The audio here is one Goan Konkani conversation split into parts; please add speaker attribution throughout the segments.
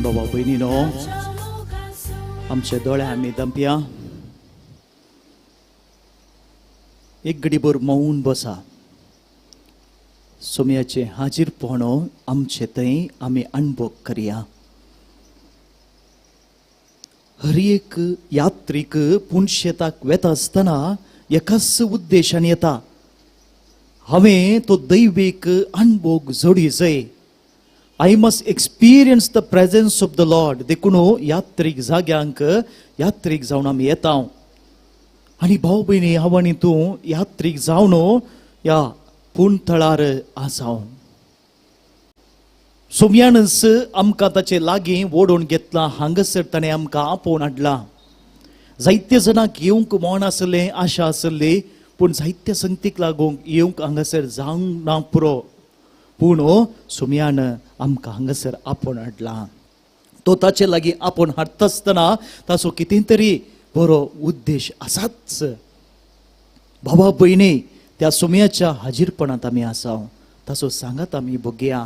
Speaker 1: बाबा भयणीनो, आमचे दोळे आमी दंपया, एक घडीभर मौन बसा. सोम्याचें हाजीरपण आमचे थंय आमी अणभव करया. हर एक यात्रीक पुणशेताक वेता आसतना एकाच उद्देशान येता, हांवें तो दैवीक अणभोग जोडी जाय. I must experience the presence of the Lord. देखून यात्रीक जाग्यांक यात्रीक जावन आमी येता. आनी भाव भयणी, हांव आनी तूं यात्रीक जावन ह्या पूण थळार आसा. सोम्यानच आमकां ताचे लागीं ओडून घेतलां. हांगासर ताणें आमकां आपोवन हाडलां. जायते जाणांक येवंक मन आसलें, आशा आसली, पूण जायत्या संगतीक लागून येवंक हांगासर जावंक ना पुरो. पूण सोम्यान आमकां हांगासर आपोवन हाडलां. तो ताचे लागीं आपोवन हाडटा आसतना ताचो कितें तरी बरो उद्देश आसाच. बाबा भयणी, त्या सोम्याच्या हाजीरपणांत आमी आसा, ताचो सांगात आमी भोगया.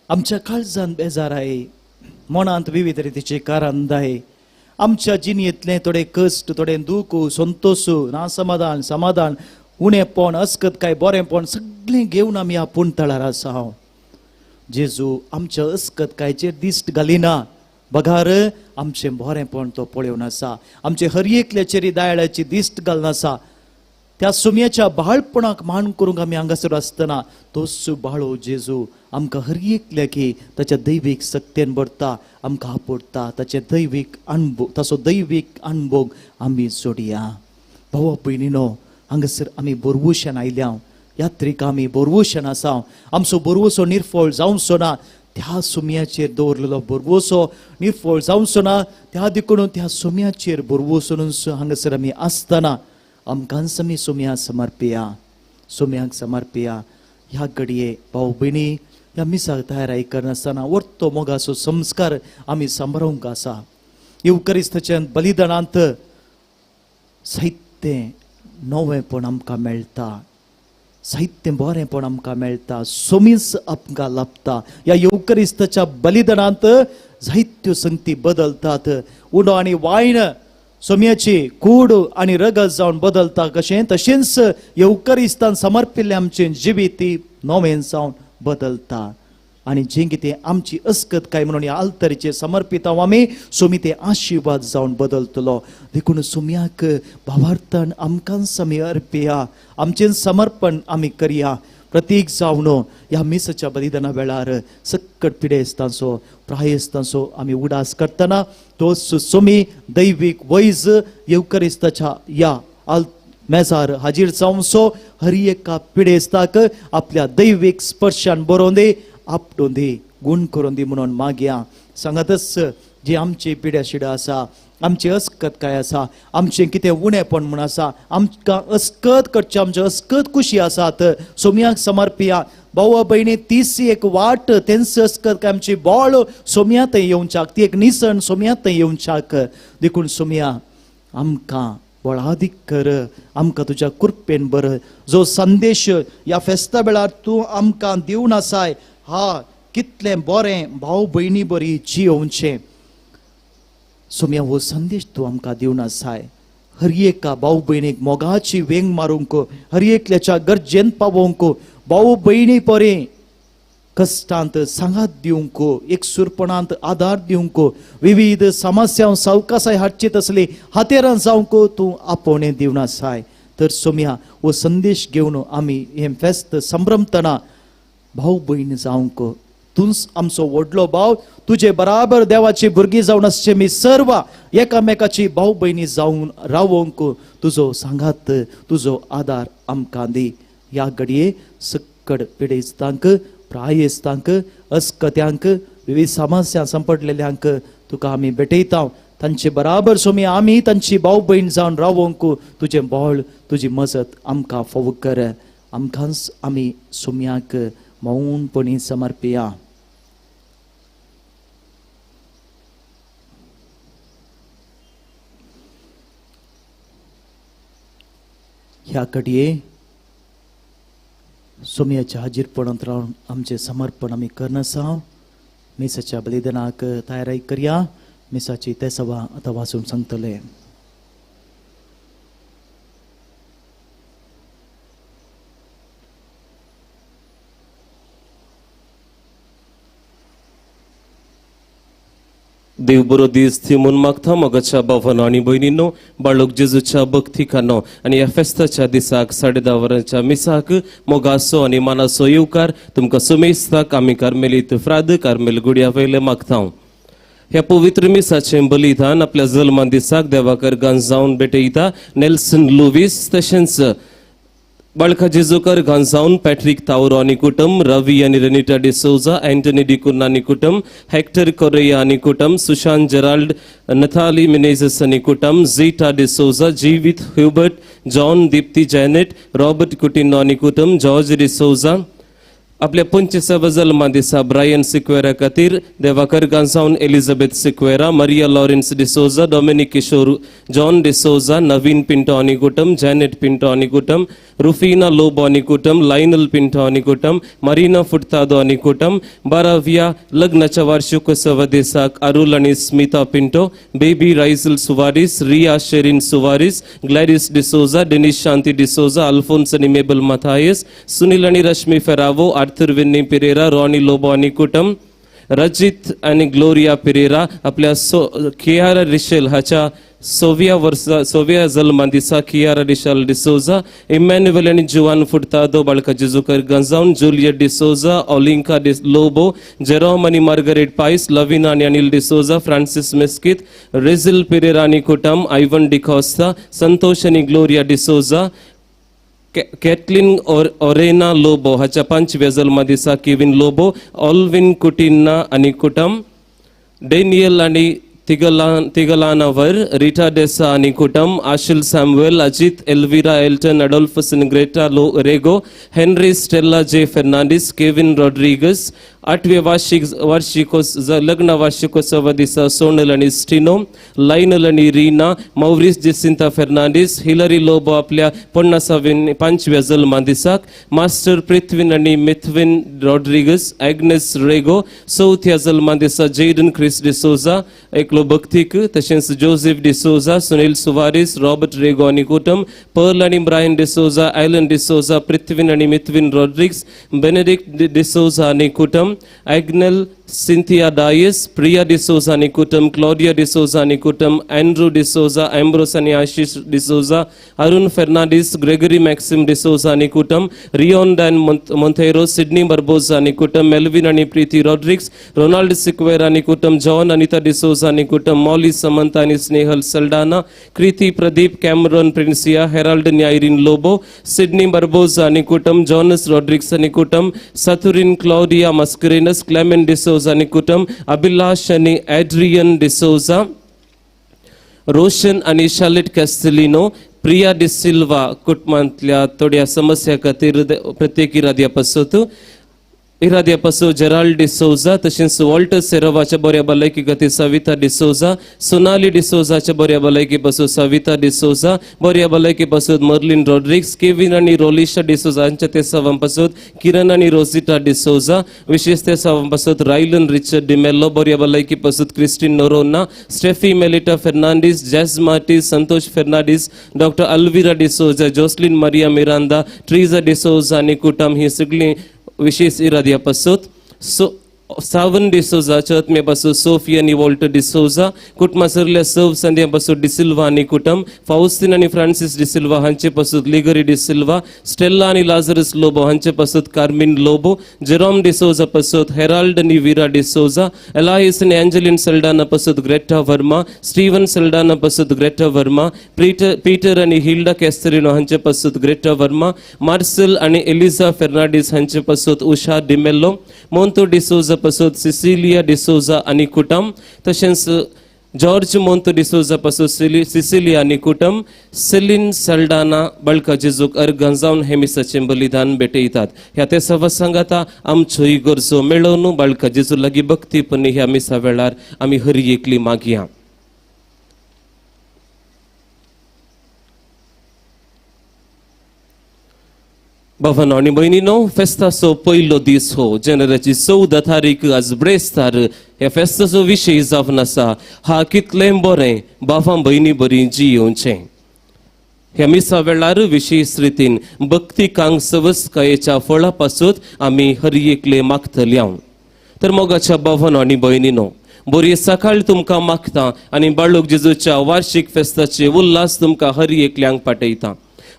Speaker 1: आमच्या काळजान बेजाराय, मनांत विविध रितीचे कारंदाय, आमच्या जिणेंतलें थोडे कश्ट, थोडे दूख, संतोश, ना समाधान, समाधान, उणेपण, अस्कत काय बरेंपण सगळें घेवन आमी आपूण तळार आसा. जेजू आमच्या अस्कत कायचेर दिश्ट घालिना, बगार आमचें बरेंपण तो पळोवन आसा. आमचे हर एकल्याचेर दयाळाची दिश्ट घालून आसा. त्या सुम्याच्या बाळपणाक मान करूंक आमी हांगासर आसतना तोच बाळो जेजू आमकां हर एकल्याकी ताच्या दैवीक सक्तेन भरता, आमकां आपडटा. ताचे दैवीक अणभव, ताचो दैवीक अणभव आमी जोडया. भावा भयणीनो, हांगासर आमी बोरवूशन आयल्या, यात्रीक आमी बोरवूशन आसा. आमचो बोरवसो निर्फळ जावचो ना. त्या सुम्याचेर दवरलेलो बोरवसो निर्फळ जावचो ना. त्या देखून त्या सुम्याचेर बोरवसूनच हांगासर आमी आसतना आमकांच आमी सोम्या समर्पिया, सोम्यांक समर्पिया. ह्या घडये भाव भयणी, ह्या मिसाक तयाराय करनासतना वर्तो मोगाचो संस्कार आमी सांबाळूंक आसा. येवकरिस्ताच्या बलिदानांत साहित्य नवेंपण आमकां मेळटा, साहित्य बरेंपण आमकां मेळटा, सोमीस आमकां लाभता. ह्या येवकरिस्ताच्या बलिदानांत जायत्यो संगती बदलतात. उणो आनी वायन सोम्याची कूड आनी रगत जावन बदलता कशें, तशेंच येवकरिस्तान समर्पिल्लें आमचें जिवीत नवें जावन बदलता. आनी जें कितें आमची अस्कत काय म्हणून ह्या आल्तरीचेर समर्पित आमी, सोमी ते आशिर्वाद जावन बदलतलो. देखून सोम्याक भावार्थान आमकांच आमी अर्पिया, आमचें समर्पण आमी करया. प्रतीक जावन ह्या मिसाच्या बलिदाना वेळार सक्कट पिडेस्तांचो, प्रायस्तांचो आमी उडास करतना तोच सोमी दैवीक वैज येवकरिस्ताच्या ह्या आल मेजार हाजीर जावचो. हर एका पिडेस्ताक आपल्या दैवीक स्पर्शान बरोवन दी, आपटून दी, गूण करून दी म्हणून मागया. सांगातच जी आमची पिड्या शिड्या आसा, आमची अस्कत काय आसा, आमचें कितें उणेपण म्हूण आसा, आमकां अस्कत करचें, आमच्यो अस्कत कुशी आसात, सोम्याक समर्पिया. भाव भयणी, तीच एक वाट, तेंच अस्कत काय आमची बोळ सोम्या थंय येवच्याक, ती एक निसण सोम्या थंय येवच्याक. देखून सोम्या आमकां बळादीक कर, आमकां तुज्या कृपेन बर. जो संदेश ह्या फेस्ता वेळार तूं आमकां दिवन आसाय, हा कितलें बरें भाव भयणी बरी जियोवचें. सोम्या हो संदेश तूं आमकां दिवन आसाय. हर एका भाव भयणीक मोगाची वेंग मारूंक, हर एकल्याच्या गरजेन पावोवंक, भाव भयणी बरें कश्टांत सांगात दिवंक, एकसूरपणांत आदार दिवंक, विविध समस्या सावकासाय हाडची तसली हातेरां जावंक तूं आपोवणें दिवन आसाय. तर सोम्या हो संदेश घेवन आमी हें फेस्त संभ्रमतना भाव भयण जावंक, तूंच आमचो व्हडलो भाव, तुजे बराबर देवाची भुरगीं जावन आसचे मी सर्व एकामेकाची भाव भयणी जावन रावोंक तुजो सांगात, तुजो आदार आमकां दी. ह्या घडये सक्कड पिडेस्तांक, प्रायेस्तांक, अस्कत्यांक, विविध समस्या संपडलेल्यांक तुका आमी भेटयता. तांचे बराबर सोमी आमी तांची भाव भयण जावन रावोंक तुजें बळ, तुजी मजत आमकां फावो कर. आमकांच आमी सोम्याक मौनपणी समर्पिया. ह्या घडये सोम्याच्या हाजीरपणांत रावन आमचें समर्पण आमी करनासा. मिसाच्या बलिदानाक तयारी करया. मिसाची ते सभा आतां वाचून सांगतले.
Speaker 2: देव बरो दीस थी म्हूण मागता मोगाच्या भावानो आनी भयणीनो, बाळक जेजूच्या भक्तिकानो आनी ह्या फेस्ताच्या दिसाक 10:30 वरांच्या मिसाक मोगाचो आनी मानाचो येवकार तुमकां सुमेस्ताक आमी कार्मेलीत फ्राद कार्मेल गुड्या वयले मागता. ह्या पवित्र मिसाचें बलिदान आपल्या जल्मा दिसाक देवाकर गांजावन भेटयता नेल्सन लुवीस, तशेंच बाळका जेजूकर गांजावन पॅट्रीक तावरो आनी कुटुंब, रवी आनी रेनिटा डिसोजा, अँटनी डिकुन्ना आनी कुटुंब, हेक्टर कोरेया आनी कुटुंब, सुशांत जेराल्ड नथाली मिनेझस आनी कुटुंब, Zita D'Souza, Jeevit Hubert, John Deepti Janet, Robert Coutinho आनी कुटुंब, जॉर्ज डिसोजा. आपल्या 25व्या जल्मा दिसा ब्रायन सिक्वेरा खातीर देवाकर गांजावन Elizabeth Sequeira, Maria Lawrence D'Souza, Dominic Kishore, John D'Souza, Naveen Pinto आनी कुटुंब, जॅनेट पिंटो आनी कुटुंब, रुफिना लोबो आनी कुटुंब, लायनल पिंटो आनी कुटुंब, मरीना फुर्तादो आनी कुटुंब. 12व्या लग्नाच्या वार्षिकोत्सवा दिसाक अरुल आनी Smita Pinto, Baby Raisel Soares, Riya Sherin Soares, Gladys D'Souza, Denis Shanti D'Souza, Alphonse आनी मेबल मथायस, सुनील आनी Rashmi Ferrao, Arthur Vinny Pereira, Ronnie Lobo आनी कुटुंब, रजित आनी ग्लोरिया पिरेरा. आपल्या कियारा रिशेल हाच्या 6व्या जल्मा दिसा कियारा रिशल डिसोजा, इमॅन्युएल आनी जुवान फुर्तादो, बाळका जेजूकर गंजावन, जुलियट डिसोजा, ओलिंका लोबो, जेरोम आनी मार्गरेट पायस, लवीना आनी अनिल डिसोजा, फ्रांसीस मेस्कित, रेझिल पिरेरा आनी कुटुंब, आयवन डिकॉस्ता, संतोष आनी ग्लोरिया डिसोजा, कॅटलिन ओरेना लोबो हाच्या 5व्या जल्मा दिसा केविन लोबो, ऑल्विन कुटिन्ना आनी कुटुंब, डेनियल आनी तिगलानावर, रिटा डेसा आनी कुटुंब, Ashil Samuel, Ajit, Elvira Elton, Adolphus आनी Greta Rego, Henry Stella J Fernandes, Kevin Rodrigues. 8व्या लग्न वार्षिकोत्सवा दिसा सोनल आनी स्टिनो, लायनल आनी रीना, मौरीस जेसिंता फेर्नांडीस, हिलरी लोबो आपल्या 50व्या जल्मा दिसाक, मास्टर पृथ्वीन आनी मिथविन रॉड्रिगस, एग्नेस रेगो. 4थ्या जल्मा दिसा जेडन क्रिस डिसोजा एकलो भक्तीक, तशेंच जोसेफ डिसोजा, सुनील सुवारीस, रॉबर्ट रेगो आनी कुटुंब, पर्ल आनी ब्रायन डिसोजा, आयलन डिसोजा, पृथ्वीन आनी मिथविन रॉड्रिग्स, बेनेडिक्ट डिसोजा आनी कुटुंब, एग्नेल सिंथिया डायस, प्रिया डिसोजा आनी कुटुंब, क्लॉडिया डिसोजा आनी कुटुंब, एंड्रू डिसोजा, एम्ब्रोस आनी आशिष डिसोजा, अरुण फेर्नांडीस, ग्रेगरी मॅक्सिम डिसोजा आनी कुटुंब, रियोन डॅन मोंतेरो, सिडनी बर्बोजा आनी कुटुंब, मेल्विन आनी प्रीती रॉड्रिग्स, रोनाल्ड सिक्वेर आनी कुटुंब, जॉन अनिता डिसोजा आनी कुटुंब, मॉली समंता आनी स्नेहल सल्डाना, कृती प्रदीप, कॅमरॉन प्रिन्सिया, हेराल्ड आनी आयरीन लोबो, सिडनी बर्बोजा आनी कुटुंब, जॉनस रॉड्रिग्स आनी कुटुंब, सतुरीन क्लॉडिया मस्करेनस, क्लेमेंट डिसोजा आनी कुटुंब, अभिलाष आनी एड्रियन डिसोजा, रोशन आनी शार्लेट कॅस्टलिनो, प्रिया डिसिल्वा कुटुंबांतल्या थोड्या समस्या खातीर प्रत्येक इराद्या पासत इराद्या पासत जेराल्ड डिसोजा, तशेंच वॉल्टर सेरोवाच्या बऱ्या भलायकी खातीर सविता डिसोजा, सोनाली डिसोजाच्या बऱ्या भलायकी पासत सविता डिसोजा, बऱ्या भलायकी पासत मर्लिन रॉड्रिग्स, केविन आनी रोलिशा डिसोजा हांच्या तेसावां पासत किरण आनी रोजिटा डिसोजा, विशेष तेसावां पासत रायलन रिचर्ड डिमेल्लो, बऱ्या भलायकी पासत Christine Noronha, Steffi Melita Fernandes, Jazz Martis, Santosh Fernandes, doctor Alvira D'Souza, Jocelyn Maria Miranda, Treesa D'Souza आनी कुटुंब ही सगळीं विशेष इराद्या पासत. सावन डिसोजा चौथमे पासून सोफी आनी वॉल्टर डिसोजा, कुटुंबासरल्या सव संद्या पासून डिसिल्वा आनी कुटुंब, फावस्तीन आनी फ्रांसीस डिसिल्वा हांचे पासून लिगरी डिसिल्वा, स्टेल्ला आनी लाजरस लोबो हांचे पासून कार्मिन लोबो, जेरोम डिसोजा पासून हेराल्ड आनी विरा डिसोजा, एलायस आनी एंजलिन सल्डाना पासून ग्रेटा वर्मा, स्टीवन सल्डाना पासून ग्रेटा वर्मा, पीटर आनी हिल्डा कॅस्टरिनो हांचे पासून ग्रेटा वर्मा, मार्सेल आनी एलिजा फेर्नांडीस हांचे पासून उषा डिमेल्लो, मोंतो डिसोजा पासून सिसिलिया डिसोजा आनी कुटुंब, तशेंच जॉर्ज मोंतो डिसोजा पासून सिसिलिया आनी कुटुंब, सेलीन सल्डाना बळका जेजूक अर्गां जावन हे मिसाचें बलिदान भेटयतात. ह्या ते सवा सांगाता आमच्योय गरजो मेळोवन बाळका जेजू लागीं भक्तीपणी ह्या मिसा वेळार आमी हरी एकली मागया. भावांनो आनी भयणीनो, फेस्ताचो पयलो दीस हो जानेवारीची 14 तारीख आज ब्रेस्तार. ह्या फेस्ताचो विशय जावन आसा हा कितलें बरें भावां भयणी बरी जियोवचें. ह्या मिसा वेळार विशेश रितीन भक्तिकांक सवस्कायेच्या फळा पासून आमी हर एकले मागतले. तर मोगाच्या भावांनो आनी भयणीनो, बरी सकाळ तुमकां मागता आनी बाळूक जेजूच्या वार्षिक फेस्ताचे उल्हास तुमकां हर एकल्यांक पाठयता.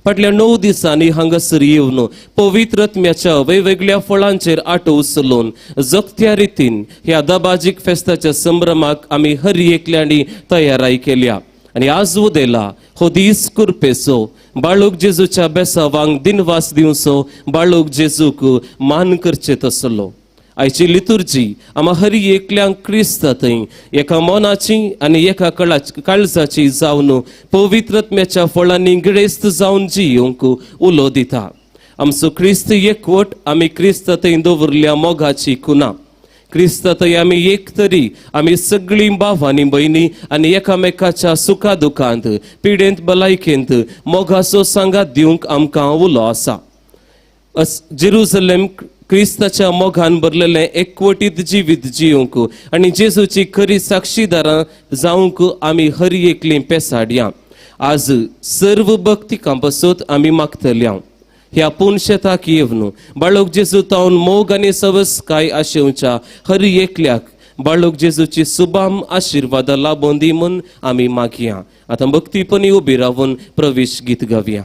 Speaker 2: फाटल्या 9 दिसांनी हांगासर येवन पवित्र आत्म्याच्या वेगवेगळ्या फळांचेर आटो उचलून जगत्या रितीन ह्या दबाजीक फेस्ताच्या संभ्रमाक आमी हर एकल्यांनी तयाराय केल्या. आनी आज उदेला हो दीस कुरपेचो बाळूक जेजूच्या बेसावांक दिनवास दिवचो, बाळूक जेजूक मान करचे तसलो. आयची लितुर्जी आमा हर एकल्यांक क्रिस्त थंय एका मनाची आनी एका काळजाची जावन पवित्र आत्म्याच्या फळांनी गिरेस्त जावन जियोवंक उलो दिता. आमचो क्रिस्त एकवट आमी क्रिस्त थंय दवरल्या मोगाची खुना. क्रिस्त थंय आमी एक तरी आमी सगळीं भाव आनी भयणी आनी एकामेकाच्या सुखा दुखांत पिडेंत भलायकेंत मोगाचो सांगात दिवंक आमकां उलो आसा. जेरुजलेम क्रिस्ताच्या मोगान भरलेलें एकवटीत जिवीत जियोवंक आनी जेजूची खरी साक्षीदारां जावंक आमी हर एकलीं पेसाडया. आज सर्व भक्तिकां पासत आमी मागतल्या ह्या पूण शेताक येवन बाळक जेजू तावन मोग आनी सवस्काय आशेवच्या हर एकल्याक बाळक जेजूची सुबाम आशिर्वादां लाबोवन दी म्हूण आमी मागया. आतां भक्तीपणी उबी रावन प्रवेश गीत गावया.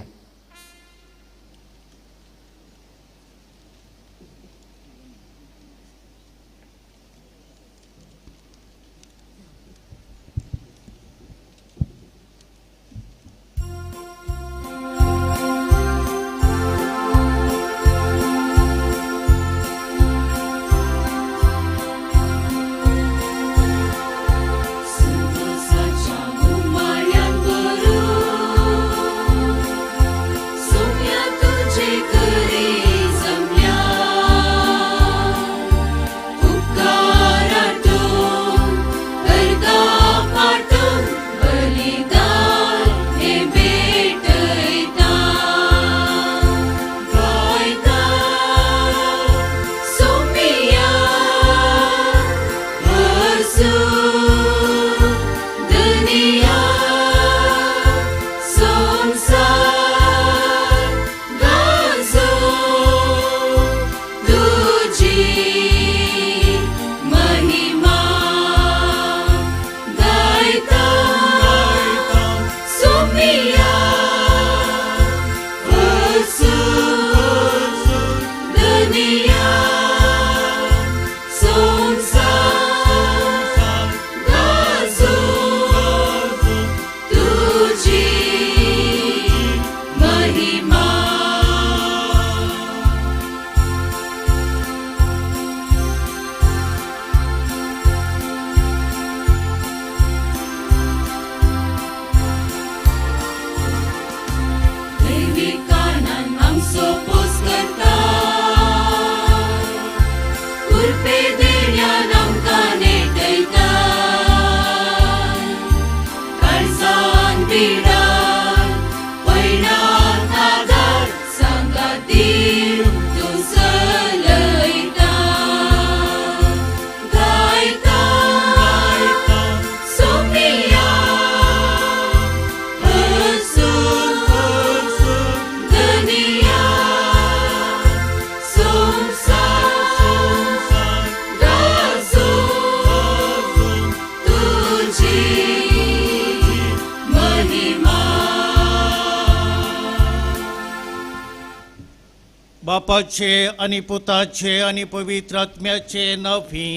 Speaker 3: बापाचे आनी पुताचे आनी पवित्र आत्म्याचे नांवी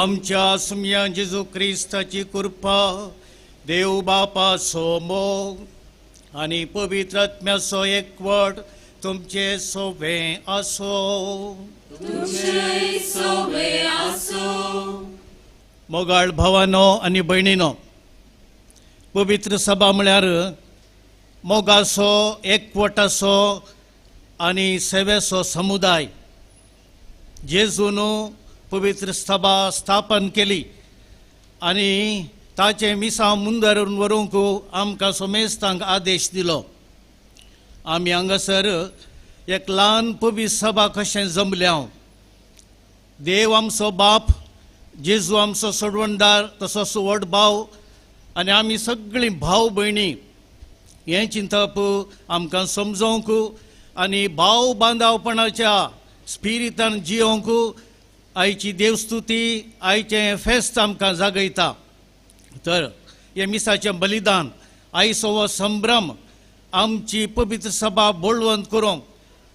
Speaker 3: आमच्या सुम्या जेजू क्रिस्ताची कृपा, देव बापाचो मोग आनी पवित्र आत्म्याचो एकवट तुमचे सोबें आसो. मोगाळ भावानो आनी भयणीनो, पवित्र सभा म्हळ्यार मोगाचो, एकवटाचो आनी सेवेचो समुदाय. जेजून पवित्र सभा स्थापन केली आनी ताचें मिसांव मुंदरून व्हरूंक आमकां सोमेस्तांक आदेश दिलो. आमी हांगासर एक ल्हान पवित्र सभा कशें जमल्या. देव आमचो बाप, जेजू आमचो सोडवणदार, तसोच व्हड भाव आनी आमी सगळीं भाव भयणी हें चिंतप आमकां समजोवंक आनी भाव बांदावपणाच्या स्पिरितान जियोवंक आयची देवस्तुती, आयचें फेस्त आमकां जागयता. तर हें मिसाचें बलिदान, आयचो हो संभ्रम आमची पवित्र सभा बळवंत करूंक,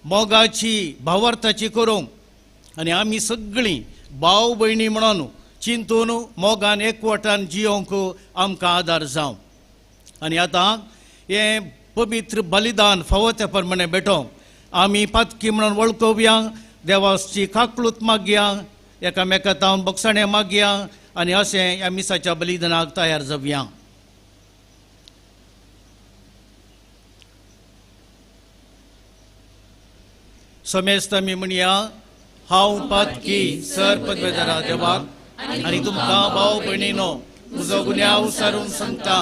Speaker 3: मोगाची भावार्थाची करूंक आनी आमी सगळीं भाव भयणी म्हणून चिंतून मोगान एकवटान जियोवंक आमकां आदार जावं. आनी आतां हें पवित्र बलिदान फावो त्या प्रमाणे भेटोवंक आमी पातकी म्हणून वळखोवया, देवाची काकळूत मागया, एकामेका तावन बक्षाणें मागया आनी अशें ह्या मिसाच्या बलिदानाक तयार जावया. समेस्त आमी म्हणया, हांव पातकी सर पदवेदारा देवाक आनी तुमकां भाव भयणीनो म्हजो गुन्यांव सारून सांगता,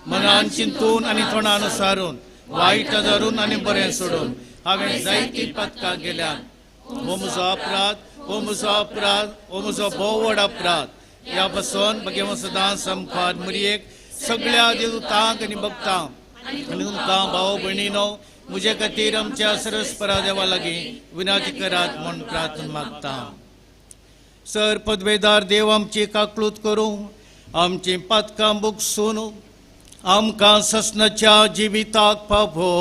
Speaker 3: मनान चिंतून आनी तोंडान सारून, वायट धरून आनी बरें सोडून हांवें जायतीं पातकां केल्यात. हो म्हजो अपराध, हो म्हजो अपराध, हो म्हजो भोव व्हड अपराध. ह्या पासून भगेव सदां सामकार मुरयेक सगळ्या देवतांक आनी भक्तांक आनी तुमकां भाव भयणीनो म्हजे खातीर आमच्या सरस्परा देवा लागीं विनंती करात म्हूण प्रार्थना मागता. सर पदवेदार देव आमची काकळूत करूं, आमची पातकां बुकसून आमकां ससनाच्या जिविताक पावो.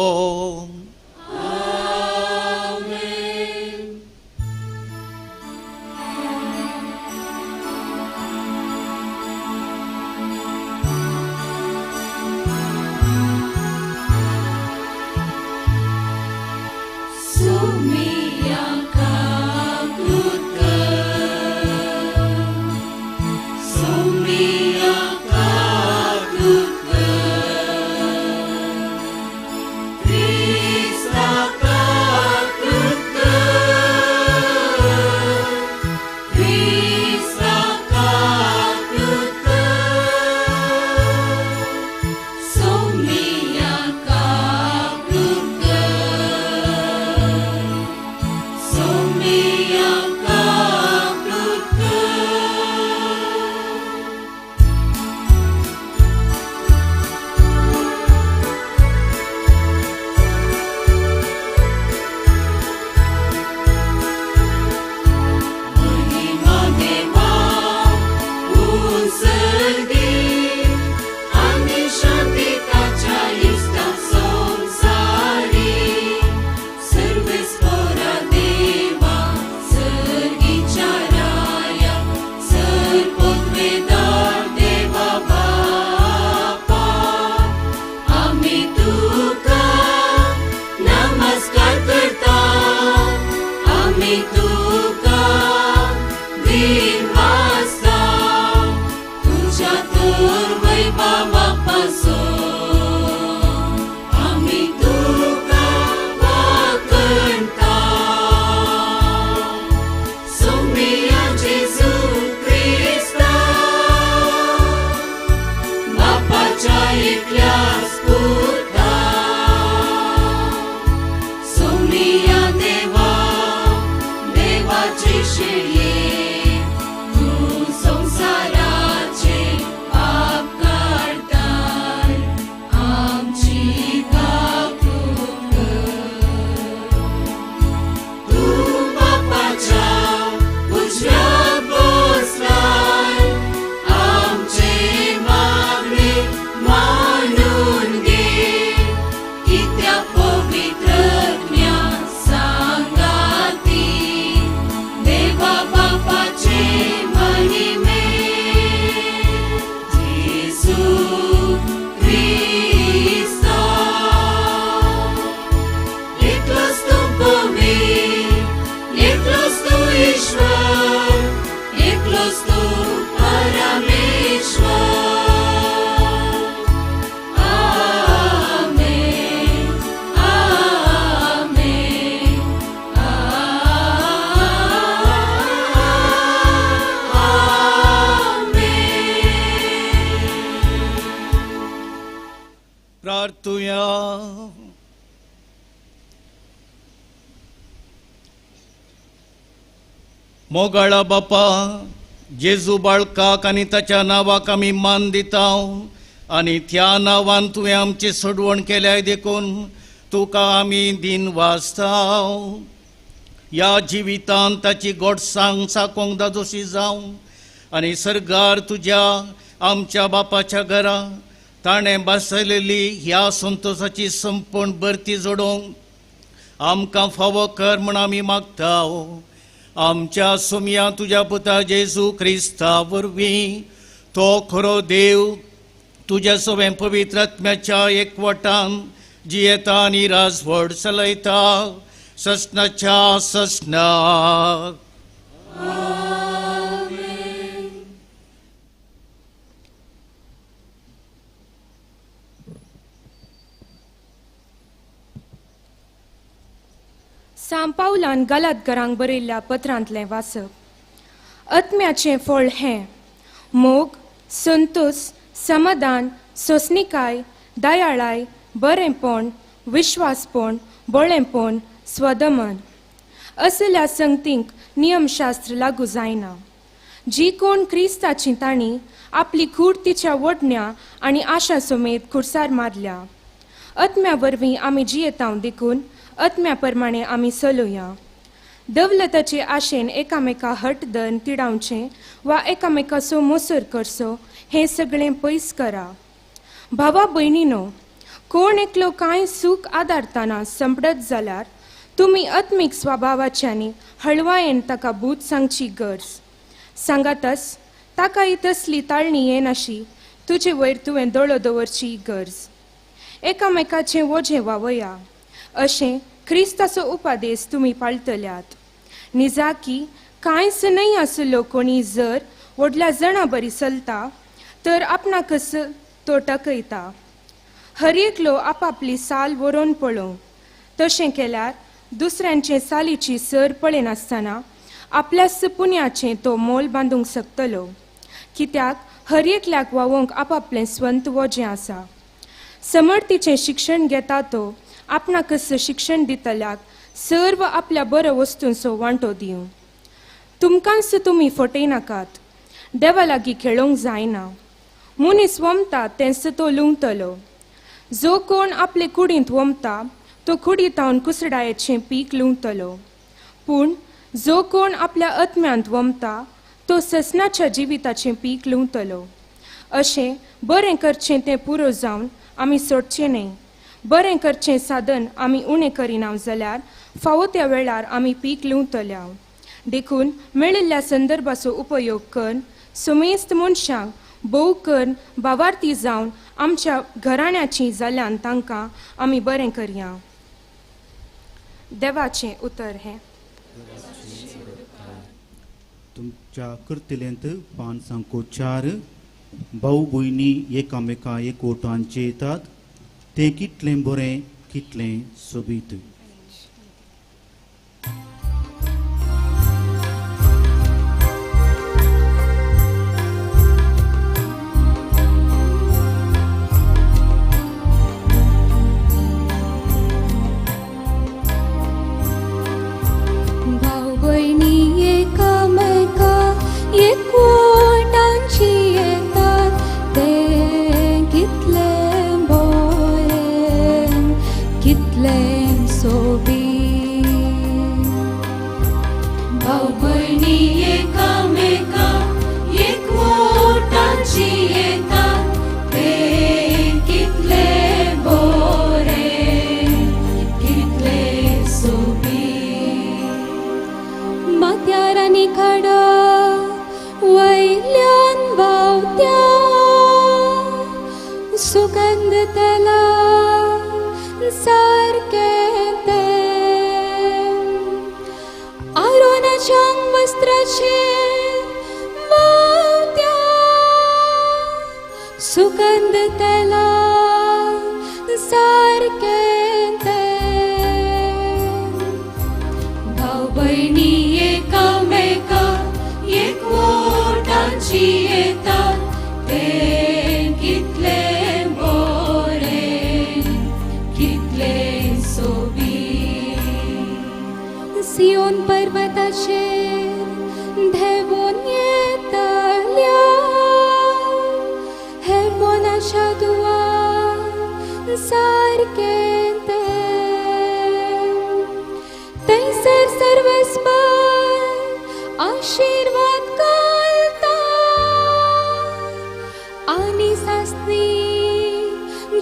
Speaker 3: प्रार्थुया. मोगाळा बापा, जेजू बाळकाक आनी ताच्या नांवाक आमी मान दिता आनी त्या नांवान तुवें आमची सोडवण केल्याय देखून तुका आमी दिन वाचता. ह्या जिवितान ताची गोडसांग साकोंक दादोशी जावं आनी सर्गार तुज्या आमच्या बापाच्या घरा ताणें बसयलेली ह्या संतोशाची संपूर्ण भरती जोडोवंक आमकां फावो कर म्हूण आमी मागता. आमच्या सोमया तुज्या पुता जेजू क्रिस्ता वरवीं तो खरो देव तुज्या सवें पवित्र आत्म्याच्या एकवटान जियेता आनी राजवड चलयता ससनाच्या ससनाक.
Speaker 4: सांपावलान गलातगरांक बरयल्ल्या पत्रांतलें वाचप. आत्म्याचें फळ हें मोग, संतोष, समाधान, सोंसणीकाय, दयाळाय, बरेंपण, विश्वासपण, बळेंपण, स्वदमन. असल्या संगतींक नियमशास्त्र लागू जायना. जी कोण क्रिस्ताची तांणी आपली कूड तिच्या वडण्या आनी आशा समेत खुर्सार मारल्या. आत्म्या वरवीं आमी जियेतांव देखून आत्म्या प्रमाणे आमी चलुया. दवलताचे आशेन एकामेका हट धरून तिडावचें वा एकामेकाचो मोसर करचो हें सगळें पयस करा. भावा भयणीनो, कोण एकलो कांय सूख आदारतना संपडत जाल्यार तुमी आत्मीक स्वभावाच्यानी हळवायेन ताका बूद सांगची गरज. सांगातच ताकाय तसली ताळणी येनाशी तुजे वयर तुवें दोळो दवरची गरज. एकामेकाचें वजें वावया अशें क्रिस्ताचो उपादेश तुमी पाळटल्यात. निजाकी कांयच न्हय आसलो कोणी जर व्हडल्या जणां बरी चलता तर आपणाकच तो टकयता. हर एकलो आपापली साल व्हरोन पळोवं. तशें केल्यार दुसऱ्यांचे सालीची सर पळयनासतना आपल्याच पुण्याचें तो मोल बांदूंक शकतलो. कित्याक हर एकल्याक वावोवंक आपापलें स्वंत वजें आसा. समर्थीचें शिक्षण घेता तो आपणाकच शिक्षण दितल्याक सर्व आपल्या बरो वस्तूंचो वांटो दिवं. तुमकांच तुमी फटयनाकात. देवा लागीं खेळोवंक जायना. मनीस वमता तेंच तो लुंवतलो. जो कोण आपले कुडींत वमता तो कुडीतावन कुसडायेचें पीक लुंवतलो. पूण जो कोण आपल्या आत्म्यांत वमता तो ससनाच्या जिविताचें पीक लुंवतलो. अशें बरें करचें तें पुरो जावन आमी सोडचें न्हय. बरें करचें साधन आमी उणें करिना जाल्यार फावो त्या वेळार आमी पीक लुंवतल्या. देखून मेळिल्ल्या संदर्भाचो उपयोग करून सुमेस्त मनशांक भोव करून भावार्थी जावन आमच्या घराण्याची जाल्यान तांकां आमी बरें करया. देवाचें उतर हें.
Speaker 5: तुमच्या करतलेंत 5:4 भाऊ भयणी एकामेका एकवटांचे येतात तें कितलें बरें कितलें सोबीत.
Speaker 6: भाऊ भयणी एकामेका एकवटांची येतात तें कितलें बरें कितलें सोबीत. भाऊ भयणी एकामेका एकवटांची येतात तें कितलें बरें कितलें सोबीत. माथ्यार आनी खाडा वयल्यान व्हांवत्या सुगंध तेला सारकें तें आरोनाच्या वस्त्राचेर व्हांवत्या सुगंध तेला सारकें तें. भाऊ भयणी एकामेका एकवटांची येतात तें कितलें बरें कितलें सोबीत. सियोन पर्वताचेर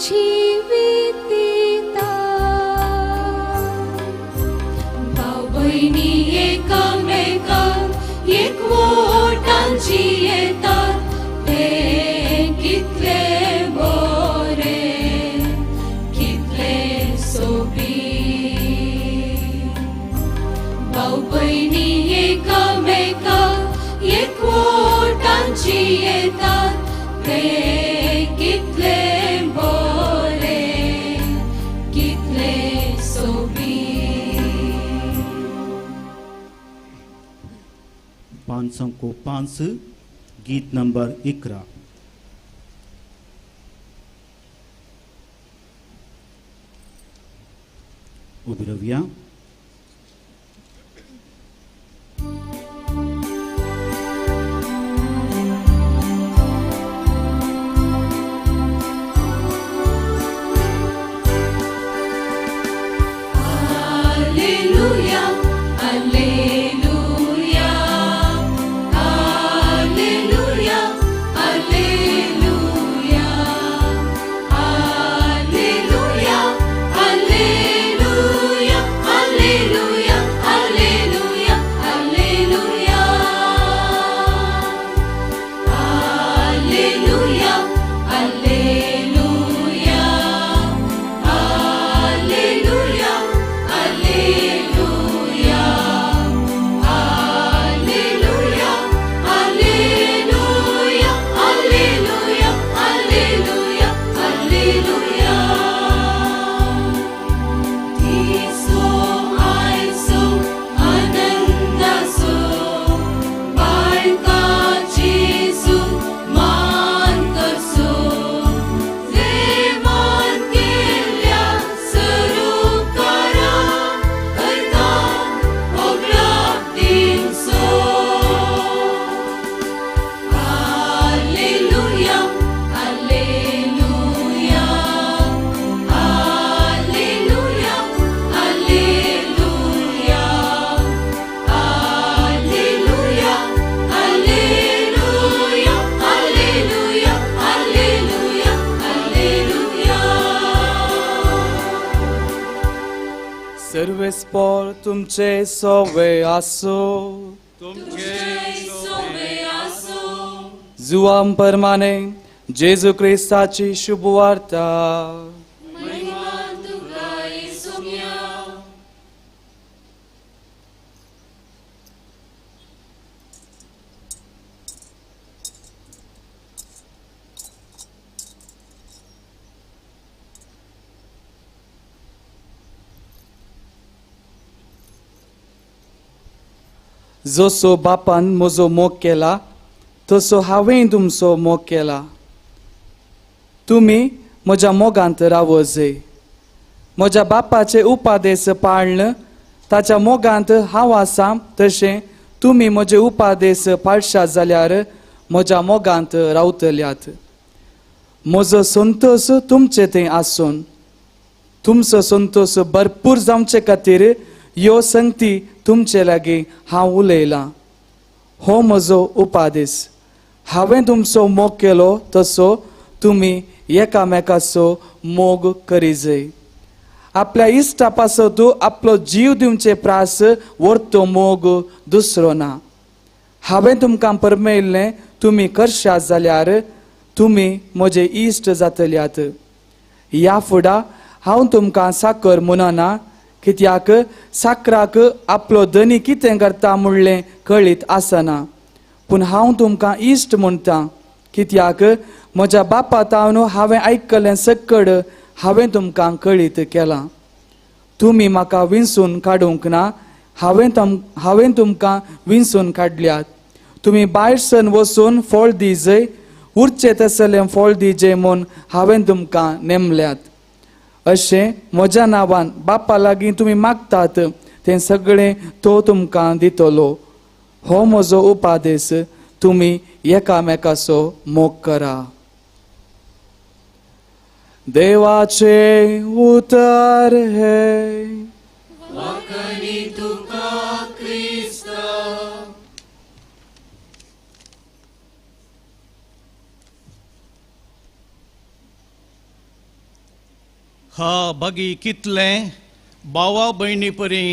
Speaker 6: जिवीत दिता. भाव भयणी एकामेकांक एकवटान जियेतात तें कितलें बरें, कितलें सोबीत. भाव भयणी एकामेकांक एकवटान जियेतात तें कितलें बरें, कितलें सोबीत.
Speaker 5: 505 गीत नंबर 11. उभी रावया.
Speaker 6: Alleluia, Alleluia, Alleluia, Alleluia, Alleluia, Alleluia, Alleluia, Alleluia, Alleluia, Alleluia, Alleluia, Alleluia, Alleluia, Alleluia, Alleluia, Alleluia, Alleluia, Alleluia. दिसो आयसो आनंदासो बाळका जेजू मान करसो, देवान केल्ल्या सरुकारा करता होगडाप दिवचो. Alleluia, Alleluia, Alleluia, Alleluia, Alleluia, Alleluia, Alleluia, Alleluia, Alleluia.
Speaker 7: सर्वेस्पोर तुमचे सोवे आसो.
Speaker 6: सोवे आसो.
Speaker 7: जुवाम परमाने जेजू क्रिस्ताची शुभवार्ता.
Speaker 6: महिमा तुका येसुम्या.
Speaker 7: जसो बापान म्हजो मोग केला तसो हांवें तुमचो मोग केला. तुमी म्हज्या मोगांत रावजय. म्हज्या बापाचे उपादेस पाळन ताच्या मोगांत हांव आसा तशें तुमी म्हजे उपादेस पाळशात जाल्यार म्हज्या मोगांत रावतल्यात. म्हजो संतोश तुमचे थंय आसून तुमचो संतोश भरपूर जावचे खातीर ह्यो संगती तुमचे लागीं हांव उलयलां. हो म्हजो उपादेस. हांवें तुमचो मोग केलो तसो तुमी एकामेकाचो मोग करीजय. आपल्या इश्टा पासत आपलो जीव दिवचे प्रास व्हरतो मोग दुसरो ना. हांवें तुमकां परमेल्लें तुमी करशात जाल्यार तुमी म्हजे इश्ट जातल्यात. ह्या फुडा हांव तुमकां साकर म्हणना, कित्याक साकराक आपलो धनी कितें करता म्हणलें कळीत आसना. पूण हांव तुमकां इश्ट म्हणटा, कित्याक म्हज्या बापा तावन हांवें आयकल्लें सकड हांवें तुमकां कळीत केलां. तुमी म्हाका विंचून काडूंक ना, हांवें तुमकां विंचून काडल्यात. तुमी भायर सन वचून फळ दिजय, उरचें तसलें फळ दिजय म्हूण हांवें तुमकां नेमल्यात. अशें म्हज्या नांवान बापा लागीं तुमी मागतात तें सगळें तो तुमकां दितलो. हो म्हजो उपादेस, तुमी एकामेकाचो मोग करा. देवाचे उतर हे.
Speaker 6: वाकणी तुका क्रिस्ता.
Speaker 3: हा बागी कितलें भावा भयणी परी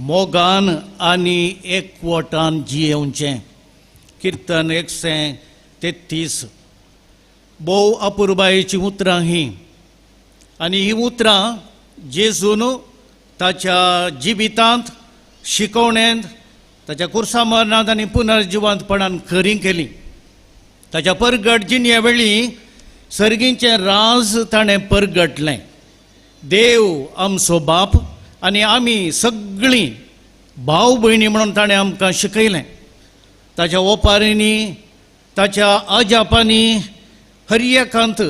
Speaker 3: मोगान आनी एकवटान जियेवचें. किर्तन 133. भोव अपुरबायेचीं उतरां हीं आनी हीं उतरां जेजून ताच्या जिवितांत शिकवणेंत ताच्या कुर्सा मरणांत आनी पुनर्जिवंतपणान खरी केली. ताच्या परगट जिणये वेळी सर्गींचें राज ताणें परगटलें. देव आमचो बाप आनी आमी सगळीं भाव भयणी म्हणून ताणें आमकां शिकयलें. ताच्या ओपारींनी ताच्या अजापांनी हर एकांत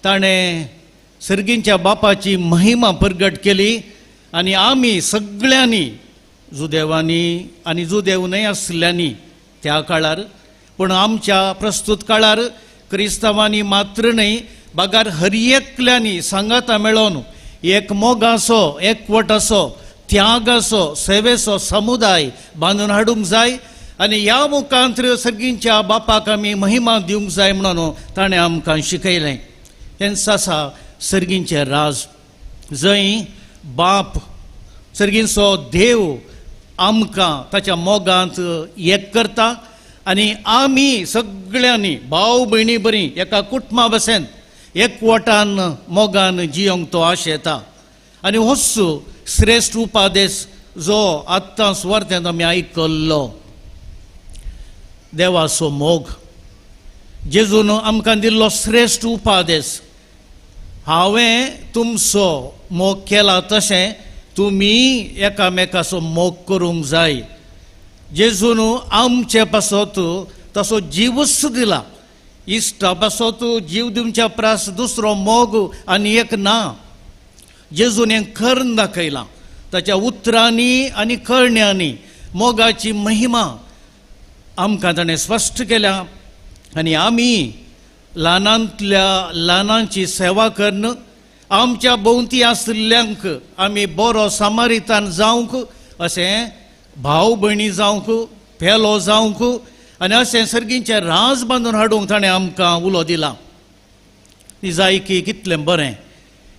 Speaker 3: ताणें सर्गींच्या बापाची महिमा परगट केली आनी आमी सगळ्यांनी जुदेवांनी आनी जुदेव न्हय आसल्यांनी त्या काळार, पूण आमच्या प्रस्तूत काळार क्रिस्तांवांनी मात्र न्हय बगार हर एकल्यांनी सांगाता मेळोवन एक मोगाचो एकवटाचो त्यागाचो सेवेचो समुदाय बांदून हाडूंक जाय आनी ह्या मुखांत सर्गींच्या बापाक आमी महिमा दिवंक जाय म्हणून ताणें आमकां शिकयलें. हेंच आसा सर्गींचें राज, जंय बाप सर्गींचो देव आमकां ताच्या मोगांत एक करता आनी आमी सगळ्यांनी भाव भयणी बरी एका कुटुंबा भशेन एकवटान मोगान जियोंक तो आशेता. आनी होच श्रेश्ठ उपादेश जो आत्तां सुवार्थेंत आमी आयकल्लो देवाचो मोग, जेजून आमकां दिल्लो श्रेश्ठ उपादेश. हांवें तुमचो मोग केला तशें तुमी एकामेकाचो मोग करूंक जाय. जेजून आमचे पासत तसो जीवच दिला. इश्टा पासत जीव दिवच्या प्रास दुसरो मोग आनी एक ना. जेजून हें करून दाखयलां ताच्या उतरांनी आनी करण्यांनी मोगाची महिमा आमकां ताणें स्पश्ट केल्या. आनी आमी ल्हानांतल्या ल्हानांची सेवा करून आमच्या भोंवती आशिल्ल्यांक आमी बरो सामारितान जावंक, अशें भाव भयणी जावंक, पेलो जावंक आनी अशें सर्गींचें राज बांदून हाडूंक ताणें आमकां उलो दिला. निजायकी कितलें बरें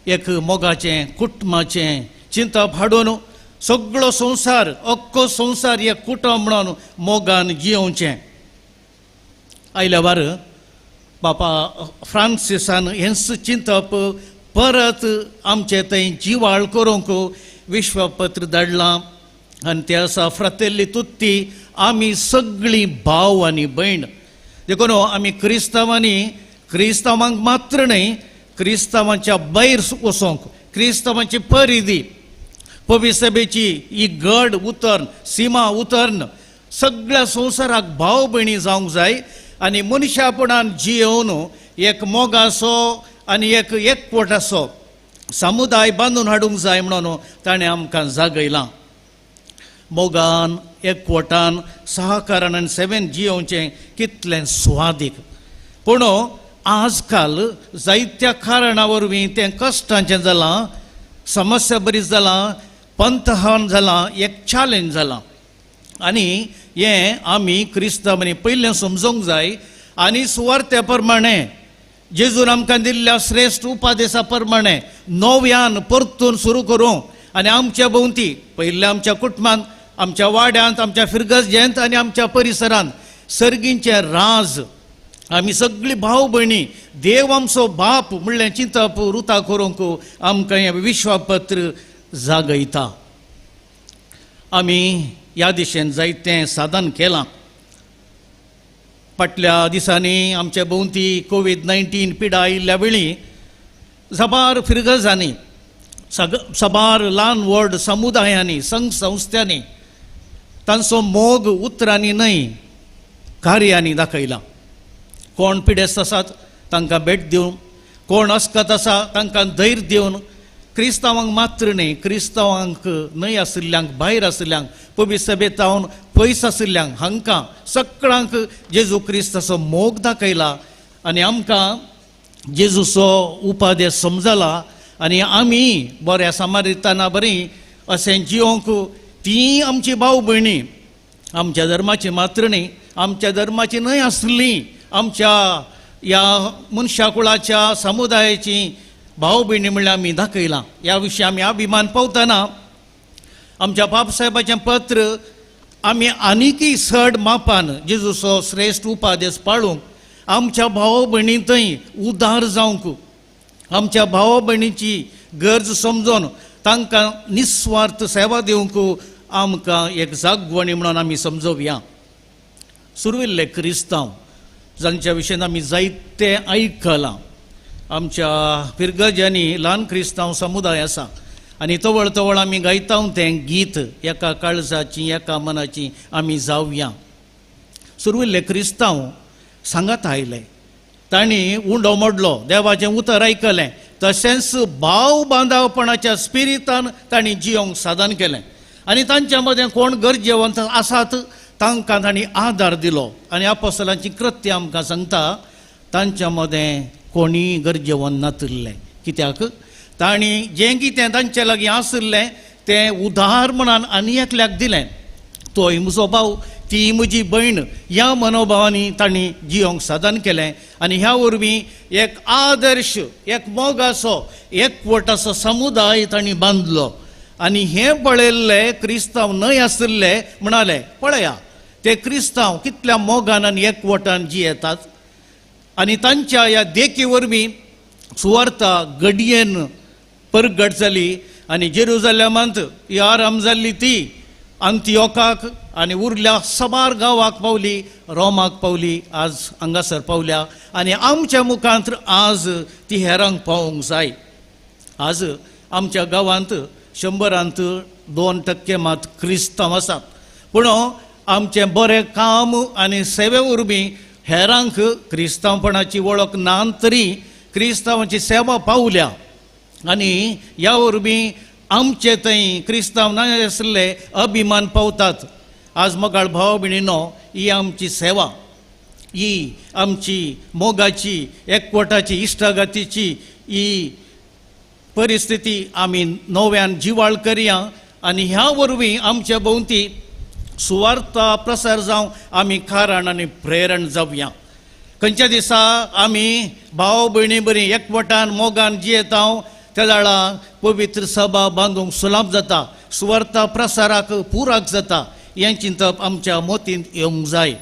Speaker 3: एक मोगाचें कुटुंबाचें चिंतप हाडून सगळो संवसार अख्खो संवसार एक कुटुंब म्हणून मोगान जियोवचें. आयल्या वार बापा फ्रांसिसान हेंच चिंतप परत आमचे थंय जिवाळ करूंक विश्वपत्र धाडलां आनी तें आसा फ्रातेल्ली तुत्ती, आमी सगळीं भाव आनी भयण. देखून आमी क्रिस्तांवांनी क्रिस्तांवांक मात्र न्हय क्रिस्तांवांच्या भायर वचोंक, क्रिस्तांवांची परिधी पविसभेची ही गड उतर्न सीमा उतर्न सगळ्या संवसाराक भाव भयणी जावंक जाय आनी मनशापणान जियोवन एक मोगाचो आनी एक एकवटाचो समुदाय बांदून हाडूंक जाय म्हणून ताणें आमकां जागयलां. मोगान एकवटान सहकारान आनी सेवेन जियोवचें कितलें सुवादीक. पूण आजकाल जायत्या कारणां वरवीं तें कश्टांचें जालां, समस्या बरीच जालां, पंथहान जालां, एक चॅलेंज जालां. आनी हें आमी क्रिस्तांवांनी पयलें समजूंक जाय आनी सुवार्थ्या प्रमाणे जेजून आमकां दिल्ल्या श्रेश्ठ उपादेसा प्रमाणे नव्यान परतून सुरू करूं आनी आमच्या भोंवती पयल्या आमच्या कुटुंबांत, आमच्या वाड्यांत, आमच्या फिरगजेंत आनी आमच्या परिसरांत सर्गींचें राज आमी सगळीं भाव भयणी देव आमचो बाप म्हणलें चिंतप रुता करूंक आमकां हें विश्वपत्र जागयता. आमी ह्या दिशेन जायतें साधन केलां. फाटल्या दिसांनी आमच्या भोंवती कोवीड-19 पिडा आयिल्ल्या वेळी साबार फिरगजांनी, साबार ल्हान व्हड समुदायांनी, संघ संस्थांनी तांचो मोग उतरांनी न्हय कार्यांनी दाखयला. कोण पिडेस्त आसात तांकां भेट दिवन, कोण अस्कत आसा तांकां धैर्य दिवन, क्रिस्तांवांक मात्र न्हय क्रिस्तांवांक न्हय आशिल्ल्यांक, भायर आशिल्ल्यांक, पविसभेतावन पयस आशिल्ल्यांक, हांकां सगळ्यांक जेजू क्रिस्ताचो मोग दाखयला आनी आमकां जेजूचो उपादेश समजला आनी आमी बऱ्या सामारिताना बरी अशें जियोंक ती आमची भाव भयणी आमच्या धर्माची मात्र न्हय आमच्या धर्माची न्हय आसली आमच्या ह्या मनशाकुळाच्या समुदायाची भाव भयणी म्हणल्यार आमी दाखयलां. ह्या विशीं आमी अभिमान पावतना आमच्या बापसाहेबाचें पत्र आमी आनीकय चड मापान जेजूचो श्रेश्ठ उपादेश पाळूंक आमच्या भाव भयणी थंय उदार जावंक, आमच्या भाव भयणीची गरज समजून तांकां निस्वार्थ सेवा दिवंक आमकां एक जागवणी म्हणून आमी समजोवया. सुरविल्ले क्रिस्तांव जांच्या विशयान आमी जायते आयकलां, आमच्या फिरगजांनी ल्हान क्रिस्तांव समुदाय आसा आनी तवळ तवळ आमी गायता तें गीत एका काळजाची एका मनाची आमी जावया. सुरविल्ले क्रिस्तांव सांगात आयले, तांणी उंडो मोडलो, देवाचें उतर आयकलें, तशेंच भाव बांदावपणाच्या स्पिरितान तांणी जियोंक साधन केलें आनी तांच्या मदें कोण गरजेवंत आसात तांकां तांणी आदार दिलो. आनी आपोस्तलांची कृत्य आमकां सांगता तांच्या मदें कोणीय गरजेवंत नातिल्लें, कित्याक तांणी जें कितें तांचे लागीं आशिल्लें तें उदार म्हणान आनी एकल्याक दिलें. तोय म्हजो भाव, ती म्हजी भयण, ह्या मनोभावांनी तांणी जियोंक साधन केलें आनी ह्या वरवीं एक आदर्श, एक मोगाचो, एकवटाचो समुदाय तांणी बांदलो. आनी हें पळयल्ले क्रिस्तांव न्हय आशिल्ले म्हणाले, पळया ते क्रिस्तांव कितल्या मोगान आनी एकवटान जियेतात आनी तांच्या ह्या देखी वरवीं सुवार्ता घडयेन परगट जाली आनी जेरुजलेमांत ही आराम जाल्ली ती अंतियोकाक आनी उरल्या साबार गांवाक पावली, रोमाक पावली, आज हांगासर पावल्या आनी आमच्या मुखांत आज ती हेरांक पावोवंक जाय. आज आमच्या गांवांत 100 2% मात क्रिस्तांव आसात, पूण आमचें बरें काम आनी सेवे वरवीं हेरांक क्रिस्तांवपणाची वळख ना तरी क्रिस्तांवाची सेवा पावल्या आनी ह्या वरवीं आमचे थंय क्रिस्तांव ना आशिल्ले अभिमान पावतात. आज मोगाळ भाव भयणीनो, ही आमची सेवा, ही आमची मोगाची, एकवटाची, इश्टागतीची ही परिस्थिती आमी नव्यान जिवाळ करया आनी ह्या वरवीं आमच्या भोंवती सुवार्ता प्रसार जावं आमी कारण आनी प्रेरण जावया. खंयच्या दिसा आमी भाव भयणी बरी एकवटान मोगान जियेता त्या वेळा पवित्र सभा बांदूंक सुलाभ जाता, सुवार्ता प्रसाराक पुराक जाता. हें चिंतप आमच्या मतींत येवंक जाय.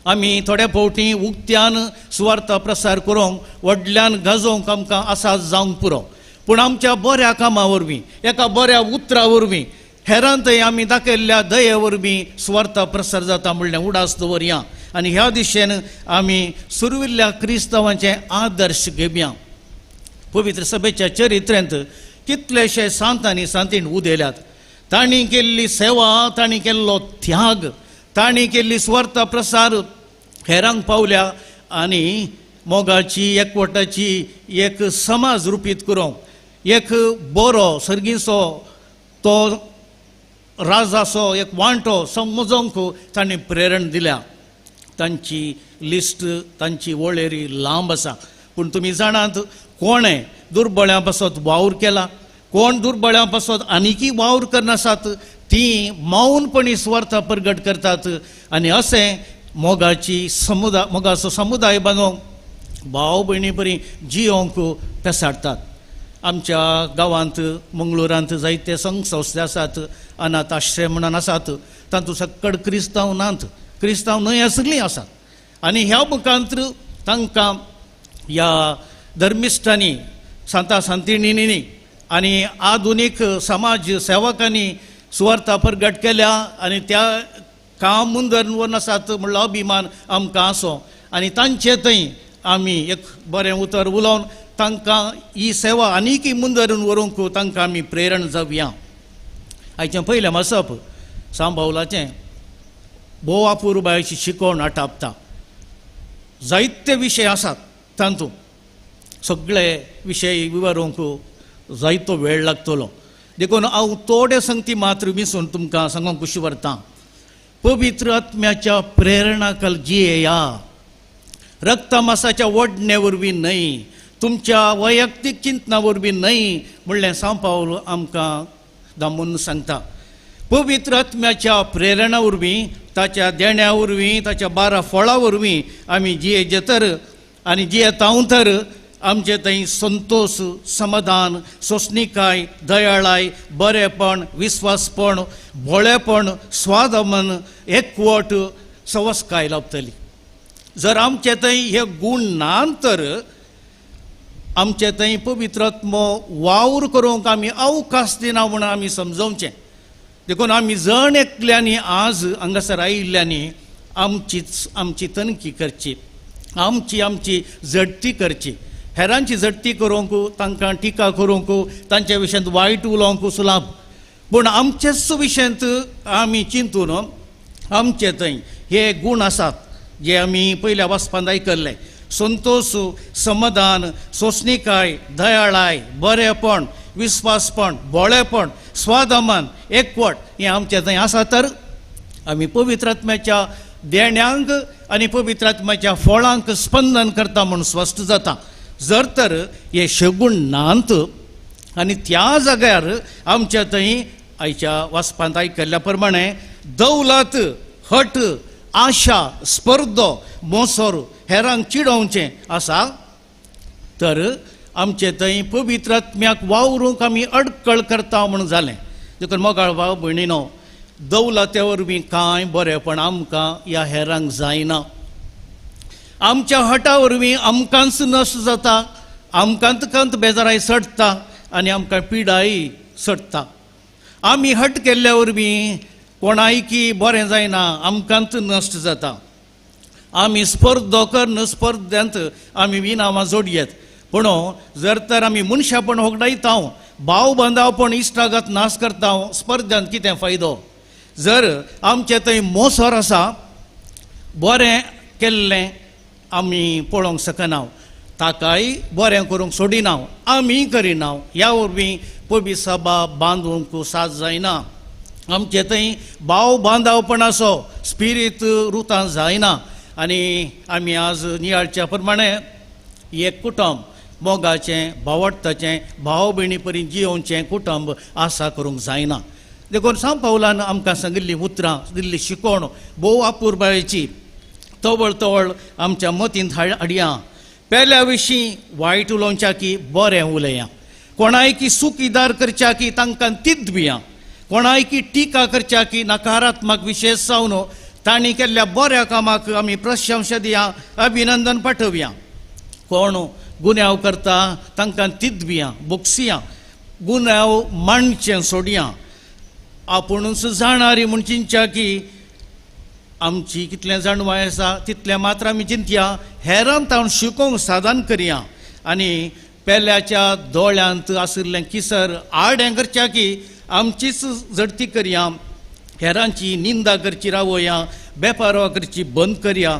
Speaker 3: आमी थोड्या फावटी उक्त्यान सुवार्ता प्रसार करूंक व्हडल्यान गाजोवंक आमकां आसा जावंक पुरो, पूण आमच्या बऱ्या कामा वरवीं, एका बऱ्या उतरा वरवीं, हेरांतय आमी दाखयल्ल्या दये वरवीं सुवार्ता प्रसार जाता म्हणलें उडास दवरया आनी ह्या दिशेन आमी सुरविल्ल्या क्रिस्तांवांचे आदर्श घेवया. पवित्र सभेच्या चरित्रेंत कितलेशे सांत आनी सांतीण उदेल्यात. तांणी केल्ली सेवा, तांणी केल्लो त्याग, तांणी केल्ली सुवार्ता प्रसार हेरांक पावल्या आनी मोगाची, एकवटाची एक समाज रुपीत करूंक एक बरो सर्गीचो तो राजाचो एक वांटो समजोवंक तांणी प्रेरण दिल्या. तांची लिस्ट, तांची वळेरी लांब आसा, पूण तुमी जाणात कोणें दुर्बळ्यां पासत वावर केला, कोण दुर्बळ्यां पासत आनीकय वावर करनासात, ती मौनपणी सुवार्ता प्रगट करतात आनी अशें मोगाची समुदाय, मोगाचो समुदाय बांदूंक भाव भयणी बरी जियोंक पेसाडटात. आमच्या गांवांत मंगळुरांत जायते संघ संस्थे आसात, अनाथ आश्रय म्हणून आसात, तातूंत सक्कड क्रिस्तांव नात, क्रिस्तांव न्हय आशिल्लीं आसात आनी ह्या मुखांत तांकां ह्या धर्मिश्टांनी, सांता सांतिणींनी आनी आधुनीक समाज सेवकांनी सुवार्ता प्रगट केल्या आनी त्या काम मुंदर आसात म्हणलो अभिमान आमकां आसो आनी तांचे थंय आमी एक बरें उतर उलोवन तांकां ही सेवा आनीकय मुंदरून व्हरूंक तांकां आमी प्रेरण जावया. आयचें पयलें वाचप सांबावलाचें भोव अपुरबायेची शिकवण आटापता. जायते विशय आसात तातूंत, सगळे विशय विवरूंक जायतो वेळ लागतलो, देखून हांव थोडे संगती मात्र विसून तुमकां सांगूंक खुशी व्हरतां. पवित्र आत्म्याच्या प्रेरणाकल जियेया, रक्तमासाच्या ओडणे वरवीं न्हय, तुमच्या वैयक्तीक चिंतना वरवीं न्हय म्हणलें सांव पावल आमकां दामून सांगता. पवित्र आत्म्याच्या प्रेरणा वरवीं, ताच्या देण्या वरवीं, ताच्या 12 फळां वरवीं आमी जियेजे तर आनी जियेता तर आमचे थंय संतोश, समाधान, सोंसणीकाय, दयाळाय, बरेपण, विस्वासपण, भोळेपण, स्वादमन, एकवट, सवसकाय लाभतली. जर आमचे थंय हे गूण ना तर आमचे थंय पवित्रात्मो वावर करूंक आमी अवकाश दिना म्हणून आमी समजोवचें. देखून आमी जण एकल्यांनी आज हांगासर आयिल्ल्यांनी आमचीच आमची तनखी करची, आमची आमची झडटी करची. हेरांची झडटी करूंक, तांकां टिका करूंक, तांच्या विशयांत वायट उलोवंक सुलाभ, पूण आमचेच विशयांत आमी चिंतून आमचे थंय हे गूण आसात जे आमी पयल्या वाचपांत आयकल्ले, संतोश, समाधान, सोंसणीकाय, दयाळाय, बरेपण, विस्वासपण, भोळेपण, स्वादमन, एकवट हें आमचे थंय आसा तर आमी पवित्रात्म्याच्या देण्यांक आनी पवित्रात्म्याच्या फळांक स्पंदन करता म्हूण स्पश्ट जाता. जर तर हे शगूण नात आनी त्या जाग्यार आमच्या थंय आयच्या वाचपांत आयकल्ल्या प्रमाणे दौलत, हट, आशा, स्पर्धो, मोसोर, हेरांक चिडोवचें आसा तर आमचे थंय पवित्रात्म्याक वावरूंक आमी अडकळ करता म्हूण जालें. देखून मोगाळ भाव भयणीनो, दौलते वरवीं कांय बरेंपण आमकां ह्या हेरांक जायना. आमच्या हटा वरवीं आमकांच नश्ट जाता, आमकांत कांत बेजाराय सडटा आनी आमकां पिडाय सडटा. आमी हट केल्ल्या वरवीं कोणायकी बरें जायना, आमकांत नश्ट जाता. आमी स्पर्धो करून स्पर्ध्यांत आमी इनामां जोडयेत, पूण जर तर आमी मनशापण होगडायता, भाव बांदावपण इश्टागत नाश करता, स्पर्ध्यांत कितें फायदो? जर आमचे थंय मोसर आसा, बरें केल्लें आमी पळोवंक शकना, ताकाय बरें करूंक सोडिना, आमी करिना, ह्या वरवीं पवित्र सभा बांदूंक साथ जायना. आमचे थंय भाव बांदावपणाचो स्पिरीत रुतां जायना. आनी आमी आज नियाळच्या प्रमाणे एक कुटुंब मोगाचें, भावडताचें, भाव भयणी परी जियोवचें कुटुंब आसा करूंक जायना. देखून सांव पावलान आमकां सांगिल्लीं उतरां, दिल्ली शिकवण भोव अपुरबायेची, तवळ तवळ आमच्या मतींत हाडया. पेल्या विशीं वायट उलोवच्या की बरें उलया, कोणायकी सुखीदार करच्या की तांकां तिदबिया, कोणायकी टिका करच्या की नकारात्मक विशेश जावन तांणी केल्ल्या बऱ्या कामाक आमी प्रशंसा दिया, अभिनंदन पाठोवया. कोण गुन्यांव करता तांकां तिदबिया, बोक्सिया, गुन्यांव मांडचें सोडया. आपुणूच जाणारी म्हूण चिंतच्या की आमची कितलें जाणवाय आसा तितलें मात्र आमी चिंतया, हेरांत तावन शिकोवंक साधन करया. आनी पेल्याच्या दोळ्यांत आशिल्लें किसर आडें करच्या की आमचीच झडती करया, हेरांची निंदा करची रावया, बेपारवा करची बंद करया.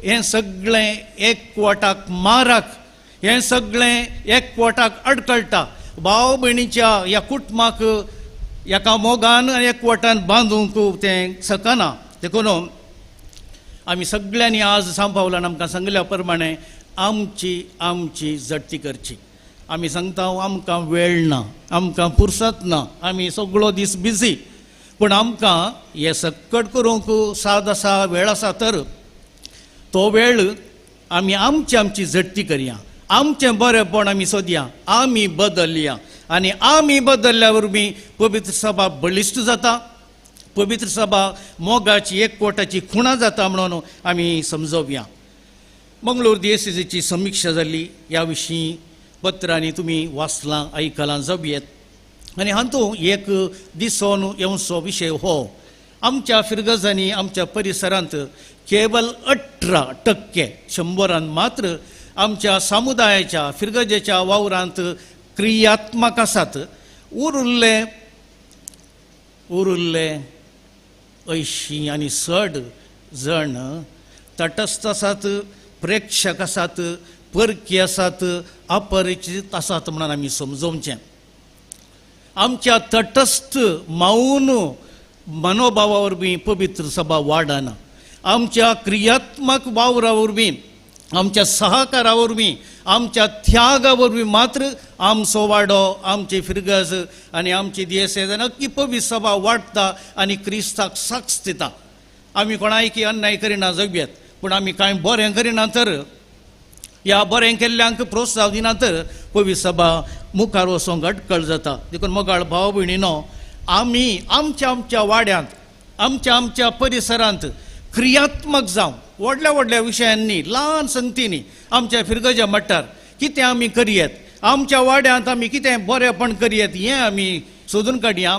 Speaker 3: हें सगळें एकवटाक मारक, हें सगळें एकवटाक अडकळटा. भाव भयणीच्या ह्या कुटुंबाक एका मोगान आनी एकवटान बांदूंक तें शकना. देखून आमी सगळ्यांनी आज सांव पावलान आमकां सांगिल्ल्या प्रमाणे आमची आमची झडटी करची. आमी सांगता आमकां वेळ ना, आमकां पुरसत ना, आमी सगळो दीस बिजी, पूण आमकां हें सक्कट करूंक साद आसा, वेळ आसा तर तो वेळ आमी आमची आमची झडटी करया, आमचें बरेंपण आमी सोदया, आमी बदलया. आनी आमी बदलल्या वरवीं पवित्र सभा बळिश्ट जाता, पवित्र सभा मोगाची एकवटाची खुणा जाता म्हणून आमी समजोवया. मंगळूर दियेसेजीची समिक्षा जाल्ली, ह्या विशीं पत्रांनी तुमी वाचलां, आयकलां जावयेत. आनी हातूंत एक दिसोन येवचो विशय हो, आमच्या फिरगजांनी आमच्या परिसरांत केवल 18% 100 मात्र आमच्या समुदायाच्या फिरगजेच्या वावरांत क्रियात्मक आसात. उरिल्ले उरिल्ले 80 आनी चड जण तटस्थ आसात, प्रेक्षक आसात, परकी आसात, अपरिचीत आसात म्हणून आमी समजोवचें. आमच्या तटस्थ मौन मनोभावा वरवीं पवित्र सभा वाडना, आमच्या क्रियात्मक वावरा वरवीं, आमच्या सहकारा वरवीं, आमच्या त्यागा वरवीं मात्र आमचो वाडो, आमची फिरगज आनी आमची दियेसेज नक्की पवित्र सभा वाडटा आनी क्रिस्ताक साक्ष दिता. आमी कोणायकी अन्याय करिना जावयेत, पूण आमी कांय बरें करिना तर ह्या बरें केल्ल्यांक प्रोत्साहन दिना तर पवित्र सभा मुखार वचोंक अटकळ जाता. देखून मोगाळ भाव भयणीनो, आमी आमच्या आमच्या वाड्यांत, आमच्या आमच्या परिसरांत क्रियात्मक जावं व्हडल्या व्हडल्या विशयांनी, ल्हान संगतींनी आमच्या फिरगजा मट्टार कितें आमी करयेत, आमच्या वाड्यांत आमी कितें बरेंपण करयेत हें आमी सोदून काडया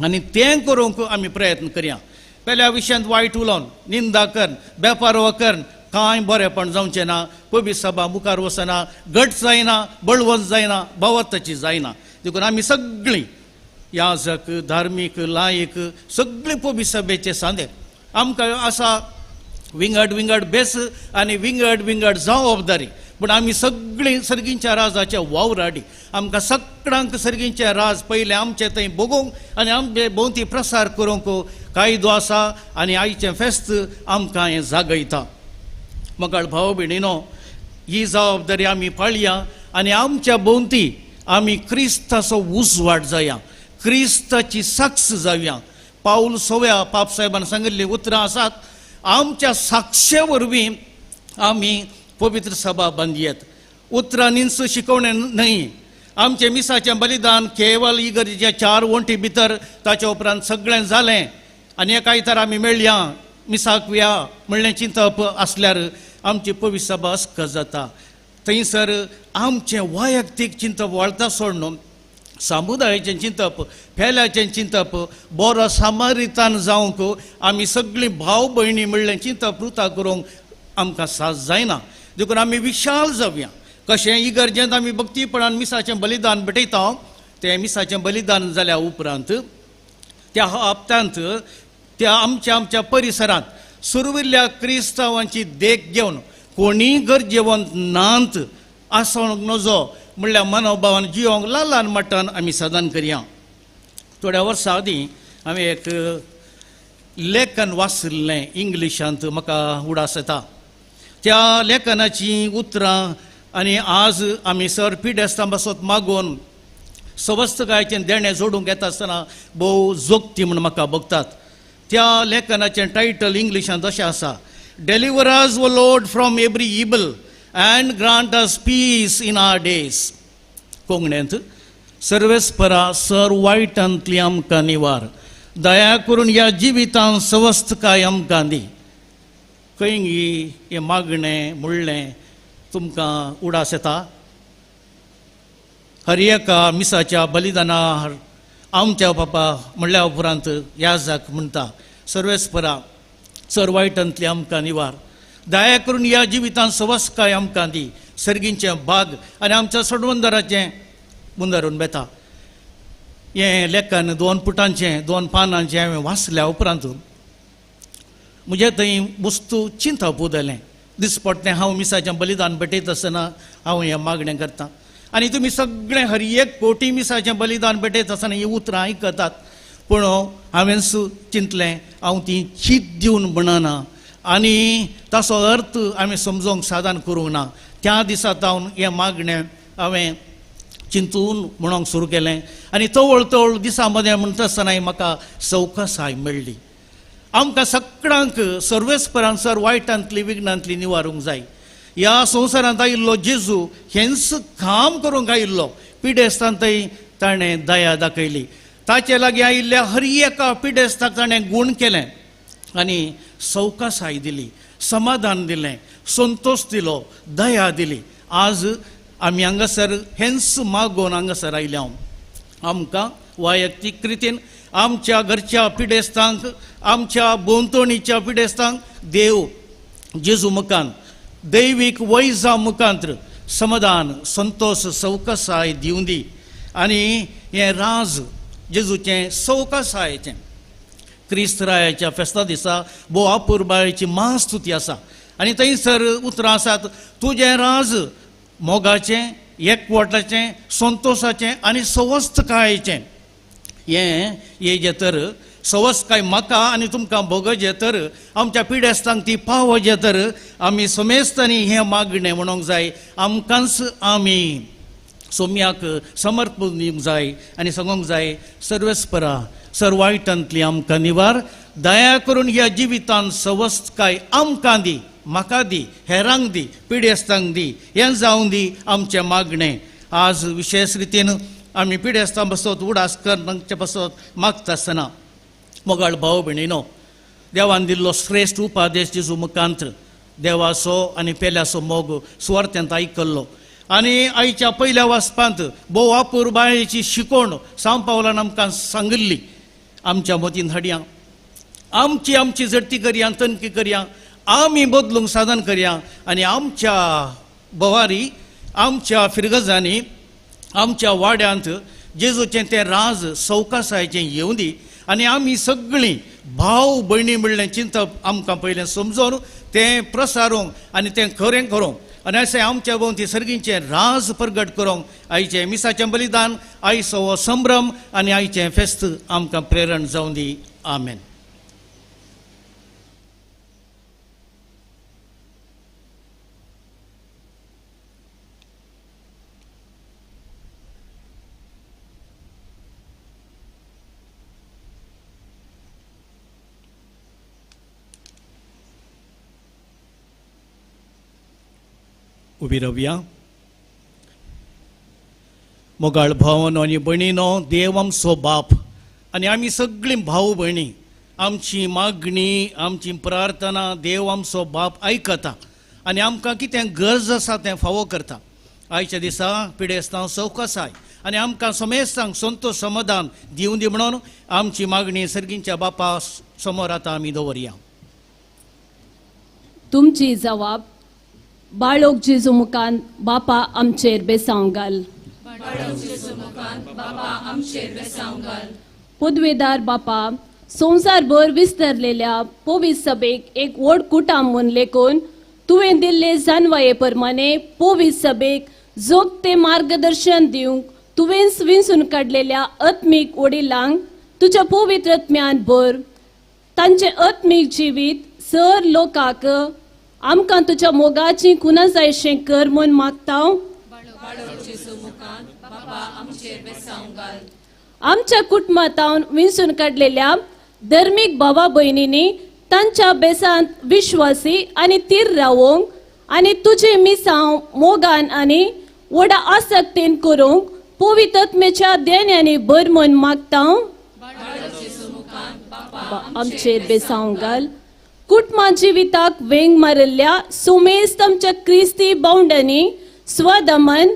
Speaker 3: आनी तें करूंक आमी प्रयत्न करया. पेल्या विशयांत वायट उलोवन, निंदा करून, बेपारवा करून कांय बरेंपण जावचें ना, पवित्र सभा मुखार वचना, घट जायना, बळवंत जायना, भावार्थाची जायना. देखून आमी सगळीं याजक, धार्मीक, लायक सगळीं पवित्र सभेचे सांदे आमकां आसा विंगड विंगड बेस आनी विंगड विंगड जबाबदारी, पूण आमी सगळीं सर्गींच्या राजाच्या वावराडी. आमकां सगळ्यांक सर्गींचे राज पयलें आमचे थंय भोगूंक आनी आमचे भोंवती प्रसार करूंक कायदो आसा आनी आयचें फेस्त आमकां हें जागयता. मगाळ भाव भयणीनो, ही जबाबदारी आमी पाळया आनी आमच्या भोंवती आमी क्रिस्ताचो उजवाड जाया, क्रिस्ताची साक्ष जावया. पावल सोव्या पाप साहेबान सांगिल्लीं उतरां आसात, आमच्या साक्षे वरवीं आमी पवित्र सभा बांदयेत. उतरांनीच शिकवणें न्हय, आमचें मिसाचें बलिदान केवल इगर्जेच्या 4 वण्टी भितर, ताच्या उपरांत सगळें जालें आनी एका आयतार आमी मेळया मिसाक या म्हणलें चिंतप आसल्यार आमची पवित्र सभा अस्कत जाता. थंयसर आमचें वैयक्तीक चिंतप वळता सोडून समुदायाचें चिंतप, पेल्याचें चिंतप, बरो सामारितान जावंक आमी सगळीं भाव भयणी म्हणलें चिंतप रुता करूंक आमकां साथ जायना. देखून आमी विशाल जावया. कशें इगर्जेंत आमी भक्तीपणान मिसाचें बलिदान भेटयता, तें मिसाचें बलिदान जाल्या उपरांत त्या हप्त्यांत त्या आमच्या आमच्या परिसरांत सुरविल्ल्या क्रिस्तांवांची देख घेवन कोणीय गरजेवंत नात आसूंक नजो म्हणल्यार मनोभावान जियोंक ल्हान ल्हान मट्टान आमी साधन करया. थोड्या वर्सां आदीं हांवें एक लेखन वाचिल्लें इंग्लिशांत, म्हाका उडास येता त्या लेखनाचीं उतरां आनी आज आमी सर पिडेस्तां पासत मागून सवस्तकायेचें देणें जोडूंक येता आसतना भोव जोगती म्हूण म्हाका भोगतात. त्या लेखनाचें टायटल इंग्लिशांत अशें आसा, deliver us O Lord from every evil and grant us peace in our days. कोंकणींत सर्वेस्परा sir वायटांतली आमकां निवार, दया करून ह्या जिवितांत सवस्तकाय आमकां दी. खंय हें मागणें म्हणलें तुमकां उडास येता? हर एका मिसाच्या बलिदानार आमच्या बापा म्हणल्या उपरांत याजक म्हणटा, सर्वेस्परा सर वायटांतली आमकां निवार, दया करून ह्या जिवितांत सवस्तकाय आमकां दी. सर्गींचें भाग आनी आमच्या सोडवंदराचें मुंदारून बेता. हें लेखन 2 पुटांचें 2 पानांचें हांवें वाचल्या उपरांत म्हजें थंय वस्तू चिंतप उदलें. दिसपट्टें हांव मिसाचें बलिदान भेटयत आसतना हांव हें मागणें करतां आनी तुमी सगळें हर एक कोटी मिसाचें बलिदान भेटयत आसतना हीं उतरां आयकतात, पूण हांवें चिंतलें हांव ती चीत दिवन म्हणना आनी ताचो अर्थ हांवें समजोंक साधन करूंक ना. त्या दिसा जावन हें मागणें हांवें चिंतून म्हणूंक सुरू केलें आनी तवळ तवळ दिसा मदें म्हणटा आसतनाय म्हाका सवकासाय मेळ्ळी. आमकां सगळ्यांक सर्वेस्परान सर वायटांतली विघ्नांतली निवारूंक जाय. ह्या संवसारांत आयिल्लो जेजू हेंच काम करूंक आयिल्लो. पिडेस्तांतय ताणें दया दाखयली, ताचे लागीं आयिल्ल्या हर एका पिडेस्ताक ताणें गूण केलें आनी सवकासाय दिली, समाधान दिलें, संतोश दिलो, दया दिली. आज आमी हांगासर हेंच मागोवन हांगासर आयल्या. आमकां वैयक्तीक रितीन आमच्या घरच्या पिडेस्तांक, आमच्या भोंवतणीच्या पिडेस्तांक देव जेजू मुखान, दैवीक वैजा मुखांत समाधान, संतोश, सवकासाय दिवं दी आनी हें राज जेजूचें सवकासायेचें क्रिस्त रायाच्या फेस्ता दिसा भोव अपुरबायेची महास्तुती आसा आनी थंयसर उतरां आसात, तुजें राज मोगाचें, एकवटाचें, संतोशाचें आनी सवस्तकायेचें. हें येजें तर सवस्तकाय म्हाका आनी तुमकां भोगजें तर, आमच्या पिडेस्तांक ती पावजें तर आमी समेस्तांनी हें मागणें म्हणूंक जाय. आमकांच आमी सोम्याक समर्पण दिवंक जाय आनी सांगूंक जाय, सर्वेस्परा सर वायटांतली आमकां निवार, दया करून ह्या जिवितांत सवस्तकाय आमकां दी. म्हाका दी, हेरांक दी, पिडेस्तांक दी. हें जावं दी आमचें मागणें. आज विशेश रितीन आमी पिडेस्तां बसत उडास करचे बसत मागता आसतना मोगाळ भाव भयणीनो, देवान दिल्लो श्रेश्ठ उपादेश जेजू मुखांत देवाचो आनी पेल्याचो मोग सुवार्थ्यांत आयकल्लो आनी आयच्या पयल्या वाचपांत भोव अपुरबायेची शिकवण सांव पावलान आमकां सांगिल्ली. आमच्या मतीन हाडया, आमची आमची झडती करया, तनकी करया, आमी बदलूंक साधन करया आनी आमच्या भवारी, आमच्या फिरगजांनी, आमच्या वाड्यांत जेजूचें तें राज सवकासायेचें येवं दी आनी आमी सगळीं भाव भयणी म्हणलें चिंतप आमकां पयलें समजून तें प्रसारूंक आनी तें खरें करूंक आनी अशें आमच्या भोंवती सर्गींचें राज प्रगट करूंक आयचें मिसाचें बलिदान, आयचो हो संभ्रम आनी आयचें फेस्त आमकां प्रेरण जावं दी. आमेन. उबी रावया. मोगाळ भावनो आनी भयणीनो, देव आमचो बाप आनी आमी सगळीं भाव भयणी, आमची मागणी, आमची प्रार्थना देव आमचो बाप आयकता आनी आमकां कितें गरज आसा तें फावो करता. आयच्या दिसा पिडेस्तां सवकासाय आनी आमकां समेस्तांक संतोश समाधान दिवं दी म्हणून आमची मागणी सर्गींच्या बापा समोर आतां आमी दवरया.
Speaker 8: तुमची जवाब बाळोक जेजू मुखान बापा आमचेर बेसांव घाल. पदवेदार बापा, संवसारभर विस्तरलेल्या पवित्र सभेक एक व्हड कुटाम म्हूण लेखून तुवें दिल्ले जानवाये प्रमाणे पवित्र सभेक जोगते मार्गदर्शन दिवंक तुवेंच विंचून काडलेल्या आत्मीक वडिलांक तुज्या पवित्र आत्म्यान भर. तांचें आत्मीक जिवीत सर लोकांक आमकां तुज्या मोगाची खुना जायशें कर म्हूण मागता. आमच्या कुटुंबांत विंचून काडलेल्या धर्मीक भावा भयणींनी तांच्या बेसांत विश्वासी आनी तीर रावोंक आनी तुजें मिसांव मोगान आनी व्हडा आसक्तेन करूंक पवित्र आत्म्याच्या देण्यांनी भर म्हूण मागता. आमचेर बेसांव घाल. कुटुंबा जिविताक वेंग मारिल्ल्या सुमेस्त आमच्या क्रिस्ती बावंडांनी स्वदमन,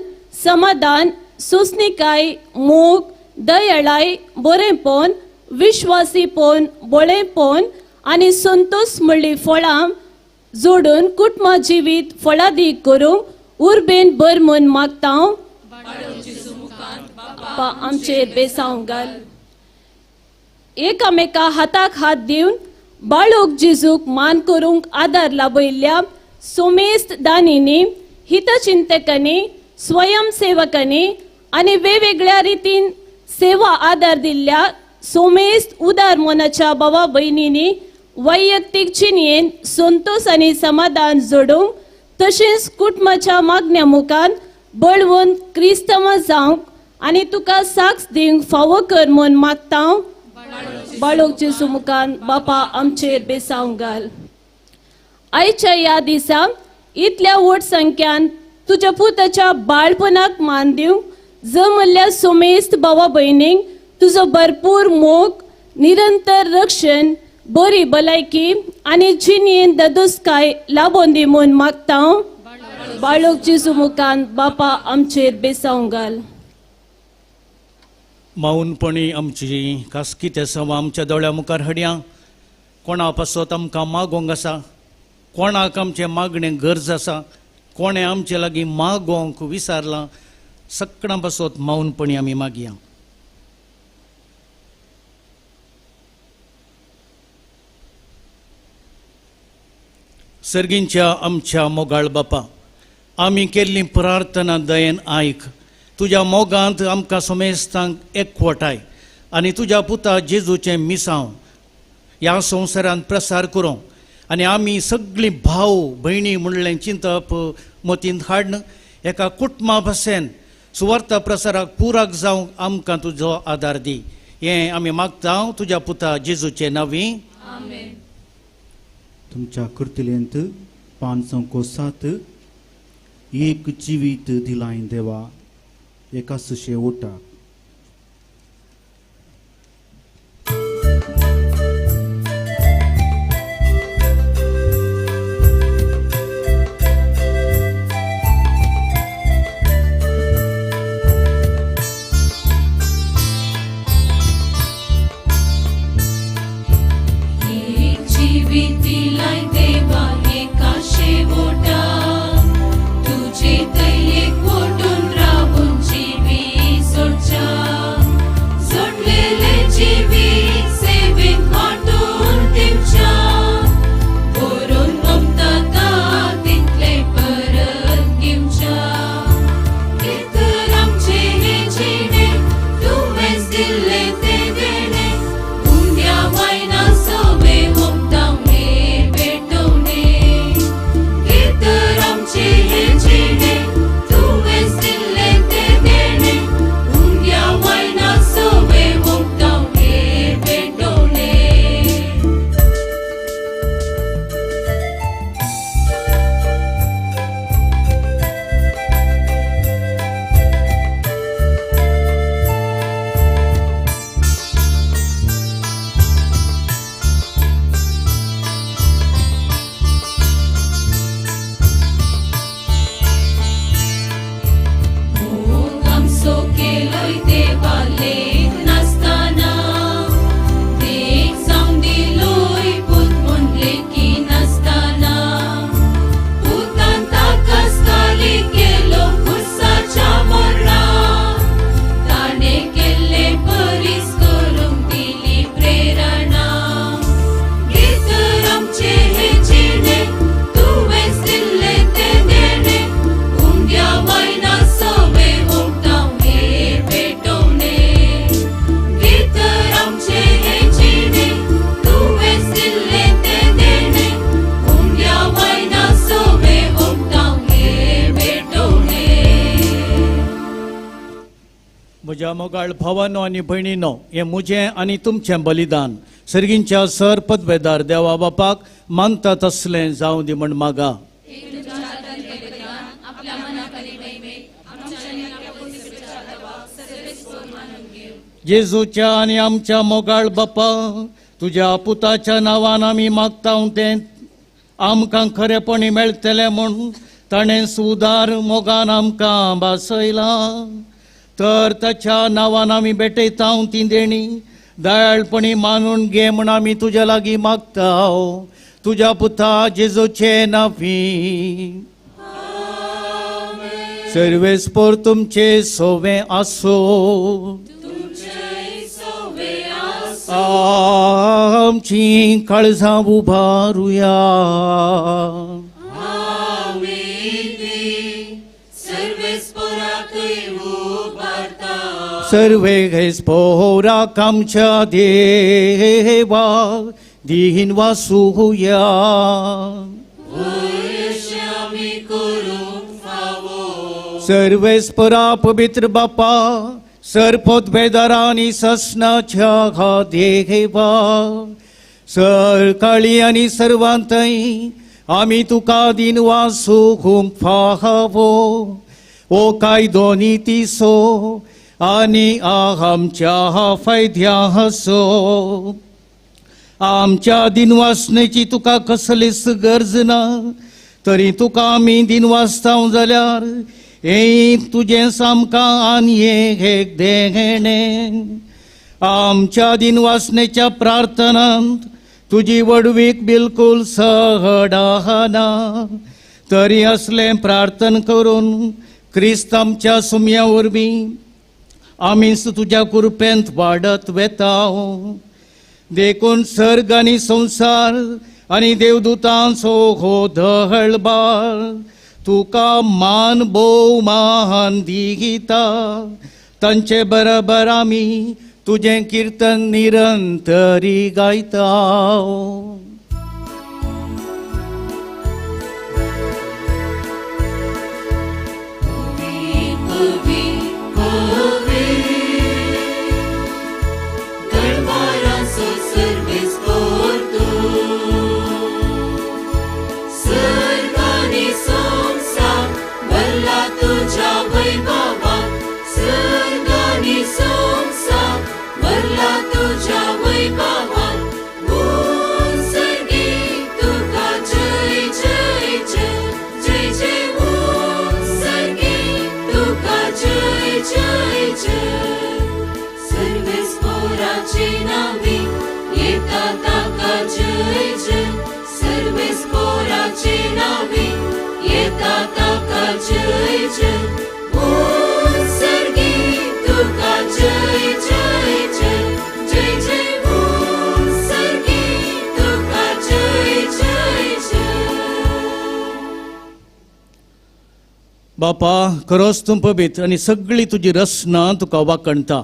Speaker 8: समाधान, सुसणिकाय, मोग, दयाळाय, बरेंपण, विश्वासीपण, बळेपण आनी संतोष म्हणली फळां जोडून कुटुंबा जिवीत फळादीक करूंक उर्बेन भर म्हूण मागता. आमचेर बेसांव घाल. एकामेका हाताक हात दिवन बाळोक जेजूक मान करूंक आदार लाभयल्ल्या सोमेस्त दानींनी, हितचिंतकांनी, स्वयंसेवकांनी आनी वेगवेगळ्या रितीन सेवा आदार दिल्ल्या सोमेस्त उदार मनाच्या भावा भयणींनी वैयक्तीक जिणेंत संतोष आनी समाधान जोडूंक तशेंच कुटुंबाच्या मागण्या मुखार बळवंत क्रिस्तांव जावंक आनी तुका साक्ष दिवंक फावो कर म्हूण मागता. बाळोक जेजू मुखार बापा आमचेर बेसांव घाल. आयच्या ह्या दिसा इतल्या व्हड संख्यान तुज्या पुताच्या बाळपणाक मान दिवंक जमल्ल्या सोमेस्त भावा भयणींक तुजो भरपूर मोग, निरंतर रक्षण, बरी भलायकी आनी जिणेंत दादोसकाय लाबोवन दी म्हूण मागता. बाळोक जेजू मुखार बापा आमचेर बेसांव घाल.
Speaker 3: मौनपणी आमची खासकी तेसांव आमच्या दोळ्या मुखार हाडया. कोणा पासत आमकां मागोंक आसा, कोणाक आमचें मागणें गरज आसा, कोणें आमचे लागीं मागोंक विसारलां, सगळ्यां पासत मौनपणी आमी मागया. सर्गींच्या आमच्या मोगाळ बापा, आमी केल्ली प्रार्थना दयेन आयक. तुज्या मोगांत आमकां समेस्तांक एकवटाय आनी तुज्या पुता जेजूचें मिसांव ह्या संवसारांत प्रसार करूंक आनी आमी सगळीं भाव भयणी म्हणलें चिंतप मतींत हाडन एका कुटुंबा भशेन सुवार्थ प्रसाराक पुराक जावंक आमकां तुजो आदार दी. हें आमी मागता तुज्या पुता जेजूचें नांवी.
Speaker 5: तुमच्या कृतीलेंत 507 एक जिवीत दिलाय देवा एका सुशे ओटाक.
Speaker 3: म्हज्या मोगाळ भावानो आनी भयणीनो, हें म्हजें आनी तुमचें बलिदान सर्गींच्या सर पदवेदार देवा बापाक मानता तसलें जावं दी म्हण मागा. जेजूच्या आनी आमच्या मोगाळ बापा, तुज्या पुताच्या नांवान आमी मागता तें आमकां खरेपणी मेळटलें म्हूण ताणें सुदार मोगान आमकां भासयलां. तर ताच्या नांवान आमी भेटयता ती देणी दयाळपणी मानून घे म्हूण आमी तुज्या लागीं मागता, तुज्या पुता जेजूचे नांवी. सर्वेस्पोर तुमचे सोवे आसो, आमची काळजां उबारुया. सर्वेस्पोराक आमच्या देवा दीन वासुया. सर्वेस्पोरा पवित्र बापा, सरपोतभेदारा आनी ससनाच्या देवा, सरकाळी आनी सर्वांतय आमी तुका दीन वासूंक फावो. ओ कायदो नितीसो आनी आमच्या फायद्यासो, आमच्या दिनवासनेची तुका कसलीच गरज ना, तरी तुका आमी दिनवासता जाल्यार हें तुजें सामकां आनी एक देणें. आमच्या दिनवासनेच्या प्रार्थनांत तुजी व्हडवीक बिलकूल सहडाना, तरी असलें प्रार्थन करून क्रिस्त आमच्या सुमया वरवीं आमीच तुज्या कृपेंत वाडत वेता. देखून सर्ग आनी संवसार आनी देवदूतांचो हो धळबार तुका मान भोवमान दिता. तांचे बरोबर आमी तुजें किर्तन निरंतरी गायता.
Speaker 6: Sir. तुझ्या वैभवान सर्ग आनी संवसार भरला तुझ्या वैभवान उत्सर्गी तुका जय जय जय जय जय उत्सर्गी तुका जय जय जय सर्वेस्पोराचे नावी येता ताका जय जय सर्वेस्पोराचे नावी येता ताका जय जय उत्सर्गी तुका जय जय जय जय जय उत्सर्गी तुका जय जय जय.
Speaker 3: बापा खरोच तूं पवित्र आनी सगळी तुजी रचना तुका वाखणता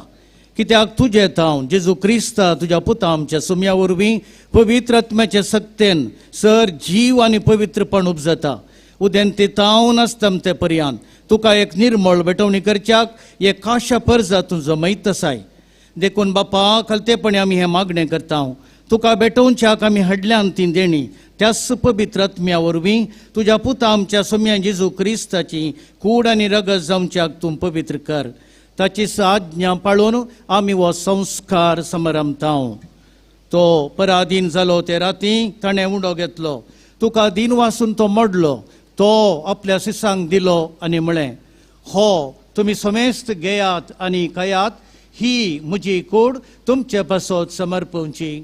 Speaker 3: कित्याक तुजें तांव जेजू क्रिस्ता तुज्या पुता आमच्या सुम्या वरवीं पवित्र आत्म्याचे सक्तेन सर जीव आनी पवित्रपण उपजता. उदेंते तावन आसता पर्यांत तुका एक निर्मळ भेटवणी करच्याक एक काशा परजा तूं जमयत आसाय. देखून बापा खालतेपणी आमी हें मागणें करता. तुका भेटोवच्याक आमी हाडल्यान ती देणी त्याच पवित्र आत्म्या वरवीं तुज्या पुता आमच्या सोम्या जेजू क्रिस्ताची कूड आनी रगत जावच्याक तूं पवित्र कर. ताची आज्ञा पाळून आमी हो संस्कार समारंभता. तो पराधीन जालो ते राती ताणें उंडो घेतलो, तुका दिन वासून तो मोडलो, तो आपल्या शिसांक दिलो आनी म्हळें, हो तुमी समेस्त घेयात आनी खायात, ही म्हजी कूड तुमचे पासत समर्पवची.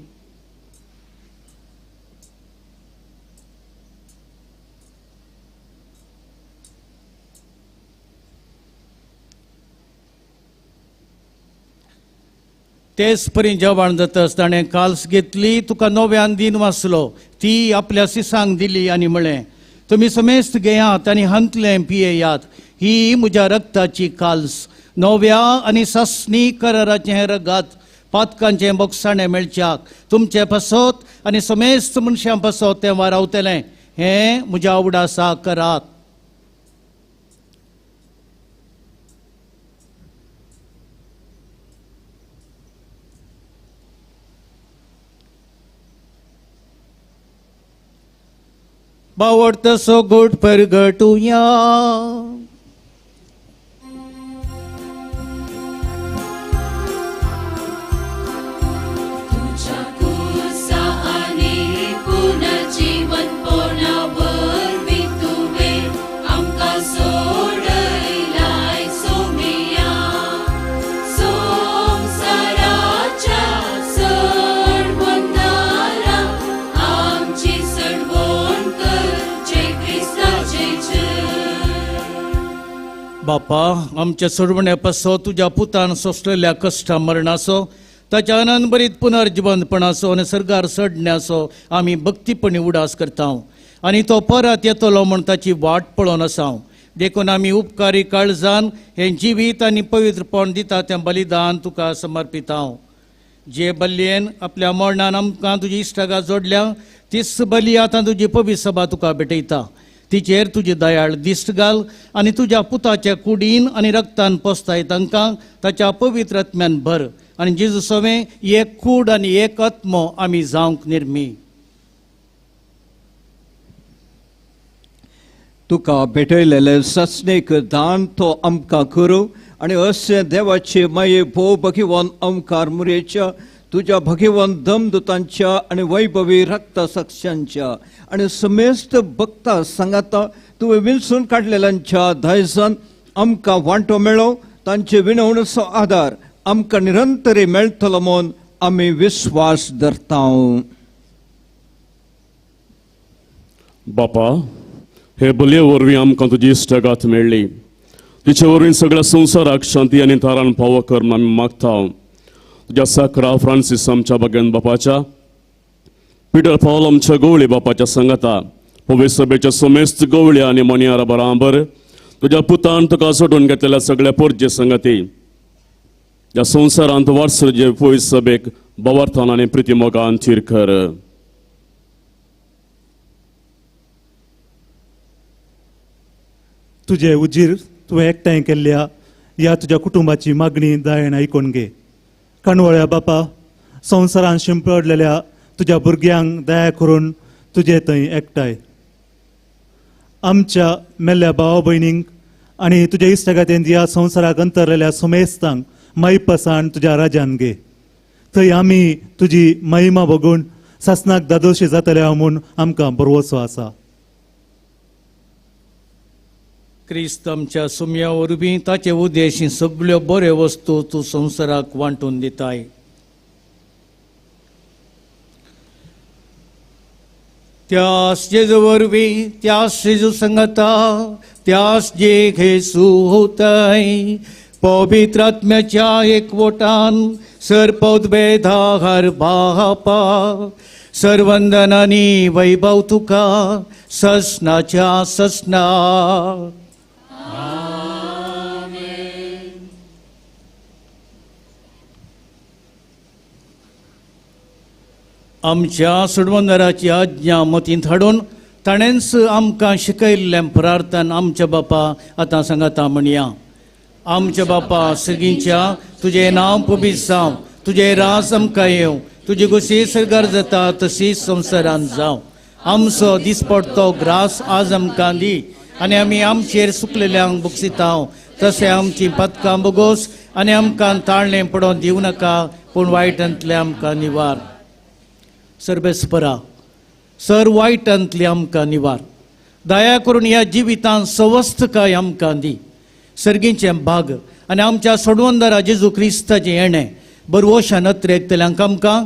Speaker 3: तेच परी जेवण जातच ताणें काल्स घेतली, तुका नव्यान दिन वाचलो, ती आपल्या शिसांक दिली आनी म्हळें, तुमी समेस्त घेयात आनी हांतलें पियेयात, ही म्हज्या रक्ताची काल्स, नव्या आनी सासणी कराराचें हें रगात, पातकांचें बोगसाणें मेळच्याक तुमचे पासत आनी समेस्त मनशां पासत तें वारावतलें, हें म्हज्या आवडासा करात. बावडतसो गोट परगटुया.
Speaker 6: तुझ्या कुसा आनी पुनर्जीवनपणा वरवीं तुवें आमकां सोडयलाय सोमिया. संवसाराच्या सडबंदारा आमची सडवण कर, जय क्रिस्ता जय जय.
Speaker 3: बापा आमच्या सोडवण्या पासत तुज्या पुतान सोंसलेल्या कश्टा मरणाचो, ताच्या आनंदभरीत पुनर्जिवंतपणाचो आनी सर्गार चडण्याचो आमी भक्तीपणी उडास करता आनी तो परत येतलो म्हूण ताची वाट पळोवन आसा. देखून आमी उपकारी काळजान हें जिवीत आनी पवित्रपण दिता तें बलिदान तुका समर्पिता. जे बलयेन आपल्या मरणान आमकां तुजी इश्टागां जोडल्या तीच बली आतां तुजी पवित्र सभा तुका भेटयता. तिचेर तुजी दयाळ दिश्ट घाल आनी तुज्या पुताच्या कुडीन आनी रक्तान पोसताय तांकां ताच्या पवित्र आत्म्यान भर आनी जेजू सवें एक कूड आनी एक आत्मो आमी जावंक निर्मी.
Speaker 9: तुका भेटयलेले सासणीक दान तो आमकां करूं आनी अशें देवाचे माये भोव भगिवन ओंकार मुरेच्या तुज्या भगिवन दमदुतांच्या आनी वैभवी रक्ता साक्षांच्या आनी समेस्त भक्ता सांगाता तुवें विणसून काडलेल्यांच्या दायजान आमकां वांटो मेळो, तांचे विनवणेचो आदार आमकां निरंतरी मेळटलो म्हूण आमी विस्वास धरता.
Speaker 10: बापा हे बलये वरवीं आमकां तुजी इश्टागात मेळ्ळी, तिचे वरवीं सगळ्या संवसाराक शांती आनी थारान पावो कर म्हूण आमी मागता. तुज्या साकरा फ्रांसीस आमच्या बागेन बापाच्या, पिटर पावल आमच्या गवळी बापाच्या सांगाता, पवित्र सभेच्या समेस्त गवळी आनी मनियारा बराबर तुज्या पुतान तुका सोडून घेतलेल्या सगळ्या पोरजे संगाती ह्या संवसारांत वारसो जे पवित्र सभेक बवार्थान आनी प्रिती मोगान थीर कर.
Speaker 11: तुजे उजीर तुवें एकठांय केल्ल्या ह्या तुज्या कुटुंबाची मागणी दयेन आयकून घे. काणवळ्या बापा संवसारान शिंपडलेल्या तुज्या भुरग्यांक दया करून तुजे थंय एकठांय आमच्या मेल्ल्या भावा भयणींक आनी तुज्या इश्टागातीन ह्या संवसाराक अंतरलेल्या सुमेस्तांक मायपासान तुज्या राजान घे. थंय आमी तुजी महिमा बघून सासनाक दादोशी जातले म्हूण आमकां भरवसो आसा.
Speaker 3: क्रिस्त आमच्या सुम्या वरवीं ताचे उद्देशी सगळ्यो बऱ्यो वस्तू तूं संवसाराक वांटून दिताय. त्यास जेजू वरवीं, त्यास जेजू संगता, त्यास जे घेसू होताय, पवित्र आत्म्याच्या एकवटान सरपौद्भेदार बापा सर्वंदनानी वैभव तुका ससनाच्या ससना. आमच्या सोडवंदराची आज्ञा मतींत हाडून ताणेंच आमकां शिकयल्लें प्रार्थन आमच्या बापा आतां सांगाता म्हणया. आमच्या बापा सर्गींच्या, तुजें नांव पवित्र जावं, तुजें राज आमकां येवं, तुजी गोशी सरकार जाता तशी संवसारांत जावं. आमचो दिसपडतो ग्रास आज आमकां दी आनी आमी आमचेर सुकलेल्यांक बक्षितां तशें आमचीं पदकां बोगोस आनी आमकां ताळणें पडोवन दिवं नाका, पूण वायटांतलें आमकां निवार. सर्वेस्परा सर वायटांतली आमकां निवार. दया करून ह्या जिवितांत सवस्तकाय आमकां दी. सर्गीचें भाग आनी आमच्या सोडवंदरा जेजू क्रिस्ताचें येणें बरवशान अत्रेकतल्यांक आमकां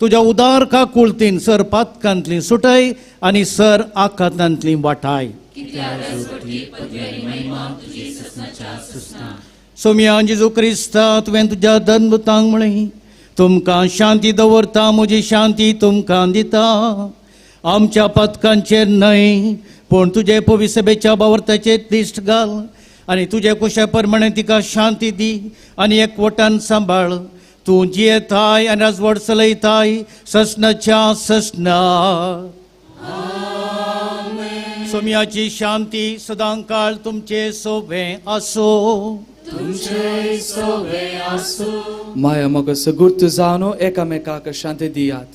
Speaker 3: तुज्या उदार काकुळतीन सर पातकांतली सुटय आनी सर आखातांतली वाटाय. सोम्या जेजू क्रिस्ता, तुवें तुज्या धर्मतांक म्हळें, तुमकां शांती दवरता, म्हजी शांती तुमकां दिता. आमच्या पथकांचेर न्हय पूण तुजे पविसभेच्या बावर्ताचेर दिश्ट घाल आनी तुजे कुशा प्रमाणे तिका शांती दी आनी एकवटान सांबाळ. तूं जियेताय आनी राजवट चलयताय ससनाच्या ससना. सोम्याची शांती सदांकाळ तुमचे सोबें आसो.
Speaker 7: माया मग सगुर्त जावन एकामेकाक शांती दियात.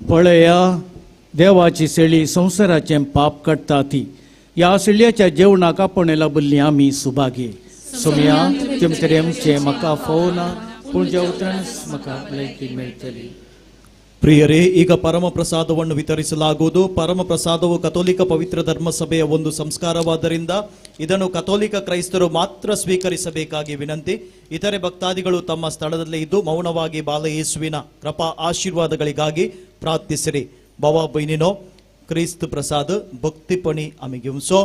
Speaker 3: पळया देवाची सेळी संवसाराचें पाप काडटा ती. ह्या सेळयाच्या जेवणाक आपोवणें लाबिल्ली आमी सुभागी. सोम्या तुमचे आमचें म्हाका फोवना, पूण ज्या उतरानच म्हाका भलायकी मेळटली.
Speaker 1: ಪ್ರಿಯರೇ, ಈಗ ಪರಮ ಪ್ರಸಾದವನ್ನು ವಿತರಿಸಲಾಗುವುದು. ಪರಮ ಪ್ರಸಾದವು ಕಥೋಲಿಕ ಪವಿತ್ರ ಧರ್ಮಸಭೆಯ ಒಂದು ಸಂಸ್ಕಾರವಾದ್ದರಿಂದ ಇದನ್ನು ಕಥೋಲಿಕ ಕ್ರೈಸ್ತರು ಮಾತ್ರ ಸ್ವೀಕರಿಸಬೇಕಾಗಿ ವಿನಂತಿ. ಇತರೆ ಭಕ್ತಾದಿಗಳು ತಮ್ಮ ಸ್ಥಳದಲ್ಲೇ ಇದ್ದು ಮೌನವಾಗಿ ಬಾಲಯೇಸುವಿನ ಕೃಪಾ ಆಶೀರ್ವಾದಗಳಿಗಾಗಿ ಪ್ರಾರ್ಥಿಸಿರಿ. ಬಾಬಾ ಬೈನಿನೋ, ಕ್ರಿಸ್ತ ಪ್ರಸಾದ ಭಕ್ತಿಪಣಿ आमी घेवचो.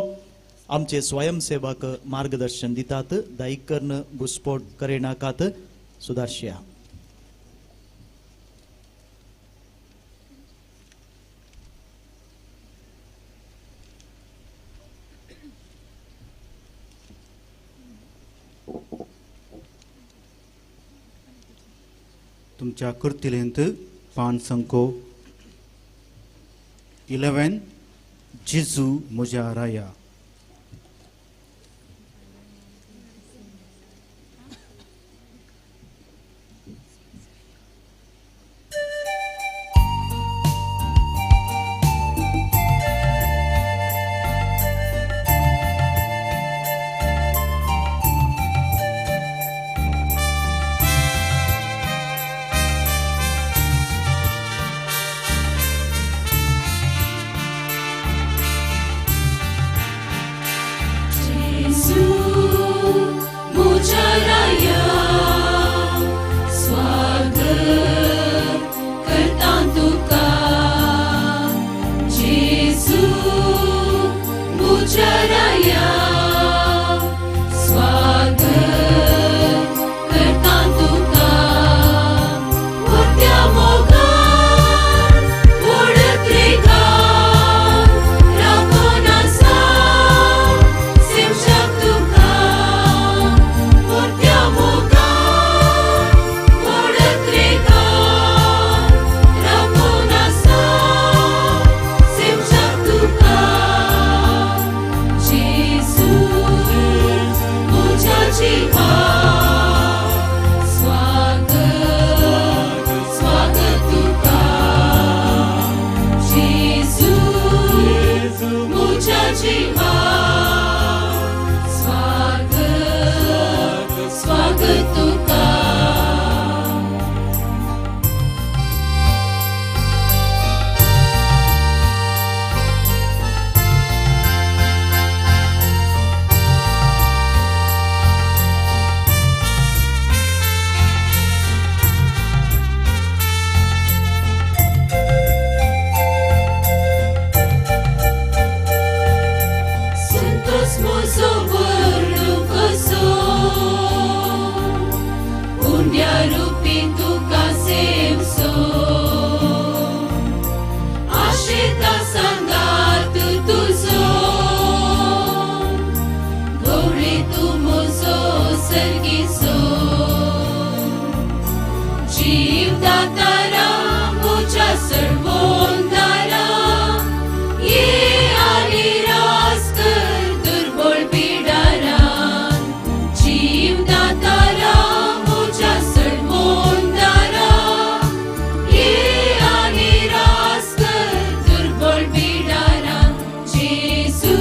Speaker 1: आमचे स्वयंसेवक मार्गदर्शन दितात. दायकर्न घुस्पोट करिनाकात. सुदारशिया.
Speaker 5: तुमच्या कृतीलेंत पान संको 11 जेजू म्हज्या राया.
Speaker 6: तूं म्हजो सर्गीचो जीव दातारा म्हज्या सडवोंदारा ये आनी रास कर दुर्बळ पिडारान जीव दातारा म्हज्या सडवोंदारा ये आनी रास कर दुर्बळ पिडारान जेजू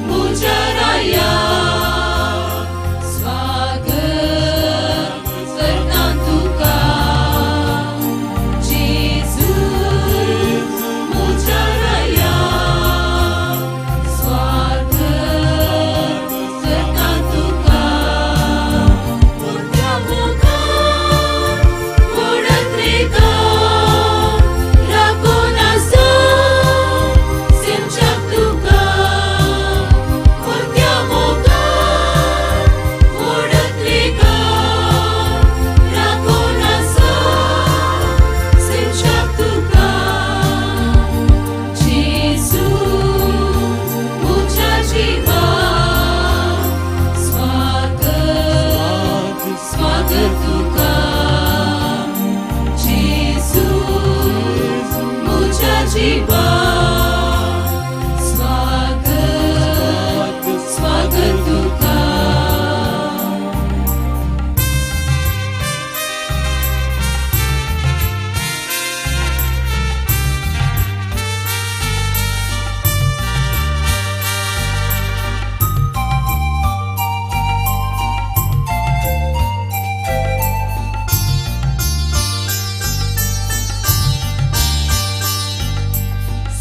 Speaker 6: म्हज्या राया स्वागत करता तुका जेजू म्हज्या राया स्वागत करता तुका मोठ्या मोगान ओडत रे गान राखून आसा सिमच्याक तुका मोठ्या मोगान ओडत रे गान राखून आसा सिमच्याक तुका जेजू म्हज्या जिवा स्वागत स्वागत तुका जेजू म्हज्या जिवा स्वागत स्वागत तुका.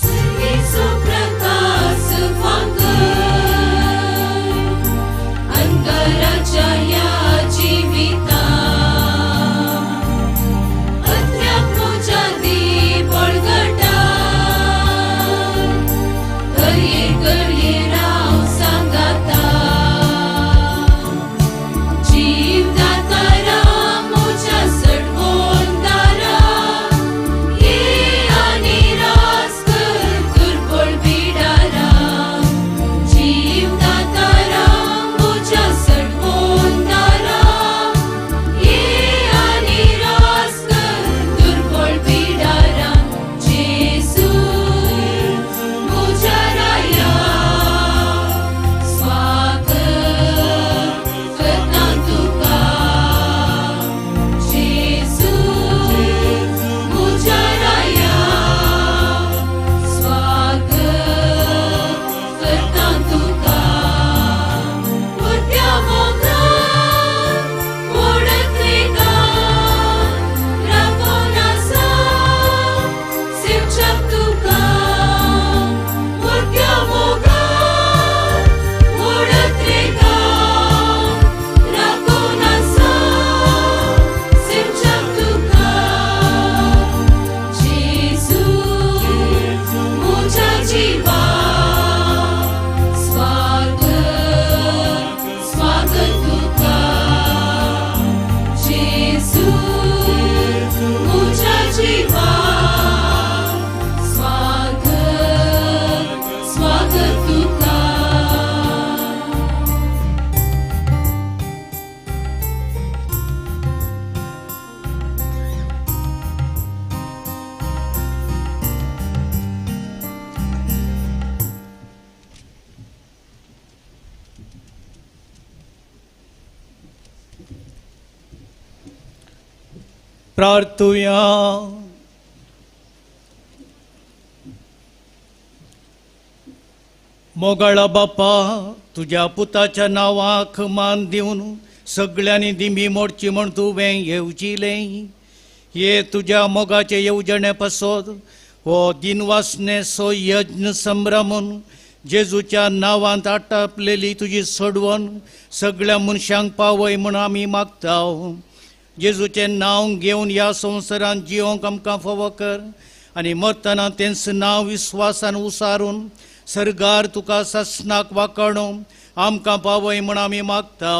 Speaker 6: सर्वेचो प्रकाश फांकर अंगाराच्या ह्या जिविता अद्याप म्हज्या दीप बळगटा घडये घडये राव सांगाता जीव दातारा म्हज्या सडवोंदारा ये आनी रास कर दुर्बळ पिडारा जीव दातारा म्हज्या सडवोंदारा ये आनी रास कर दुर्बळ पिडारा जेजू म्हज्या राया स्वागत करता तुका जेजू म्हज्या राया स्वागत करता तुका मोठ्या मोगान ओडत रे गान राखून आसा सिमच्याक तुका मोठ्या मोगान ओडत रे गान राखून आसा सिमच्याक तुका जेजू म्हज्या जिवा स्वागत स्वागत तुका जेजू म्हज्या जिवा स्वागत स्वागत तुका.
Speaker 3: प्रार्थुया. मोगाळा बापा तुज्या पुताच्या नांवाक मान दिवन सगळ्यांनी दिंबी मोडची म्हण तुवें येवजिलें. हे तुज्या मोगाचे येवजणे पासत हो दिनवासनेचो यज्ञ संभ्रमून जेजूच्या नांवांत आटापलेली तुजी सोडवण सगळ्या मनशांक पावय म्हण आमी मागता. जेजूचें नांव घेवन ह्या संवसारांत जिवंक आमकां फावो कर आनी मरतना तेंच नांव विस्वासान उसारून सर्गार तुका सासणाक वाकाणून आमकां पावय म्हण आमी मागता.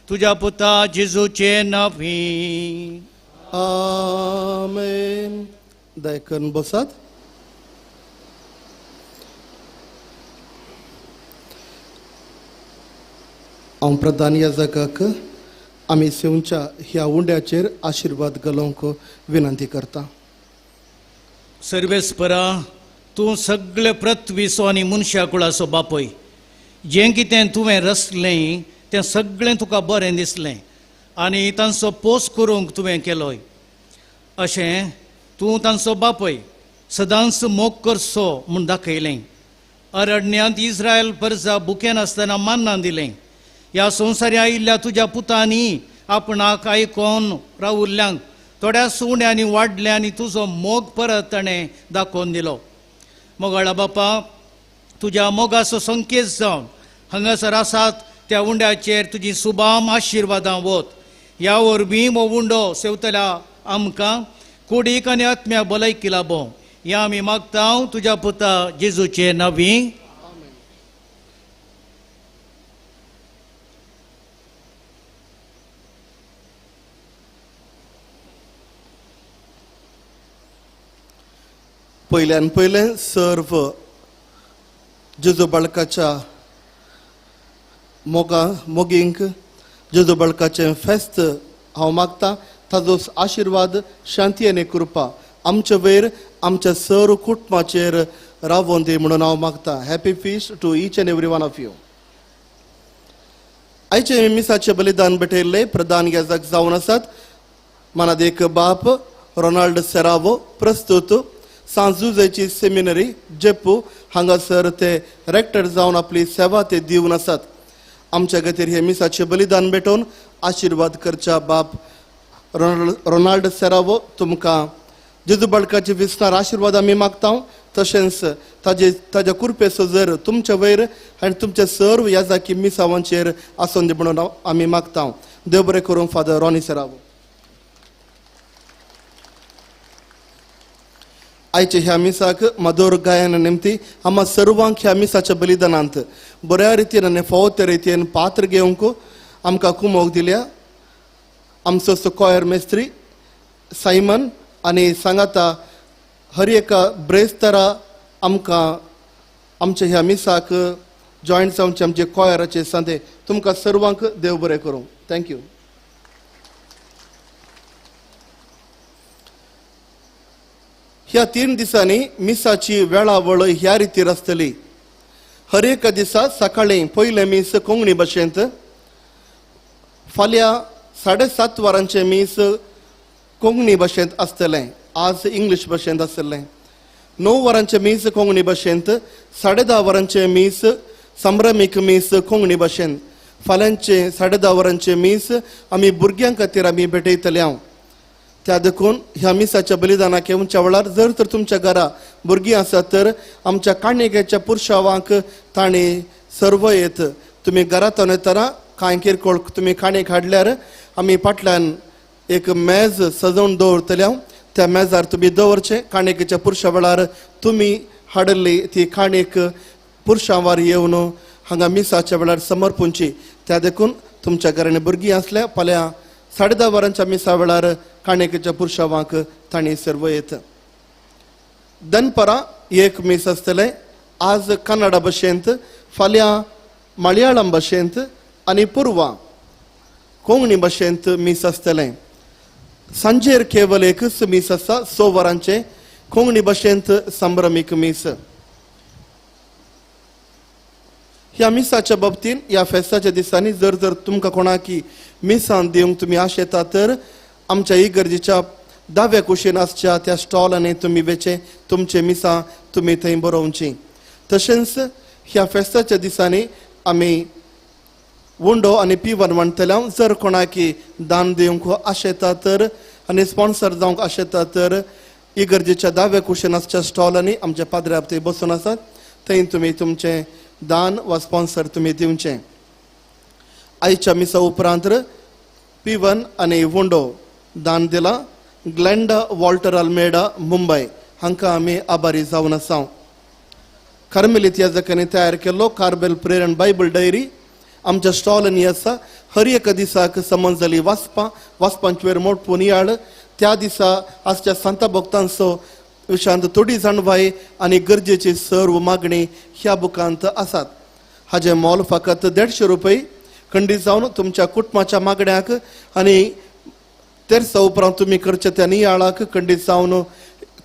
Speaker 3: तुज्या पुता जेजूचें नांवी
Speaker 12: आमेन. दया करून बसात. हांव प्रधान याजकाक आमी सेवच्या ह्या उंड्याचेर आशिर्वाद घालूंक विनंती करता.
Speaker 3: सर्वेस्परा, तूं सगळे पृथ्वीचो आनी मनशा कुळाचो बापूय. जें कितें तुवें रचलें तें सगळें तुका बरें दिसलें आनी तांचो पोस करूंक तुवें केलोय. अशें तूं तांचो बापूय सदांच मोग करचो म्हूण दाखयलें. अरण्यांत इस्रायल परजा भुकेन आसतना मान्नां दिलें. ह्या संवसारी आयिल्ल्या तुज्या पुतांनी आपणाक आयकोन रावुल्ल्यांक थोड्या सुण्यांनी वाडलें आनी तुजो मोग परत ताणें दाखोवन दिलो. मोगाळा बापा, तुज्या मोगाचो संकेत जावन हांगासर आसात त्या उंड्याचेर तुजी सुबाम आशिर्वादां वत. ह्या वरवीं हो उंडो सेवतल्या आमकां कुडीक आनी आत्म्या भलायकी लाबो. ह्या आमी मागता तुज्या पुता जेजूचे नांवी.
Speaker 12: पयल्यान पयलें सर्व जेजू बाळकाच्या मोगा मोगींक जेजू बाळकाचें फेस्त हांव मागता. ताजो आशिर्वाद, शांती आनी कृपा आमचे वयर, आमच्या सर्व कुटुंबाचेर रावोन दी म्हणून हांव मागता. Happy feast to each and every one of you. आयचे मिसाचें बलिदान भेटयल्ले प्रधान याजक जावन आसात मानादेक बाप रोनाल्ड सेरावो, प्रस्तुत सांजुजेची सेमिनरी जेप्पू हांगासर ते रेक्टर जावन आपली सेवा ते दिवन आसात. आमच्या खातीर हे मिसाचें बलिदान भेटोवन आशिर्वाद करच्या बाप रोनाल्ड सेरावो, तुमकां जेजू बाळकाचे विस्तार आशिर्वाद आमी मागता. तशेंच ताजे ताज्या कृपेचो जर तुमच्या वयर आनी तुमच्या सर्व याजाकी मिसावांचेर आसून दी म्हणून आमी मागता. देव बरें करूं फादर रॉनी सेरावो. आयचे ह्या मिसाक मधुर गायन निमती आम्हा सर्वांक ह्या मिसाच्या बलिदानांत बऱ्या रितीन आनी फावो त्या रितीन पात्र घेवंक आमकां कुमोक दिल्या. आमचो कॉयर मेस्त्री सायमन आनी सांगाता हर एका ब्रेस्तारा आमकां आमच्या ह्या मिसाक जॉयंट जावचे आमचे कॉयराचे सांदे तुमकां सर्वांक देव बरें करूं. Thank you. ह्या 3 दिसांनी मिसाची वेळावळ ह्या रितीर आसतली. हर एका दिसा सकाळीं पयलें मीस कोंकणी भाशेंत, फाल्यां 7:30 वरांचें मीस कोंकणी भाशेंत आसतलें, आज इंग्लीश भाशेंत आसतलें. 9 वरांचें मीस कोंकणी भाशेंत, 10:30 वरांचें मीस संभ्रमीक मीस कोंकणी भाशेंत, फाल्यांचें 10:30 वरांचें मीस आमी भुरग्यां खातीर आमी भेटयतले हांव. त्या देखून ह्या मिसाच्या बलिदानाक येवच्या वेळार जर तर तुमच्या घरा भुरगीं आसात तर आमच्या काणयेच्या पुरशावांक तांणी सर्व येत. तुमी घरांत येतना कांय किरकोळ तुमी काणयेक हाडल्यार आमी फाटल्यान एक मेज सजोवन दवरतले हांव. त्या मेजार तुमी दवरचें. काणयेच्या पुरशा वेळार तुमी हाडिल्ली ती काणयेक पुरशांवार येवन हांगा मिसाच्या वेळार समर्पूंची. त्या देखून तुमच्या घरांनी भुरगीं आसल्या फाल्यां 10:30 वरांच्या मिसा वेळार काणयेच्या पुरशावांक तांणी सर्व येत. दनपरां एक मीस आसतलें, आज कन्नडा भाशेंत, फाल्यां मलयाळम भाशेंत आनी पुर्वा कोंकणी भाशेंत मीस आसतलें. सांजेर केवल एकच मीस आसा 6 वरांचें कोंकणी भाशेंत संभ्रमीक मीस. ह्या मिसाच्या बाबतीन ह्या फेस्ताच्या दिसांनी जर जर तुमकां कोणाकी मिसान दिवंक तुमी आशेता तर आमच्या इगर्जेच्या दाव्या कुशीन आसच्या त्या स्टॉलांनी तुमी वेचे तुमचे मिसां तुमी थंय बरोवची. तशेंच ह्या फेस्ताच्या दिसांनी आमी उंडो आनी पिवन म्हणटले. जर कोणाकी दान दिवंक आशेता तर आनी स्पॉन्सर जावंक आशेता तर इगर्जेच्या दाव्या कुशीन आसच्या स्टॉलांनी आमच्या पाद्र्याप थंय बसून आसात, थंय तुमी तुमचें दान वा स्पॉन्सर तुमी दिवचें. आयच्या मिसा उपरांत पिवन आनी उंडो दान दिला ग्लॅन्डा वॉल्टर अल्मेडा मुंबय हांकां आमी आभारी जावन आसा. कार्मेलीत याजकांनी तयार केल्लो कार्बेल प्रेरण बायबल डायरी आमच्या स्टॉलांनी आसा. हर एका दिसाक समज जाली वाचपां वाचपांची वेळ मोटपून याळ त्या दिसा आजच्या सांता भक्तांचो विशांत थोडी जाणवाय आनी गरजेची सर्व मागणी ह्या बुकांत आसात. हाजें मोल फकत 150 रुपये. खंडीत जावन तुमच्या कुटुंबाच्या मागण्याक आनी तेरसा उपरांत तुमी करचे त्या नियाळाक खंडीत जावन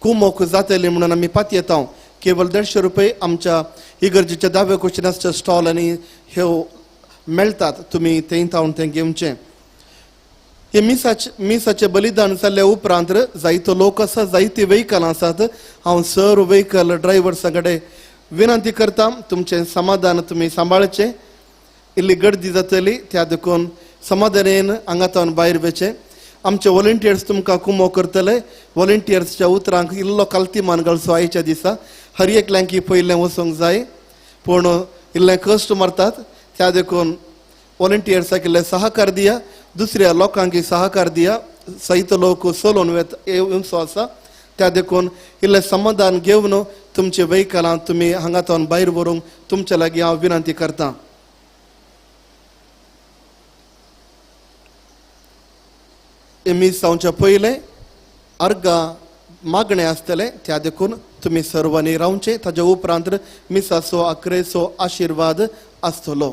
Speaker 12: कुमोक जातली म्हणून आमी पातयेता. केवल 150 रुपये आमच्या इगर्जेच्या दाव्या कुशीन आसच्या स्टॉल आनी ह्यो मेळटात, तुमी थंय तावन तें घेवचें. हे मिसाचें बलिदान जाल्ल्या उपरांत जायतो लोक आसा, जायती व्हेकलां आसात. हांव सर व्हेकल ड्रायव्हर्सां कडेन विनंती करता, तुमचें समाधान तुमी सांबाळचें. इल्ली गर्दी जातली त्या देखून समाधानेन हांगा भायर वचचें. आमचे वॉलंटियर्स तुमकां कुमो करतले. वॉलंटियर्सच्या उतरांक इल्लो कालती मान घालचो आयच्या दिसा. हर एकल्यांकी पयलें वचूंक जाय, पूण इल्लें कश्ट मारतात, त्या देखून वॉलंटियर्साक इल्लें सहकार दिया, दुसऱ्या लोकांक सहकार दिया. सहित लोक चलोवन येवचो आसा, त्या देखून इल्लें समाधान घेवन तुमचे व्हेकलां तुमी हांगा तावन भायर व्हरूंक तुमच्या लागीं हांव विनंती करतां. मीस जावच्या पयलें अर्गां मागणें आसतलें, त्या देखून तुमी सर्वांनी रावचें. ताज्या उपरांत मिसाचो आकरेचो आशिर्वाद आसतलो.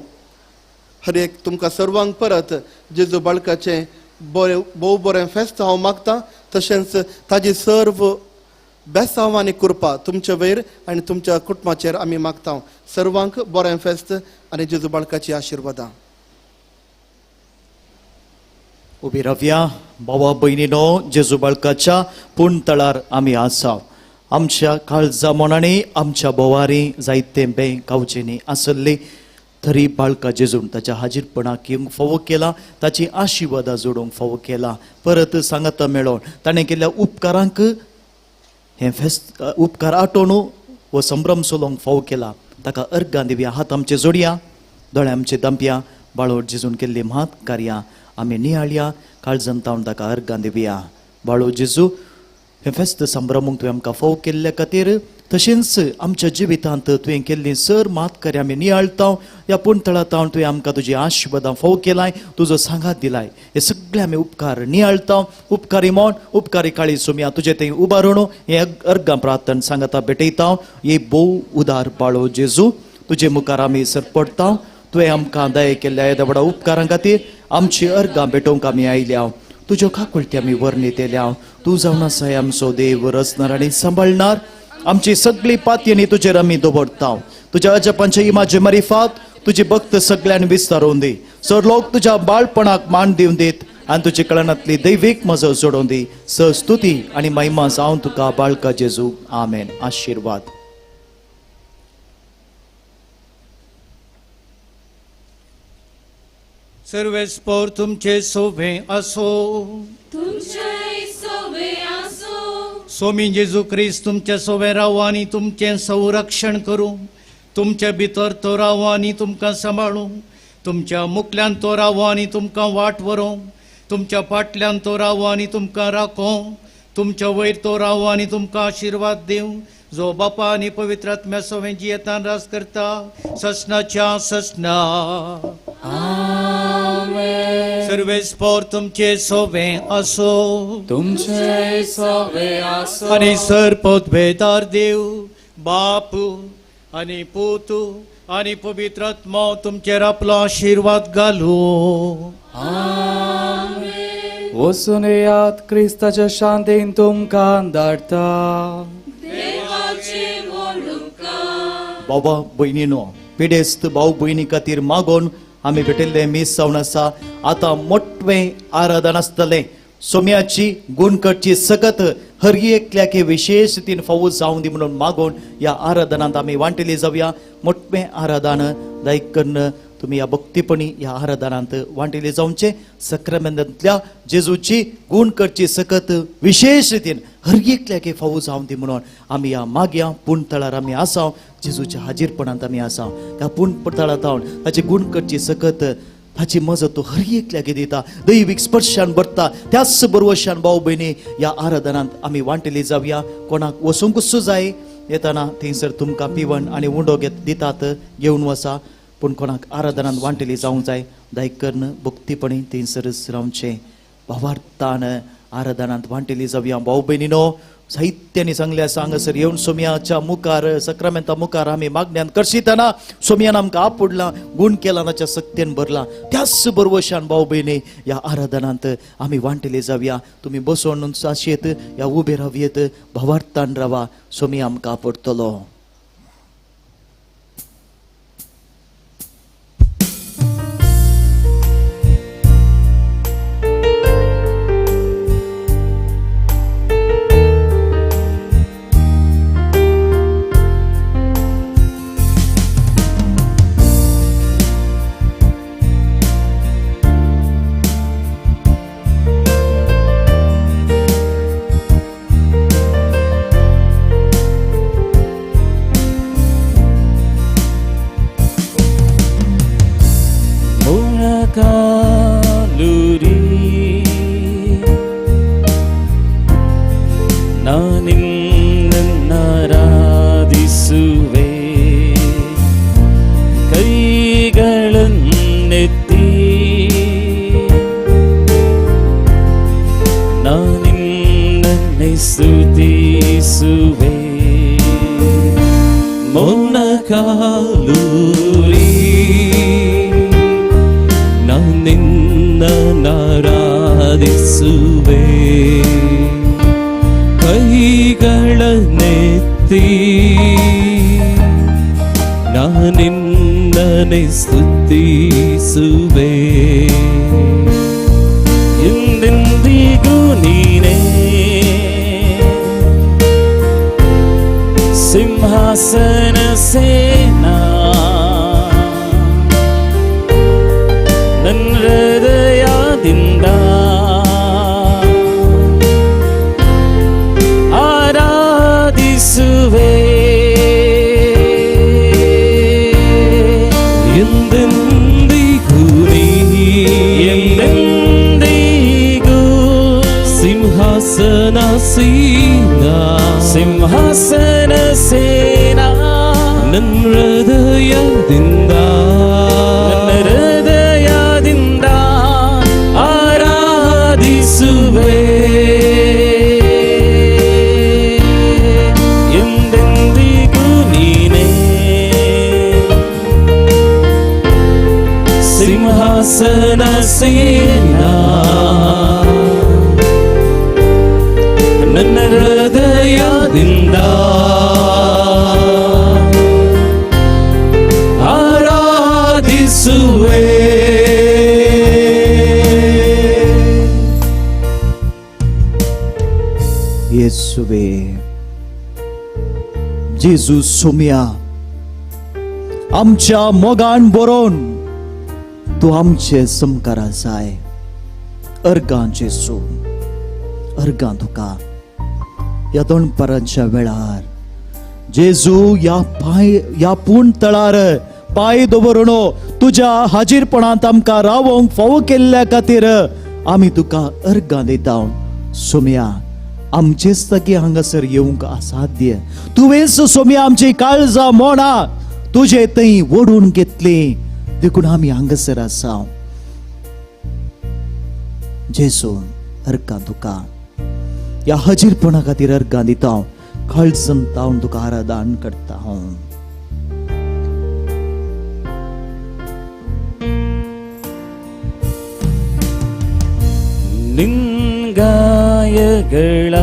Speaker 12: हर एक तुमकां सर्वांक परत जेजू बाळकाचें बरें भोव बरें फेस्त हांव मागतां. तशेंच ताजी सर्व बेसांव आनी कृपा तुमचे वयर आनी तुमच्या कुटुंबाचेर आमी मागता. सर्वांक बरें फेस्त आनी जेजू बाळकाची आशिर्वादां.
Speaker 1: उबी रावया भावा भयणीनो, जेजू बाळकाच्या पूण तळार आमी आसा. आमच्या काळजा मोनांनी आमच्या बोवारी जायते बें गांवचेनी आसल्ली, तरी बाळका जेजून ताच्या हाजीरपणाक येवंक फावो केला, ताची आशिर्वादां जोडूंक फावो केला. परत सांगाता मेळोन ताणें केल्ल्या उपकारांक हें फेस्त उपकार आठोवन हो संभ्रम चलोवंक फावो केला. ताका अर्गां दिवया, हात आमचे जोडया, दोळे आमचे दांपया. बाळोट जेजून केल्ली म्हात कार्यां आमी नियाळया, काळजान तावन ताका अर्गां दिवया. बाळो जेजू, हें फेस्त संभ्रमूंक तुवें आमकां फावो केल्ल्या खातीर, तशेंच आमच्या जिवितांत तुवें केल्ली सर मात कार्यां आमी नियाळता. ह्या पूण तावन तुवें आमकां तुजी आशिर्वादां फावो केलाय, तुजो सांगात दिलाय. हे सगळे आमी उपकार नियाळता. उपकारी मोन, उपकारी काळी सोमया तुजे थंय उबारून हे अर्गां प्रार्थन सांगाता भेटयता. हे भोव उदार बाळो जेजू, तुजे मुखार आमी सरपडटा. तुवें आमकां दया केल्ल्या येद्या व्हडा उपकारां खातीर आमची अर्गां भेटोवंक आमी आयल्या. तुज्यो काकुळटी आमी वर्णीत येल्या. तूं जावन आसाय आमचो देव, रचणार आनी सांबाळणार. आमची सगळी पातयेनी तुजेर आमी दवरता. तुज्या अजपांचे इमाजे मारिफात तुजी भक्त सगळ्यांनी विस्तारून दी. सर लोक तुज्या बाळपणाक मान दिवन दीत आनी तुजे कळनांतली दैवीक मजत जोडून दी. स स्तुती आनी महिमा जावन तुका बाळका जेजू. आमेन. आशिर्वाद.
Speaker 3: सर्वेस्पोर तुमचे सोबे असो,
Speaker 6: तुमचे सोबे असो.
Speaker 3: स्वामी जेजू क्रिस्त तुमचे सोबे राव आनी तुमचें संरक्षण करूं. तुमचे भितर तो राव आनी तुमकां सांबाळूं. तुमच्या मुखल्यान तो राव आनी तुमकां वाट व्हरूं. तुमच्या फाटल्यान तो राव आनी तुमकां राखों. तुमच्या वयर तो राव आनी तुमकां आशिर्वाद दिवं. जो बापा आनी पवित्र आत्म्या सोबे जियेतान राज करता ससनाच्या ससना. सर्वेस्पोर तुमचे सोबे असो,
Speaker 7: तुमचे सोबे असो.
Speaker 3: आनी सर पदवेदार देव बाप आनी पूत आनी पवित्र आत्मो तुमचेर आपलो आशिर्वाद घालू.
Speaker 7: वचून येयात, क्रिस्ताच्या शांतीन तुमकां धाडटा.
Speaker 1: बाबा भयणीनो, पिडेस्त भाव भयणी खातीर मागोवन आमी भेटिल्लें मीस जावन आसा. आतां मोटवें आराधन आसतलें. सोम्याची गुणकटची सकत हर एकल्याक विशेश तीन फावो जावं दी म्हणून मागोवन ह्या आराधनांत आमी वांटेली जावया. मोटवें आराधन दायक कन्न तुमी ह्या भक्तीपणी ह्या आराधनांत वांटेली जावचें. सक्रामेंतांतल्या जेजूची गूण करची सकत विशेश रितीन हर एकल्याक फावो जावं दी म्हणून आमी ह्या मागया. पूण तळार आमी आसाव, जेजूच्या हाजीरपणांत आमी आसाव. ह्या पूण तळार जावन ताची गूण करची सकत, ताची मजत तो हर एकल्याक दिता, दैवीक स्पर्शान भरता. त्याच बरवशान भाव भयणी ह्या आराधनांत आमी वांटेली जावया. कोणाक वचूंकूच जाय येताना थंयसर तुमकां पिवण आनी उंडो घेत दितात, घेवन वसा. पूण कोणाक आराधनांत वांटेली जावंक जाय दायक कन्न भक्तीपणी थंयसरच रावचें. भावार्थान आराधनांत वांटेली जावया. भाव भयणीनो, साहित्यानी सांगलें आसा हांगासर येवन सोमयाच्या मुखार सक्रामेंता मुखार आमी मागण्यान करशितना सोमयान आमकां आपुडलां, गूण केला, ताच्या सक्तेन भरलां. त्याच बरवशान भाव भयणी ह्या आराधनांत आमी वांटले जावया. तुमी बसोवन साशेत ह्या उबे रावयेत, भावार्थान रावा, सोमया आमकां आपुडटलो. जेजू सोम्या आमच्या मोगान बरोवन तूं आमचे समकारा जाय. अर्गां जेजू, अर्गां तुका ह्या दोनपारांच्या वेळार जेजू ह्या पांय ह्या पूण तळार पांय दवरून तुज्या हाजीरपणांत आमकां रावोंक फावो केल्ल्या खातीर आमी तुका अर्गां दिता. सोम्या आमचेच ताकी हांगासर येवंक असाध्य, तुवेंच सोम्या आमची काळजां मोडां तुजे थंय ओडून घेतली, देखून आमी हांगासर आसा. जेजू अर्गां तुका ह्या हाजीरपणा खातीर अर्गां दिता, काळजान तावन तुका आराधन करता हांव.
Speaker 13: ಲಿಂಗಾಯಗಳ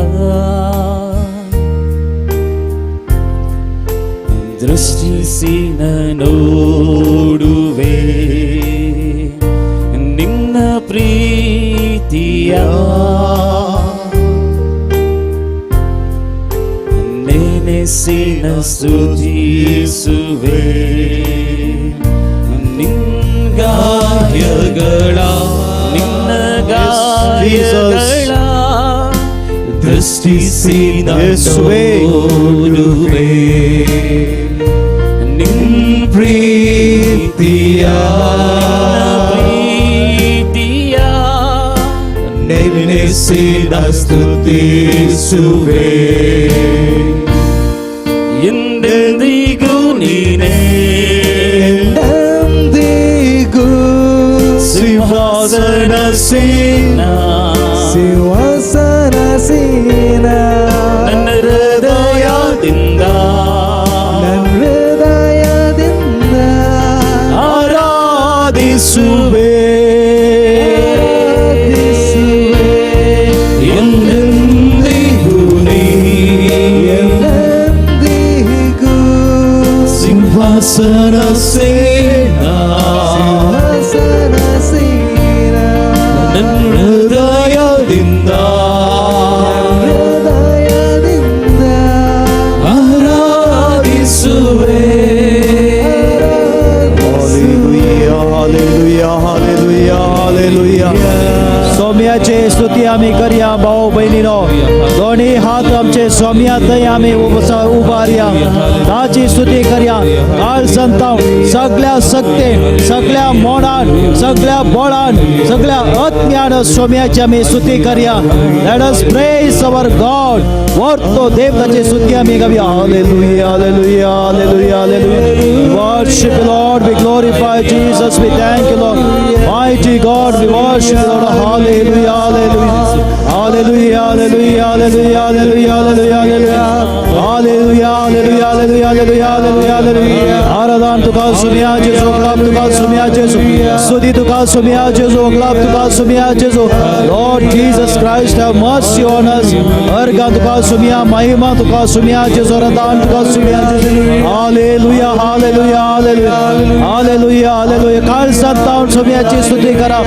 Speaker 13: ದೃಷ್ಟಿಸಿ ನೋಡುವೆ ನಿನ್ನ ಪ್ರೀತಿಯ ನೆನೆಸಿನ ಸ್ತುತಿಸುವೆ. ನಿಂಗಾಯಗಳ ನಿನ್ನ ಗಾಯಗಳ ದೃಷ್ಟಿಸಿ ನೋಡುವೆ ನಿನ್ ಪ್ರೀತಿಯ ಪ್ರೀತಿಯ ನೆನೆಸಿನ ಸ್ತುತಿಸುವೆ. ಎಂದೆಂದಿಗೂ ನೀನೇ
Speaker 14: ಎಂದೆಂದಿಗೂ
Speaker 13: ಸಿಂಹಾಸನ ಸೇನಾ
Speaker 14: ಸಿಂಹಾಸನ ಸೇನಾ.
Speaker 13: ಎಂದೆಂದಿಗೂ
Speaker 14: ಎಂದೆಂದಿಗೂ
Speaker 13: ಸಿಂಹಾಸನ ಸೇನಾ
Speaker 14: ಸಿಂಹಾಸನಾಸೀನ
Speaker 13: ನನ್ನ ಹೃದಯದಿಂದ
Speaker 14: ಹೃದಯದಿಂದ
Speaker 13: ಆರಾಧಿಸುವೆ.
Speaker 1: Hallelujah, hallelujah, hallelujah, hallelujah. सोम्याचे स्तुती आम्ही करया भाऊ बहिणीनो. दोन्ही हात आमचे सोम्या थंय आमी उबारया, ताची स्तुती करया. काळ संताव सगळ्या सक्तेन, सगळ्या मोडान, सगळ्या बोळान, सगळ्या आत्म्यान सोम्याची आमी स्तुती करया. Let us praise our God. वर तो देव ताची स्तुती आमी गावया. Hallelujah, hallelujah, hallelujah, hallelujah. Worship you, Lord. We glorify Jesus. We thank you, Lord. Mighty God, we worship you, Lord. Hallelujah, hallelujah. Hallelujah, hallelujah, hallelujah, hallelujah, hallelujah, hallelujah, hallelujah, hallelujah, hallelujah, hallelujah, hallelujah. आराधन तुका सुमिया जेजू, क्लाप तुका सुमिया जेजू, स्तुति तुका सुमिया जेजू, क्लाप तुका सुमिया जेजू. Lord Jesus Christ, have mercy on us. अर्घा तुका सुमिया, महिमा तुका सुमिया जेजू, आराधन तुका सुमिया जेजू. Hallelujah, hallelujah, hallelujah, hallelujah, hallelujah. काल संतावून सुमियाची स्तुती करा.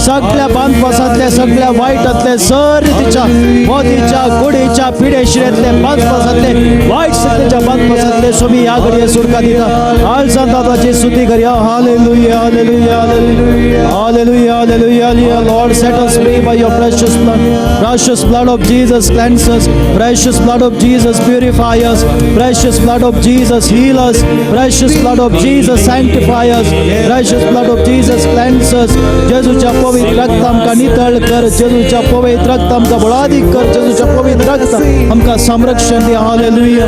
Speaker 1: सगळ्या बांदपासांतले, सगळ्या वायटांतले, सर तिच्या मोदीच्या गुडीच्या पिडेशिरेंतले बांदपासांतले वायट सत्तेच्या बांदपासांतले सुमी ह्या घडये सुटका दिता. काल संताची स्तुती करया. Hallelujah, hallelujah, hallelujah, hallelujah, hallelujah, hallelujah. Lord, set us free by your precious blood. Precious blood of Jesus cleanse us. Precious blood of Jesus purify us. Precious blood of Jesus heal us. Precious blood of Jesus sanctify us. Precious blood of Jesus cleanse us. जेजूच्या पवित्र रक्त आमकां नितळ कर. जेजूच्या पवित्र रक्त आमकां बळादीक कर. जेजूच्या पवित्र रक्त आमकां संरक्षण दी. Hallelujah,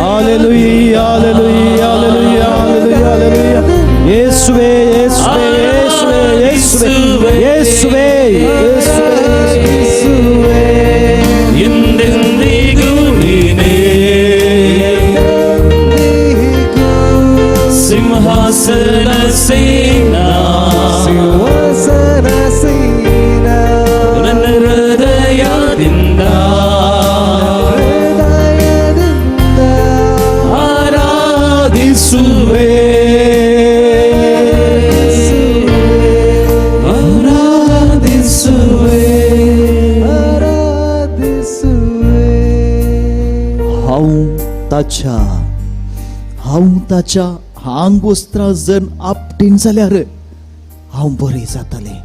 Speaker 1: hallelujah, hallelujah, hallelujah, hallelujah, hallelujah. येसुवे, येसुवे, येसुवे, येसुवे, येसुवे, येसुवे.
Speaker 13: ಎಂದೆಂದಿಗೂ ನೀನೇ ಸಿಂಹಾಸನ ಸೇನಾ
Speaker 14: ಸಿಂಹಾಸನಾಸೀನ
Speaker 13: ನನ್ನ ಹೃದಯದಿಂದ
Speaker 14: ಹೃದಯದಿಂದ
Speaker 13: ಆರಾಧಿಸುವೆ, ಆರಾಧಿಸುವೆ.
Speaker 14: ಆರಾಧಿಸುವೆ.
Speaker 1: हांव ताच्या, हांव ताच्या आंगवस्त्रां जर आपटीन जाल्यार हांव बरें जातलें.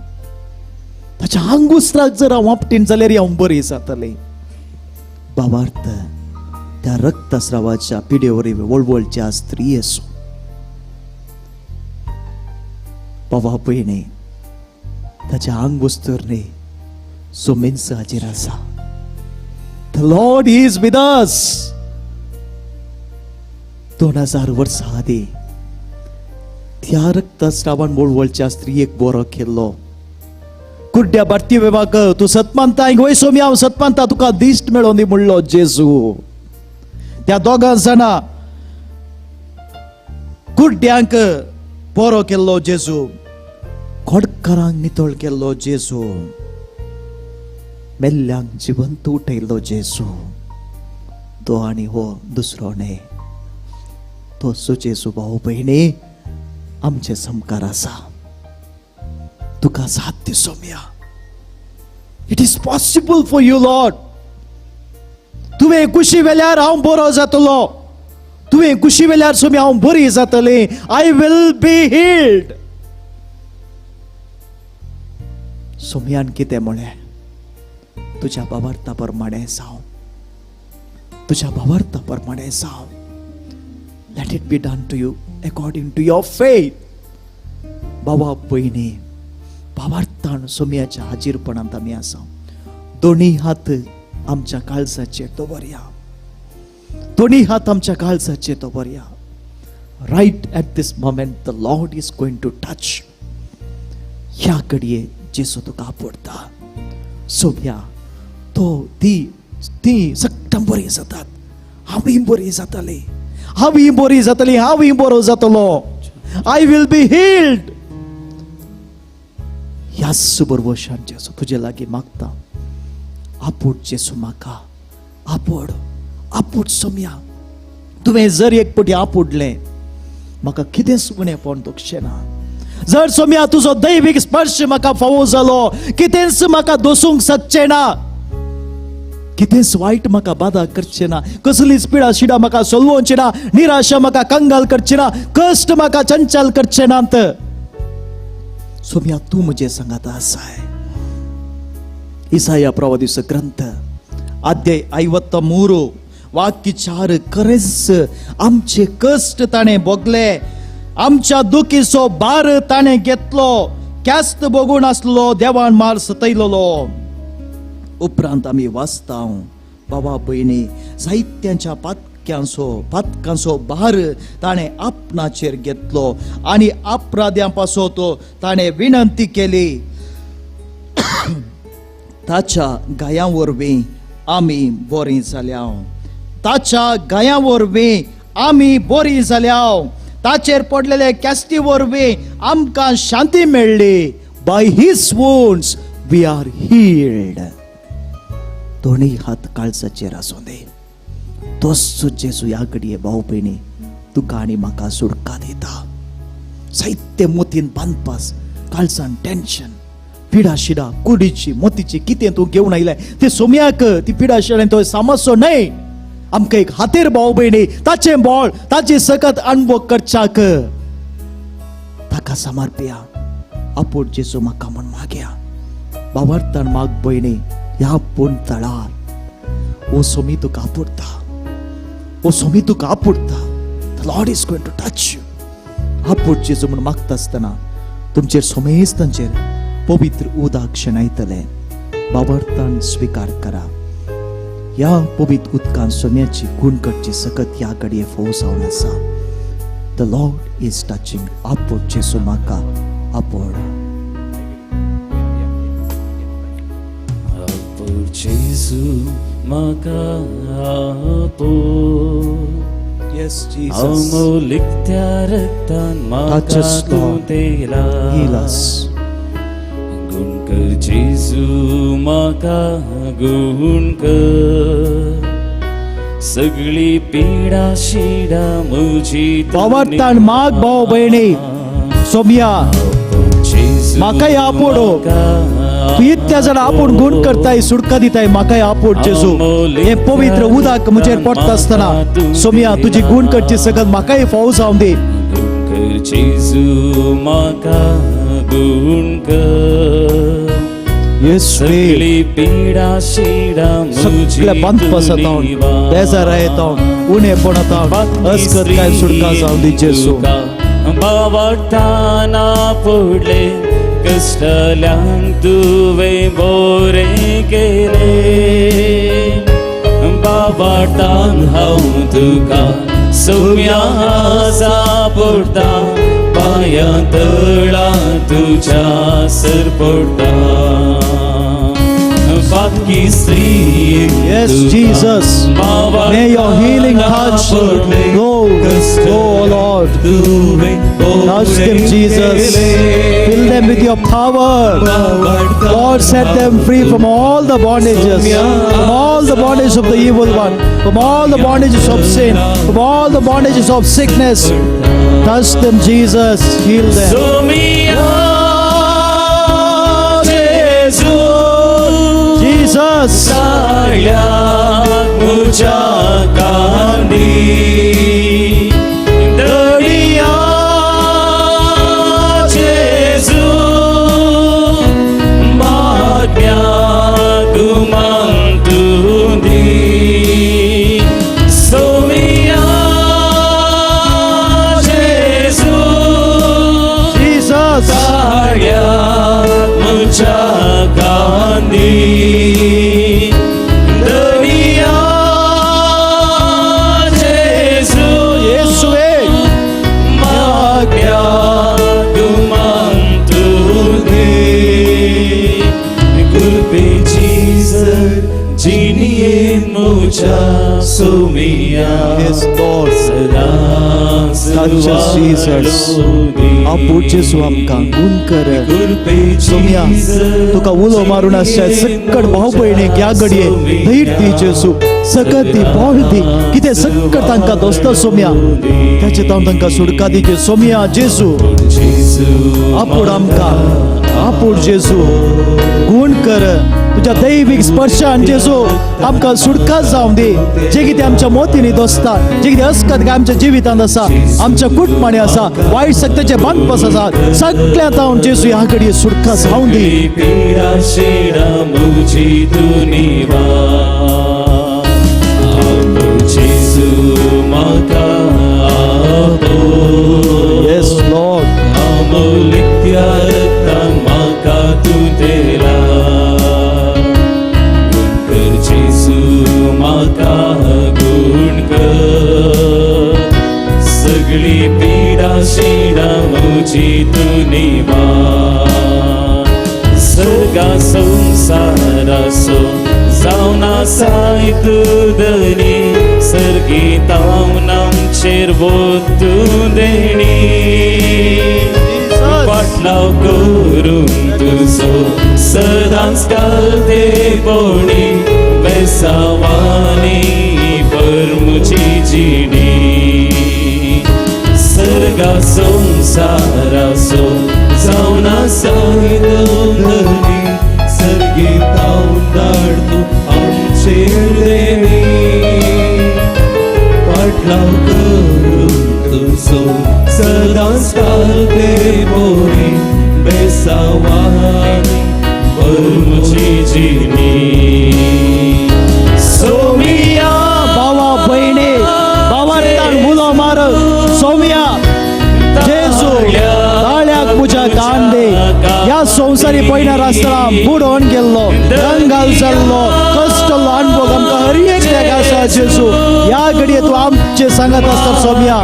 Speaker 1: ताच्या आंगवस्त्राक जर हांव आपटीन जाल्यार हांव बरें जातलें. बाबार्थ त्या रक्तस्रावाच्या पिडे वरवीं वळवळच्या स्त्रियेचो बाबा पयणे ताच्या आंगवस्त्र न्ही सोमेन्स हाजेर आसा. The Lord is with us. 2000 वर्सां आदीं त्या रक्तस्रावान वळवळच्या स्त्रियेक बरो केल्लो. कुड्ड्या भारतीय विभाग तूं सतमानता वय सोमी हांव सतमानता तुका दिश्ट मेळोन दी म्हणलो जेजू. त्या दोगां जाणां कुड्ड्यांक बरो केल्लो जेजू, खोडकारांक नितळ केल्लो जेजू, मेल्ल्यांक जिवंत उठयल्लो जेजू. तो आनी हो दुसरो न्हय, तो जेजू भाऊ भयणी आमचे समकार आसा. तुका साध्य Saumya. It is possible for you Lord. तुवें कुशी वेल्यार हांव बरो जातलो. तुवें कुशी वेल्यार सोम्या हांव बरी जातली. I will be healed. सोम्यान कितें म्हळें? तुज्या बाबार्था प्रमाणें जावं, तुज्या बाबार्था प्रमाणें जावं. Let it be done to you according to your faith. बाबा पयनी बाबार्थान सोम्याच्या हाजीरपणांत आमी आसा. दोन्ही हात आमच्या काळजाचेर दवरया, दोन्ही हात आमच्या काळजाचेर दवरया. Right at this moment the Lord is going to touch. ह्या घडये जेजू तुका आपडता. सोम्या तो ती ती सगळ्यां बरी जातात. हांवूय बरी जातली, हांवूय बरी जातली, हांवूय बरो जातलो. I will be healed. ह्याच बरवशान जेजू तुजे लागीं मागता, आपोड जेजू म्हाका, आपोड, आपोड सोम्या. तुवें जर एक पटी आपोडलें म्हाका कितेंच उणेपण दुखचें ना. जर सोम्या तुजो दैवीक स्पर्श म्हाका फावो जालो, कितेंच म्हाका दोसूंक शकचें ना, कितेंच वायट म्हाका बादा करचें ना, कसलीच पिडा शिडा म्हाका सोलवोवची ना, निराशा म्हाका कंगाल करची ना, कश्ट म्हाका चंचल करचे नात. सोम्या तूं म्हजें सांगात आसाय. इसाया प्रवादीचो ग्रंथ अध्याय 53 वाक्य 4, खरेंच आमचे कश्ट ताणें भोगले, आमच्या दुखीचो भार ताणें घेतलो, ख्यास्त भोगून आसलो, देवान मार सतयलोलो. उपरांत आमी वाचता बाबा भयणी, जायत्यांच्या पातकांचो भार ताणें आपणाचेर घेतलो आनी अपराध्यां पासत ताणें विनंती केली. ताच्या गायां वरवीं आमी बरीं जाल्या, ताच्या गायां वरवीं आमी बरीं जाल्या, ताचेर पडलेले ख्यास्ती वरवीं आमकां शांती मेळ्ळी. By his wounds we are healed. दोनूय हात काळजाचेर आसूं दे. तोच जेजू ह्या घडये भाव भयणी तुका आनी म्हाका सुटका दिता. साहित्य मोतीन बांदपास, काळजान टेन्शन, पिडा शिडा कुडीची मोतीची कितें तूं घेवन आयलें ते सोम्याक ती पिडा शिडा तो समजचो न्हय. आमकां एक हातेर भाव भयणी ताचें बळ ताची सकत अणभव करच्याक ताका समर्पया. आपोट जेजू म्हाका म्हूण मागया. बाबार्थान माग भयणी ह्या पूण तळार ओ सोमी तुका आपुडता, ओ सोमी तुका आपुडता. The Lord is going to touch you. आपोट जेजू म्हूण मागता आसतना तुमचेर सोमेस्तांचेर पवित्र उदक शेणायतलें. बाबार्थान स्विकार करा. ह्या पवित्र उदकान सोम्याची गुण करची सकत ह्या घडये फोव जावन आसा. The Lord is touching. आपोट जेजू म्हाका आपोड.
Speaker 13: आपोड जेजू म्हाका आपोड.
Speaker 1: Yes, Jesus.
Speaker 13: अमोलिक त्या रक्तान म्हाका तूं तेला.
Speaker 1: Heal us.
Speaker 13: गुण कर जेजू म्हाका गुण कर, सगळी पिडा शिडा म्हजी.
Speaker 1: बाबार्थान माग भाव भयणी सोम्या म्हाकाय आपोडो. तूं इतल्या जाणां आपूण गुण करताय, सुटका दिताय, म्हाकाय आपोड जेजू. हें पवित्र उदक म्हजेर पडटा आसतना सोम्या तुजी गुण करची सकत म्हाकाय फावो जावं दी.
Speaker 13: गुण कर जेजू म्हाका गुण कर, सगळी पिडा शिडा
Speaker 1: सगळ्या बांदपास बेजार येता, उणेपण येता, अस्कत काय सुटका जावं दी जेजू.
Speaker 13: बाबार्थान आपोडले कश्टल्यांक तुवें बोरें केलें. बाबार्थान हांव तुका सोम्या सापोडटा, पांयां तळा तुज्या सरपडटा.
Speaker 1: Yes, Jesus. May your healing touch go, go, Lord. Touch them, Jesus. Fill them with your power. Lord, set them free from all the bondages, from all the bondages of the evil one, from all the bondages of sin, from all the bondages of sickness. Touch them, Jesus. Heal them. Jesus.
Speaker 13: Yes, Lord.
Speaker 1: Touch us, Jesus. आपूण जेजू आमकां गुण कर. सोम्या तुका उलो मारून आसच्या सक्कड भाव भयणीक ह्या घडये धैर्य दी जेजू, सकत दी, बळ दी. कितें सक्कड तांकां दोस्ता सोम्या, ताचे तावन तांकां सुडका दी सोम्या जेजू. आपूण आमकां, आपूण जेजू गुण कर. तुज्या दैवीक स्पर्शान जेजू आमकां सुटका जावं दी. जे कितें आमच्या मोतींनी दोसता, जे कितें अस्कत आमच्या जिवितांत आसा, आमच्या कुटुंबांनी आसा, वायट शक्तीचे बांदपास आसा, सगळ्या तावन जेजू ह्या घडये सुटका जावं दी. Yes, Lord.
Speaker 13: सगळी पीडा शिडा मुजी तू निवार. सर्गा संसारासो जावन आसाय तूं धनी, सर्गी तावन आमचेर वोतूं देणी. पाटलाव करून तुजो सदांच घालते बोणी, बेसावानी भर मुजी जिणी. सर्गा संसारासो जावन आसाय तूं धनी, सर्गी तावन धाड तूं आमचेर देणी. पाटलाव करून तुजो सदांच घालते बोणी, बेसावानी भर मुजी जिणी.
Speaker 1: सोमिया भावा भयणी भावार्थान उलो मार. सोमिया जेजू ताळ्याक पुजा कान दे. ह्या संवसारी पयणार आसतना बुडोवन गेल्लो, दंगाल जाल्लो, कश्टल्लो अणभव आमकां हर एकल्याक आसा जेजू. ह्या घडये तूं आमचे सांगत आसता सोमिया,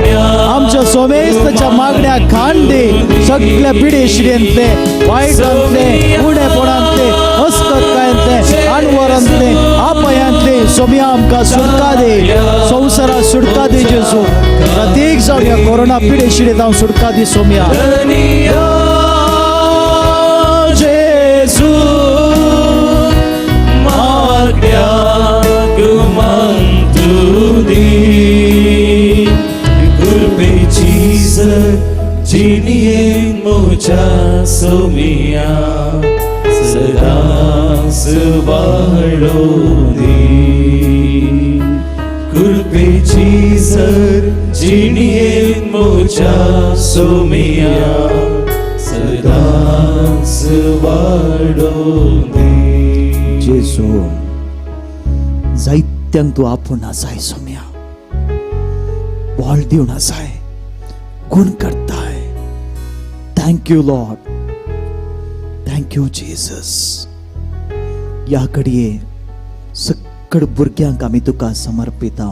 Speaker 1: आमच्या सोमेस्ताच्या मागण्या कान दे. सगळ्या पिडे शिडेंतले, वायटांतले, उणेपणांतले, अस्कतकायांतले, अणवरांतले, आपयांतले सोमिया आमकां सुटका दे. संवसारात सुटका दे जेजू. प्रत्येक जावन ह्या कोरोना पिडे शिडेंत हांव सुटका दी सोमिया.
Speaker 13: जेजू मागण्याक मान तूं दी, कृपेची जिणयेन म्हज्या सोमिया सदांच वाडोवं दी. कृपेची सर जिणयेन म्हज्या सोमिया सदांच वाडोवं दी.
Speaker 1: जेजू जायत्यांक तूं आपूण आसाय सोम्या, बळ दिवन आसाय, गुण करताय. Thank you Lord, thank you Jesus. ह्या घडये सक्कड भुरग्यांक आमी तुका समर्पिता.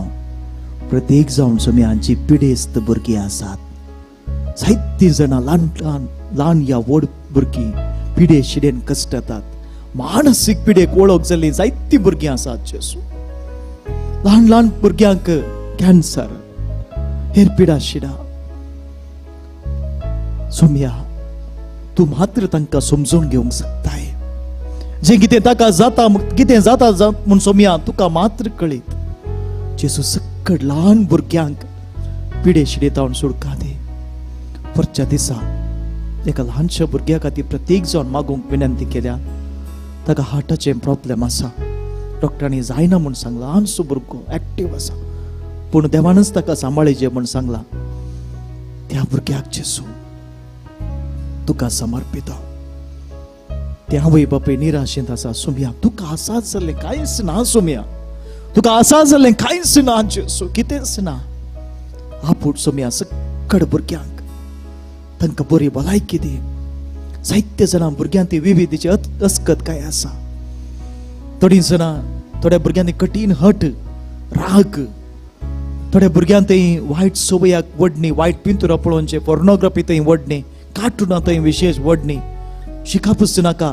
Speaker 1: प्रत्येक जावन सोम्या जी पिडेस्त भुरगीं आसात, जायतीं जाणां ल्हान ल्हान ल्हान या व्हड भुरगीं पिडे शिडेन कश्टतात, मानसीक पिडेक वळख जाल्लीं जायतीं भुरगीं आसात जेजू. ल्हान ल्हान भुरग्यांक कॅन्सर, हेर पिडा शिडा. सोम्या तूं मात्र तांकां समजून घेवंक शकताय. जें कितें ताका जाता, कितें जाता म्हूण सोम्या तुका मात्र कळीत. जेजू सक्कड ल्हान भुरग्यांक पिडे शिडे तावन सुटका दी. परच्या दिसा एका ल्हानशा भुरग्या खातीर प्रत्येक जावन मागूंक विनंती केल्या. ताका हार्टाचें प्रॉब्लेम आसा, डॉक्टरांनी जायना म्हूण सांगलां. ल्हानसो भुरगो एक्टीव आसा, पूण देवानच ताका सांबाळीचे म्हूण सांगलां. त्या भुरग्याक जेजू तुका समर्पिता. ते आवय बापूय निराशेंत आसा. सोम्या तुका आसा जाल्लें कांयच ना. सोम्या तुका आसा जाल्लें कांयच ना जेजू, कितेंच ना. आपूण सोम्या सक्कड भुरग्यांक तांकां बरी भलायकी दी. जायते जाणां भुरग्यांक ती विविधीची अस्कत काय आसा. थोडीं जाणां थोड्या भुरग्यांनी कठीण हट, राग, थोड्या भुरग्यांक थंय वायट संवयाक वडणी, वायट पिंतुरां पळोवचें, पोर्नोग्राफी थंय वडणी, कार्टुनां थंय विशेश वडणी, शिकापूच नाका,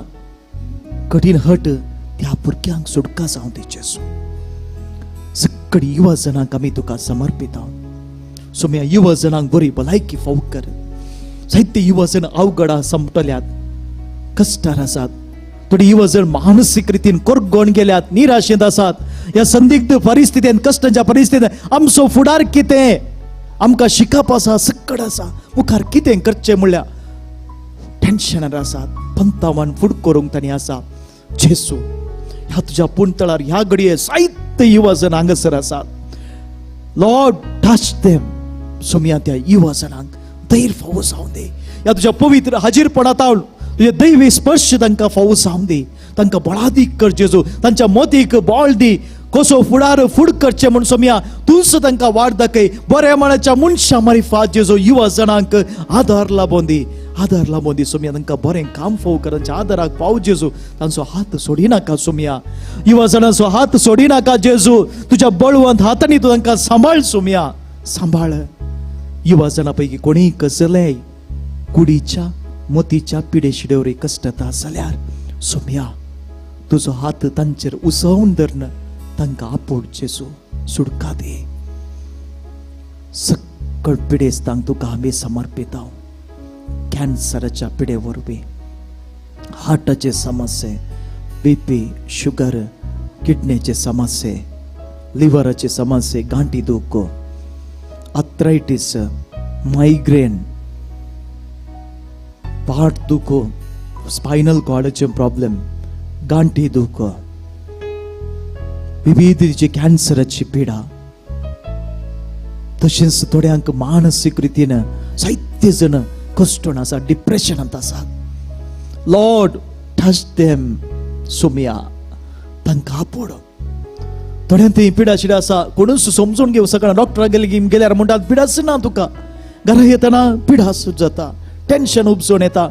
Speaker 1: कठीण हट त्या भुरग्यांक सुटका जावं दी जेजू. सक्कड युवा जणांक आमी तुका समर्पिता. सोम्या युवा जणांक बरी भलायकी फाव कर. जायते युवा जण अवघडा संपटल्यात, कश्टार आसात. थोडी युवा जण मानसीक रितीन कोरगोण गेल्यात, निराशेंत आसात. ह्या संदिग्ध परिस्थितीन, कश्टांच्या परिस्थितीन आमचो फुडार कितें, आमकां शिकप आसा, सक्कड आसा, मुखार कितें करचें म्हणल्यार टेन्शनार आसात. पंतावान फुड करूंक तांणी आसा. जेसू ह्या तुज्या पुणतळार ह्या घडये जायते युवा जण हांगासर आसात. Lord touch them. सोम्या त्या युवा जणांक धैर्य फावो जावं दी. ह्या तुज्या पवित्र हाजीरपणांत तुजे दैवी स्पर्श तांकां फावो जावं दी. तांकां बळादीक कर जेजू, तांच्या मोतीक बळ दी. कसो फुडार फुड करचें म्हूण सोम्या तूंच तांकां वाट दाखय. बऱ्या मानाच्या मनशां मारिफात जेजू युवा जणांक आदार लाबोवन दी, आदार लाबोवन दी. सोम्या तांकां बरें काम फाव कर, तांच्या आदाराक पाव जेजू. तांचो हात सोडिनाका सोम्या, युवा जणांचो हात सोडिनाका जेजू. तुज्या बळवंत हातांनी तूं तांकां सांबाळ सोम्या, सांबाळ. युवा जणां पैकी कोणीय कसलेय कुडीच्या मोतीच्या पिडेशिडेवरी कश्टता जाल्यार सोम्या तुजो हात तांचेर उसोवन धरून तांकां आपोड जेजू, सुटका दी. सक्कड पिडेस्तांक तुका आमी समर्पिता. कॅन्सराच्या पिडे वरवीं, हार्टाचे समस्ये, बीपी, शुगर, किडनेचे समस्ये, लिव्हराचे समस्ये, गांठी दुखो, आर्थरायटीस, मायग्रेन, पाट दुखो, स्पायनल कॉर्डाचे प्रॉब्लेम, गांठी दुखो, विविध कॅन्सराची पिडा, तशेंच थोड्यांक मानसीक रितीन जायते जण कश्टण आसा, डिप्रेशनांत आसात. Lord touch them. सोम्या तांकां आपोड. थोड्यांक ती पिडा शिडा आसा, कोणूच समजून घेवं शकना. डॉक्टरा गेल्यार म्हणटात पिडाच ना तुका, घरा येतना पिडा जाता, टेन्शन उपजून येता,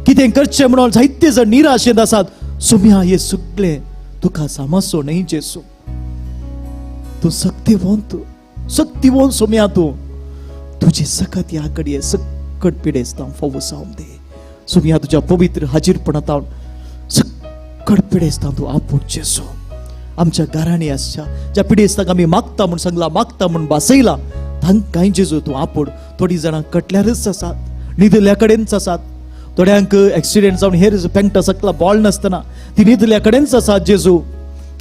Speaker 1: कितें करचें म्हणून जायते जण निराशेंत आसात. सोम्या हे सगळे तुका समजचो न्हय जेसू, तूं सक्तिवंत, सक्तिवंत सोम्या तूं. तुजी सकत ह्या घडये सक्कड पिडेस्तां फावो जावं दी. सोम्या तुज्या पवित्र हाजीरपणांत सक्कड पिडेस्तां तूं आपोड जेसू. आमच्या घरांनी आसच्या ज्या पिडेस्तांक आमी मागता म्हूण सांगला, मागता म्हूण भासयला, तांकांय जेजू तूं आपोड. थोडीं जाणां कटल्यारच आसात, न्हिदल्या कडेनच आसात. थोड्यांक एक्सिडेंट जावन हेर पेंटा सकला बॉल नासतना ती न्हिदल्या कडेनच आसात. जेजू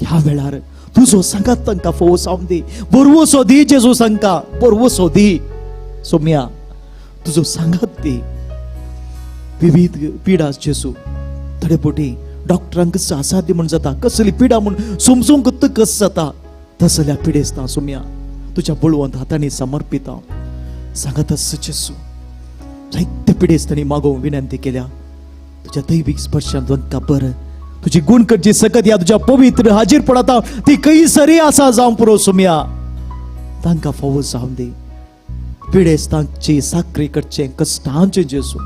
Speaker 1: ह्या वेळार तुजो सांगात तांकां फोव जावं दी, बरवसो दी जेजू, सांगका बरवसो दी. सोम्या तुजो सांगात दी. विविध पिडा जेजू, थोडे फावटी डॉक्टरांक आसा ती म्हूण जाता, कसली पिडा म्हूण समजूंक कस जाता, तसल्या पिडेस्तां सोम्या तुज्या बळवंत हातांनी समर्पिता. सांगात आस जेजू, जायते पिडेस्तांनी मागोवंक विनंती केल्या. तुज्या दैवीक स्पर्शान तांकां बरं, तुजी गुण करची सकत ह्या तुज्या पवित्र हाजीरपणांत ती खंयसरी आसा जावं पुरो. सोम्या तांकां फावो जावं दी. पिडेस्तांची साकरी करचें कश्टांचें जेजू,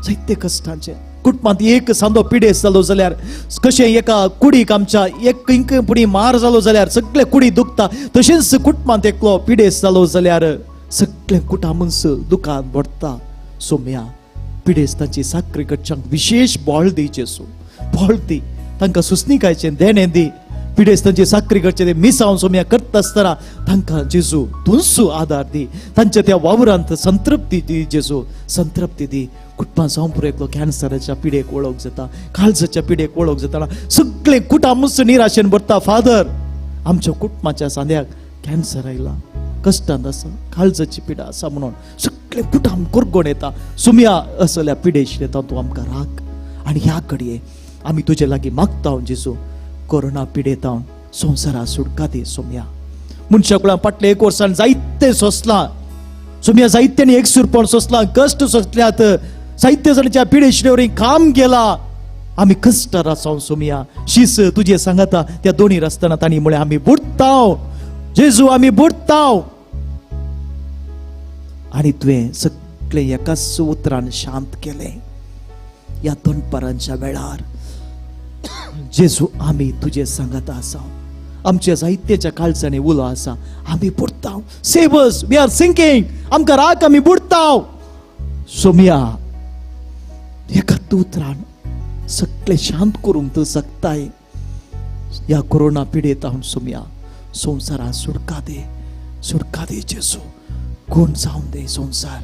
Speaker 1: जायते कश्टांचें. कुटुंबांत एक सांदो पिडेस्त जालो जाल्यार कशें एका कुडीक आमच्या एक इंक पुणी मार जालो जाल्यार सगळे कुडी दुखता, तशेंच कुटुंबांत एकलो पिडेस्त जालो जाल्यार सगळें कुटामूच दुखान भरता. सोम्या पिडेस्तांची साकरी करच्यांक विशेश बळ दी जेजू, बळ दी. तांकां सुसणिकायचें देणें दी. पिडेस्तांची साकरी करचें तें मिसांव सोम्या करता आसतना तांकां जेजू तूंच आदार दी. तांच्या त्या वावरांत संतृप्ती दी जेजू, संतृप्ती दी. कुटुंबां जावं पुरो एकलो कॅन्सराच्या पिडेक वळख जाता, काळजाच्या पिडेक वळख जातना सगळें कुटामूच निराशेन भरता. फादर आमच्या कुटुंबाच्या सांद्याक कॅन्सर आयला, कश्टांत आसा, काळजाची पिडा आसा म्हणून सगळें कुटाम कोरगोण येता. सोम्या असल्या पिडेश येता तूं आमकां राख. आनी ह्या घडये आमी तुजे लागीं मागता जेजू, कोरोना पिडेतावन संवसारा सुटका दी. सोम्या मनशा कुळां फाटल्या एक वर्सान जायते सोंसलां सोम्या, जायत्यांनी एकसूरपण सोंसलां, कश्ट सोंसल्यात, जायते जाणांच्या पिडेशिडेवरी काम केलां. आमी कश्टार आसा सोम्या. शीस तुजें सांगाता त्या दोनी रस्ताना तांणी म्हळें आमी बुडटाव जेजू, आमी बुडटाव. आनी तुवें सगळें एकाच उतरान शांत केलें. ह्या दनपारांच्या वेळार जेजू आमी तुजे सांगाता आसा. आमच्या जायतेच्या काळजांनी उलो आसा, आमी बुडटाव. Save us, we are sinking. आमकां राख, आमी बुडटाव. सोम्या एकाच उतरान सगळें शांत करूंक तूं शकताय. ह्या कोरोना पिडेत हांव सोम्या संवसारात सुटका दे, सुटका दी जेजू. कोण जावन दे संवसार.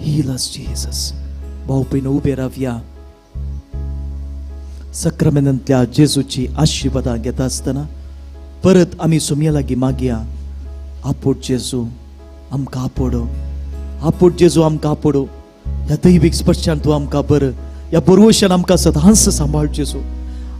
Speaker 1: Heal us, Jesus. भाऊ भयणो उबे रावया. सक्रामेंतांतल्या जेजूची आशिर्वादां घेता आसतना परत आमी सोमया लागीं मागया, आपोड जेजू आमकां आपोडो, आपोड जेजू आमकां आपोडो. ह्या दैवीक स्पर्शान तूं आमकां बरं, ह्या बरवशान आमकां सदांच सांबाळ जेजू.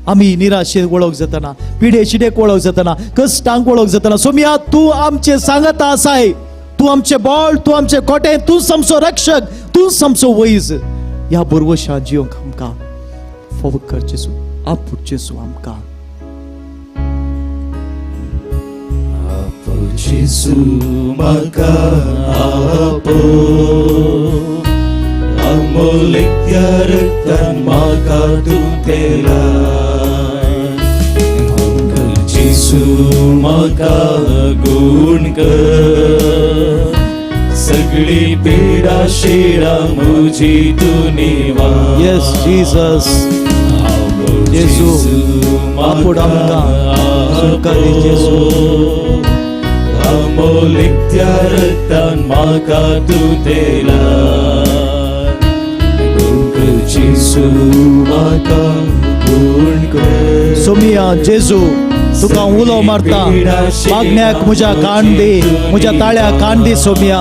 Speaker 1: आमी निराशेक वळख जातना, पिडे शिडेक वळख जातना, कश्टांक वळख जातना सोमया तूं आमचें सांगता आसाय. तूं आमचें बळ, तूं आमचें कोटें, तूं आमचो रक्षक, तूं आमचो वैज. ह्या बरवशान जिवंक आमकां फोव कर जेजू, आपूट जेजू आमकां.
Speaker 13: आपो जेजू म्हाका आपो, अमोलिक रक्तान म्हाका तूं तेलाय. जेजू म्हाका गुण कर, सगळी पिडा शिडा म्हजी तूं निवार.
Speaker 1: Yes, Jesus. जेजू आपोड आमकां, सुटका दी जेजू.
Speaker 13: अमोलिक रक्तान म्हाका तूं तेलाय. जेजू म्हाका गुण कर.
Speaker 1: सोमिया जेजू तुका उलो मारता, मागण्याक म्हज्या कान दी, म्हज्या ताळ्या कान दी सोमिया.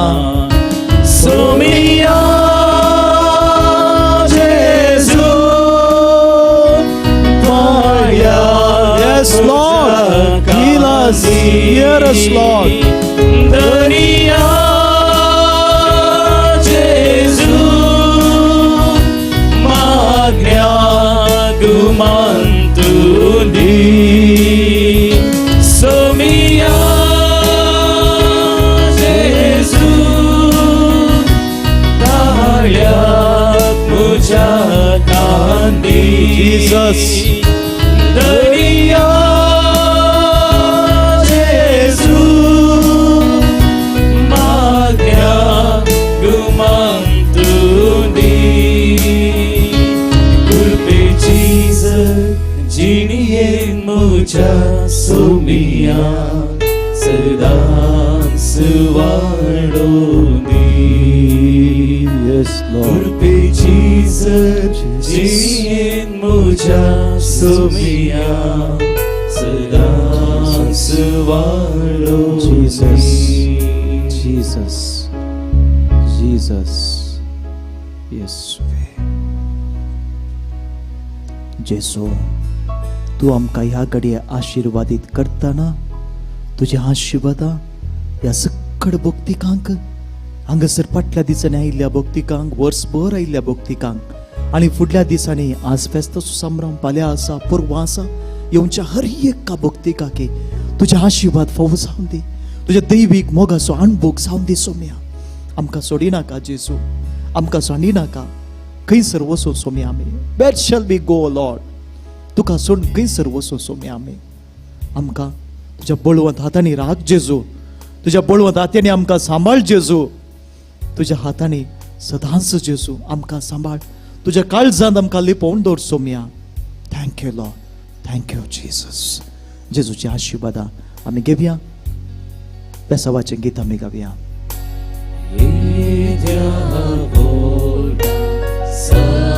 Speaker 13: सोमिया जेजू पाया.
Speaker 1: Yes, Lord. Heal us, hear us, Lord.
Speaker 13: दरिया जेजू मागण्या गुमान तूं दी. सोमिया जेजू ताळ्याक म्हज्या कान दी.
Speaker 1: Jesus.
Speaker 13: दरिया जेजू मागण्या गुमान तूं दी. कृपे जीजस जिणयेन म्हज्या सोमिया सदांच वाडोवं दी.
Speaker 1: Yes, Lord.
Speaker 13: कृपे जीजस जिणयेन म्हज्या सोमिया सदांच वाडोवं
Speaker 1: Jesus.
Speaker 13: दी.
Speaker 1: Jesus. Jesus. येसुवे. जेजू तूं आमकां ह्या घडये आशिर्वादीत करतना तुज्या आशिर्वादां ह्या सकड भक्तिकांक, हांगासर फाटल्या दिसांनी आयिल्ल्या भक्तिकांक, वर्सभर आयिल्ल्या भक्तिकांक आनी फुडल्या दिसांनी आज फेस्ताचो संभ्रम फाल्यां आसा, परवां आसा, येवच्या हर एका भक्तिकाक तुज्या आशिर्वाद फावो जावन दी, तुज्या दैवीक मोगाचो अणभोग जावन दी सोम्या. आमकां सोडिनाका जेजू, आमकां सांडिनाका. खंयसर वचूं सोम्या आमी? Where shall we go, Lord? तुका सोडून खंयसर वचूं सोम्या आमी? आमकां तुज्या बळवंत हातांनी राख जेजू, तुज्या बळवंत हातांनी आमकां सांबाळ जेजू, तुज्या हातांनी सदांच जेजू आमकां सांबाळ, तुज्या काळजांत आमकां लिपोवन दवर Saumya. Thank you Lord, thank you Jesus. जेजूची आशिर्वादां आमी घेवया, बेसावाचें गीत आमी गावया.
Speaker 6: Sir.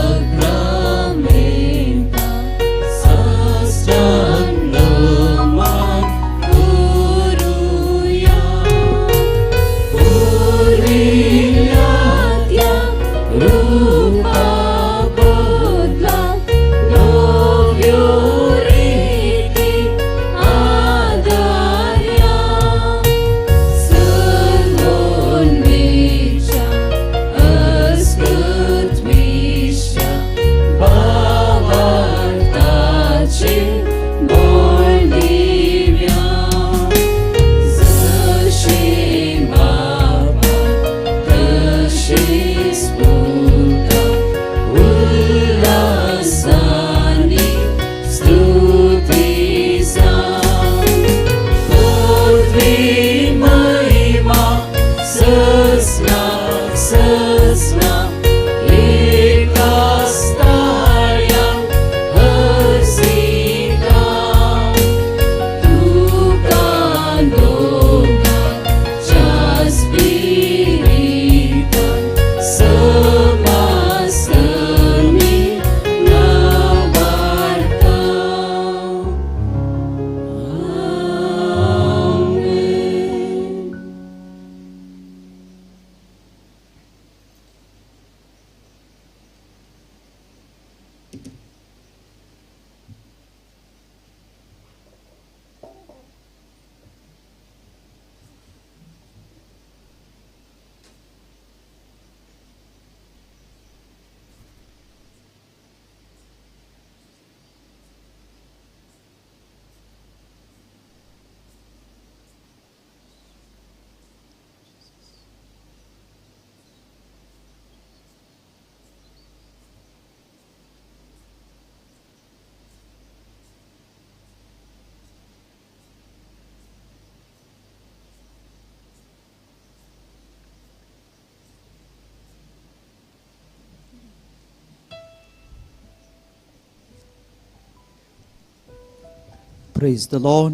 Speaker 1: Praise the Lord.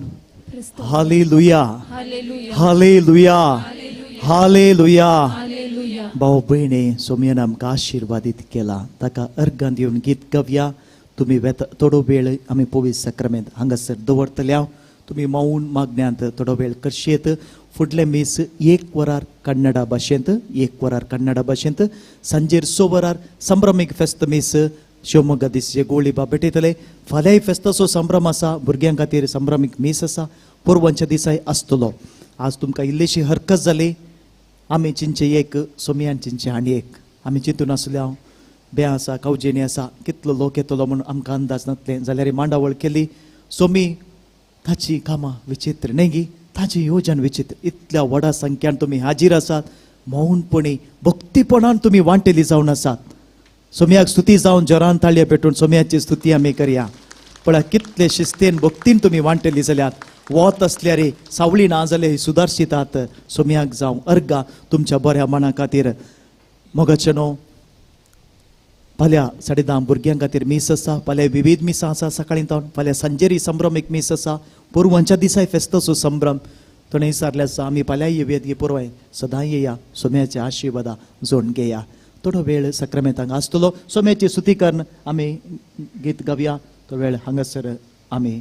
Speaker 1: Hallelujah. Hallelujah. Hallelujah. भाव भयणी, सोमयान आमकां आशिर्वादीत केला, ताका अर्गान दिवन गीत गावया. तुमी वेता थोडो वेळ आमी पवित्र साक्रामेंत हांगासर दवरतल्या. तुमी मौन मागण्यांत थोडो वेळ करशेत. फुडलें मीस 1 वरार कन्नडा भाशेंत, 1 वरार कन्नडा भाशेंत, सांजेर 6 वरार संभ्रमीक फेस्त मीस शिवमोग्गा दिसचे गोळीबा भेटयतले. फाल्यांय फेस्ताचो संभ्रम आसा, भुरग्यां खातीर संभ्रमीक मीस आसा, पोरवांच्या दिसाय आसतलो. आज तुमकां इल्लीशी हरकत जाली. आमी चिंचे एक, सोमयान चिंचे आनी एक. आमी चिंतून आसले हांव बें आसा, कावजेनी आसा, कितलो लोक येतलो म्हूण आमकां अंदाज नासलें, जाल्यार मांडावळ केली. सोमी ताची कामां विचित्र न्ही गी, ताची योजन विचित्र. इतल्या व्हडा संख्यान तुमी हाजीर आसात, मौनपणी भक्तीपणान तुमी वांटेली जावन आसात. सोमयाक स्तुती जावन जोरान ताळये पेटून सोमयाची स्तुती आमी करया. पळय कितले शिस्तेन भक्तीन तुमी वांटेली जाल्यात. वत आसल्यार सावळी ना जाल्यार सुदारशितात. सोमयाक जावं अर्गा तुमच्या बऱ्या मना खातीर. मोगाचें न्हू, फाल्यां 10:30 भुरग्यां खातीर मीस आसा. फाल्यां विविध मिसां आसा सकाळीं तावन. फाल्यां सांजेरी संभ्रम एक मीस आसा. पोरवांच्या दिसाय फेस्ताचो संभ्रम थंय विचारलें आसा. आमी फाल्यां येवया गे पोरवाय, सदां येया, सोम्याच्या आशिर्वादा जोडून घेया. थोडो वेळ साक्रामेंतांक आसतलो. सोम्याची स्तुती करून आमी गीत गावया. तो वेळ हांगासर आमी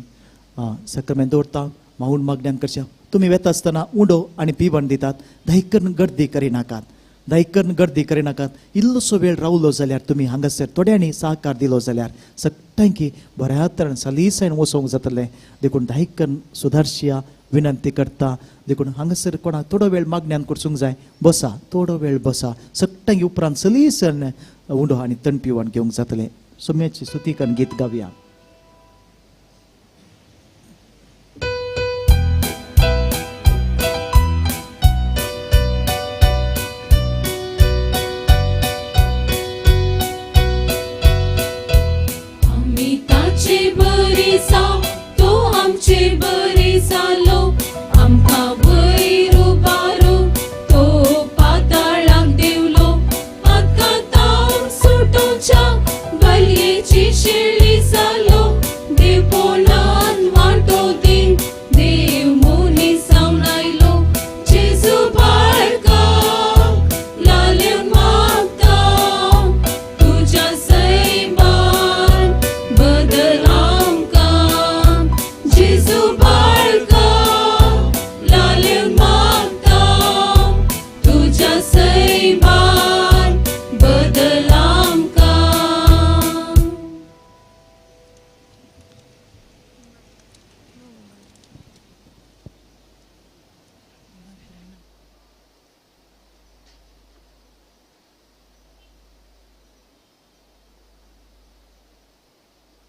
Speaker 1: साक्रामेंत दवरता. माहून मागण्यान करच्या. तुमी वेता आसतना उंडो आनी पिवण दितात. दायकन गर्दी करिनाकात, दायकन गर्दी करिनाकात. इल्लोसो वेळ रावलो जाल्यार तुमी हांगासर थोड्यांनी सहकार दिलो जाल्यार सगळ्यांकी बऱ्या तरेन सलीसायन वचोंक जातलें. देखून दायकन सुदारशिया विनंती करता. देखून हांगासर कोणाक थोडो वेळ मागण्यान करसूंक जाय, बसा, थोडो वेळ बसा. सगळ्यांकी उपरांत सलीसन उंडो आनी तण पिवण घेवंक जातलें. सोम्याची स्तुती करून गीत गावया.
Speaker 6: आमी ताचे बरी साव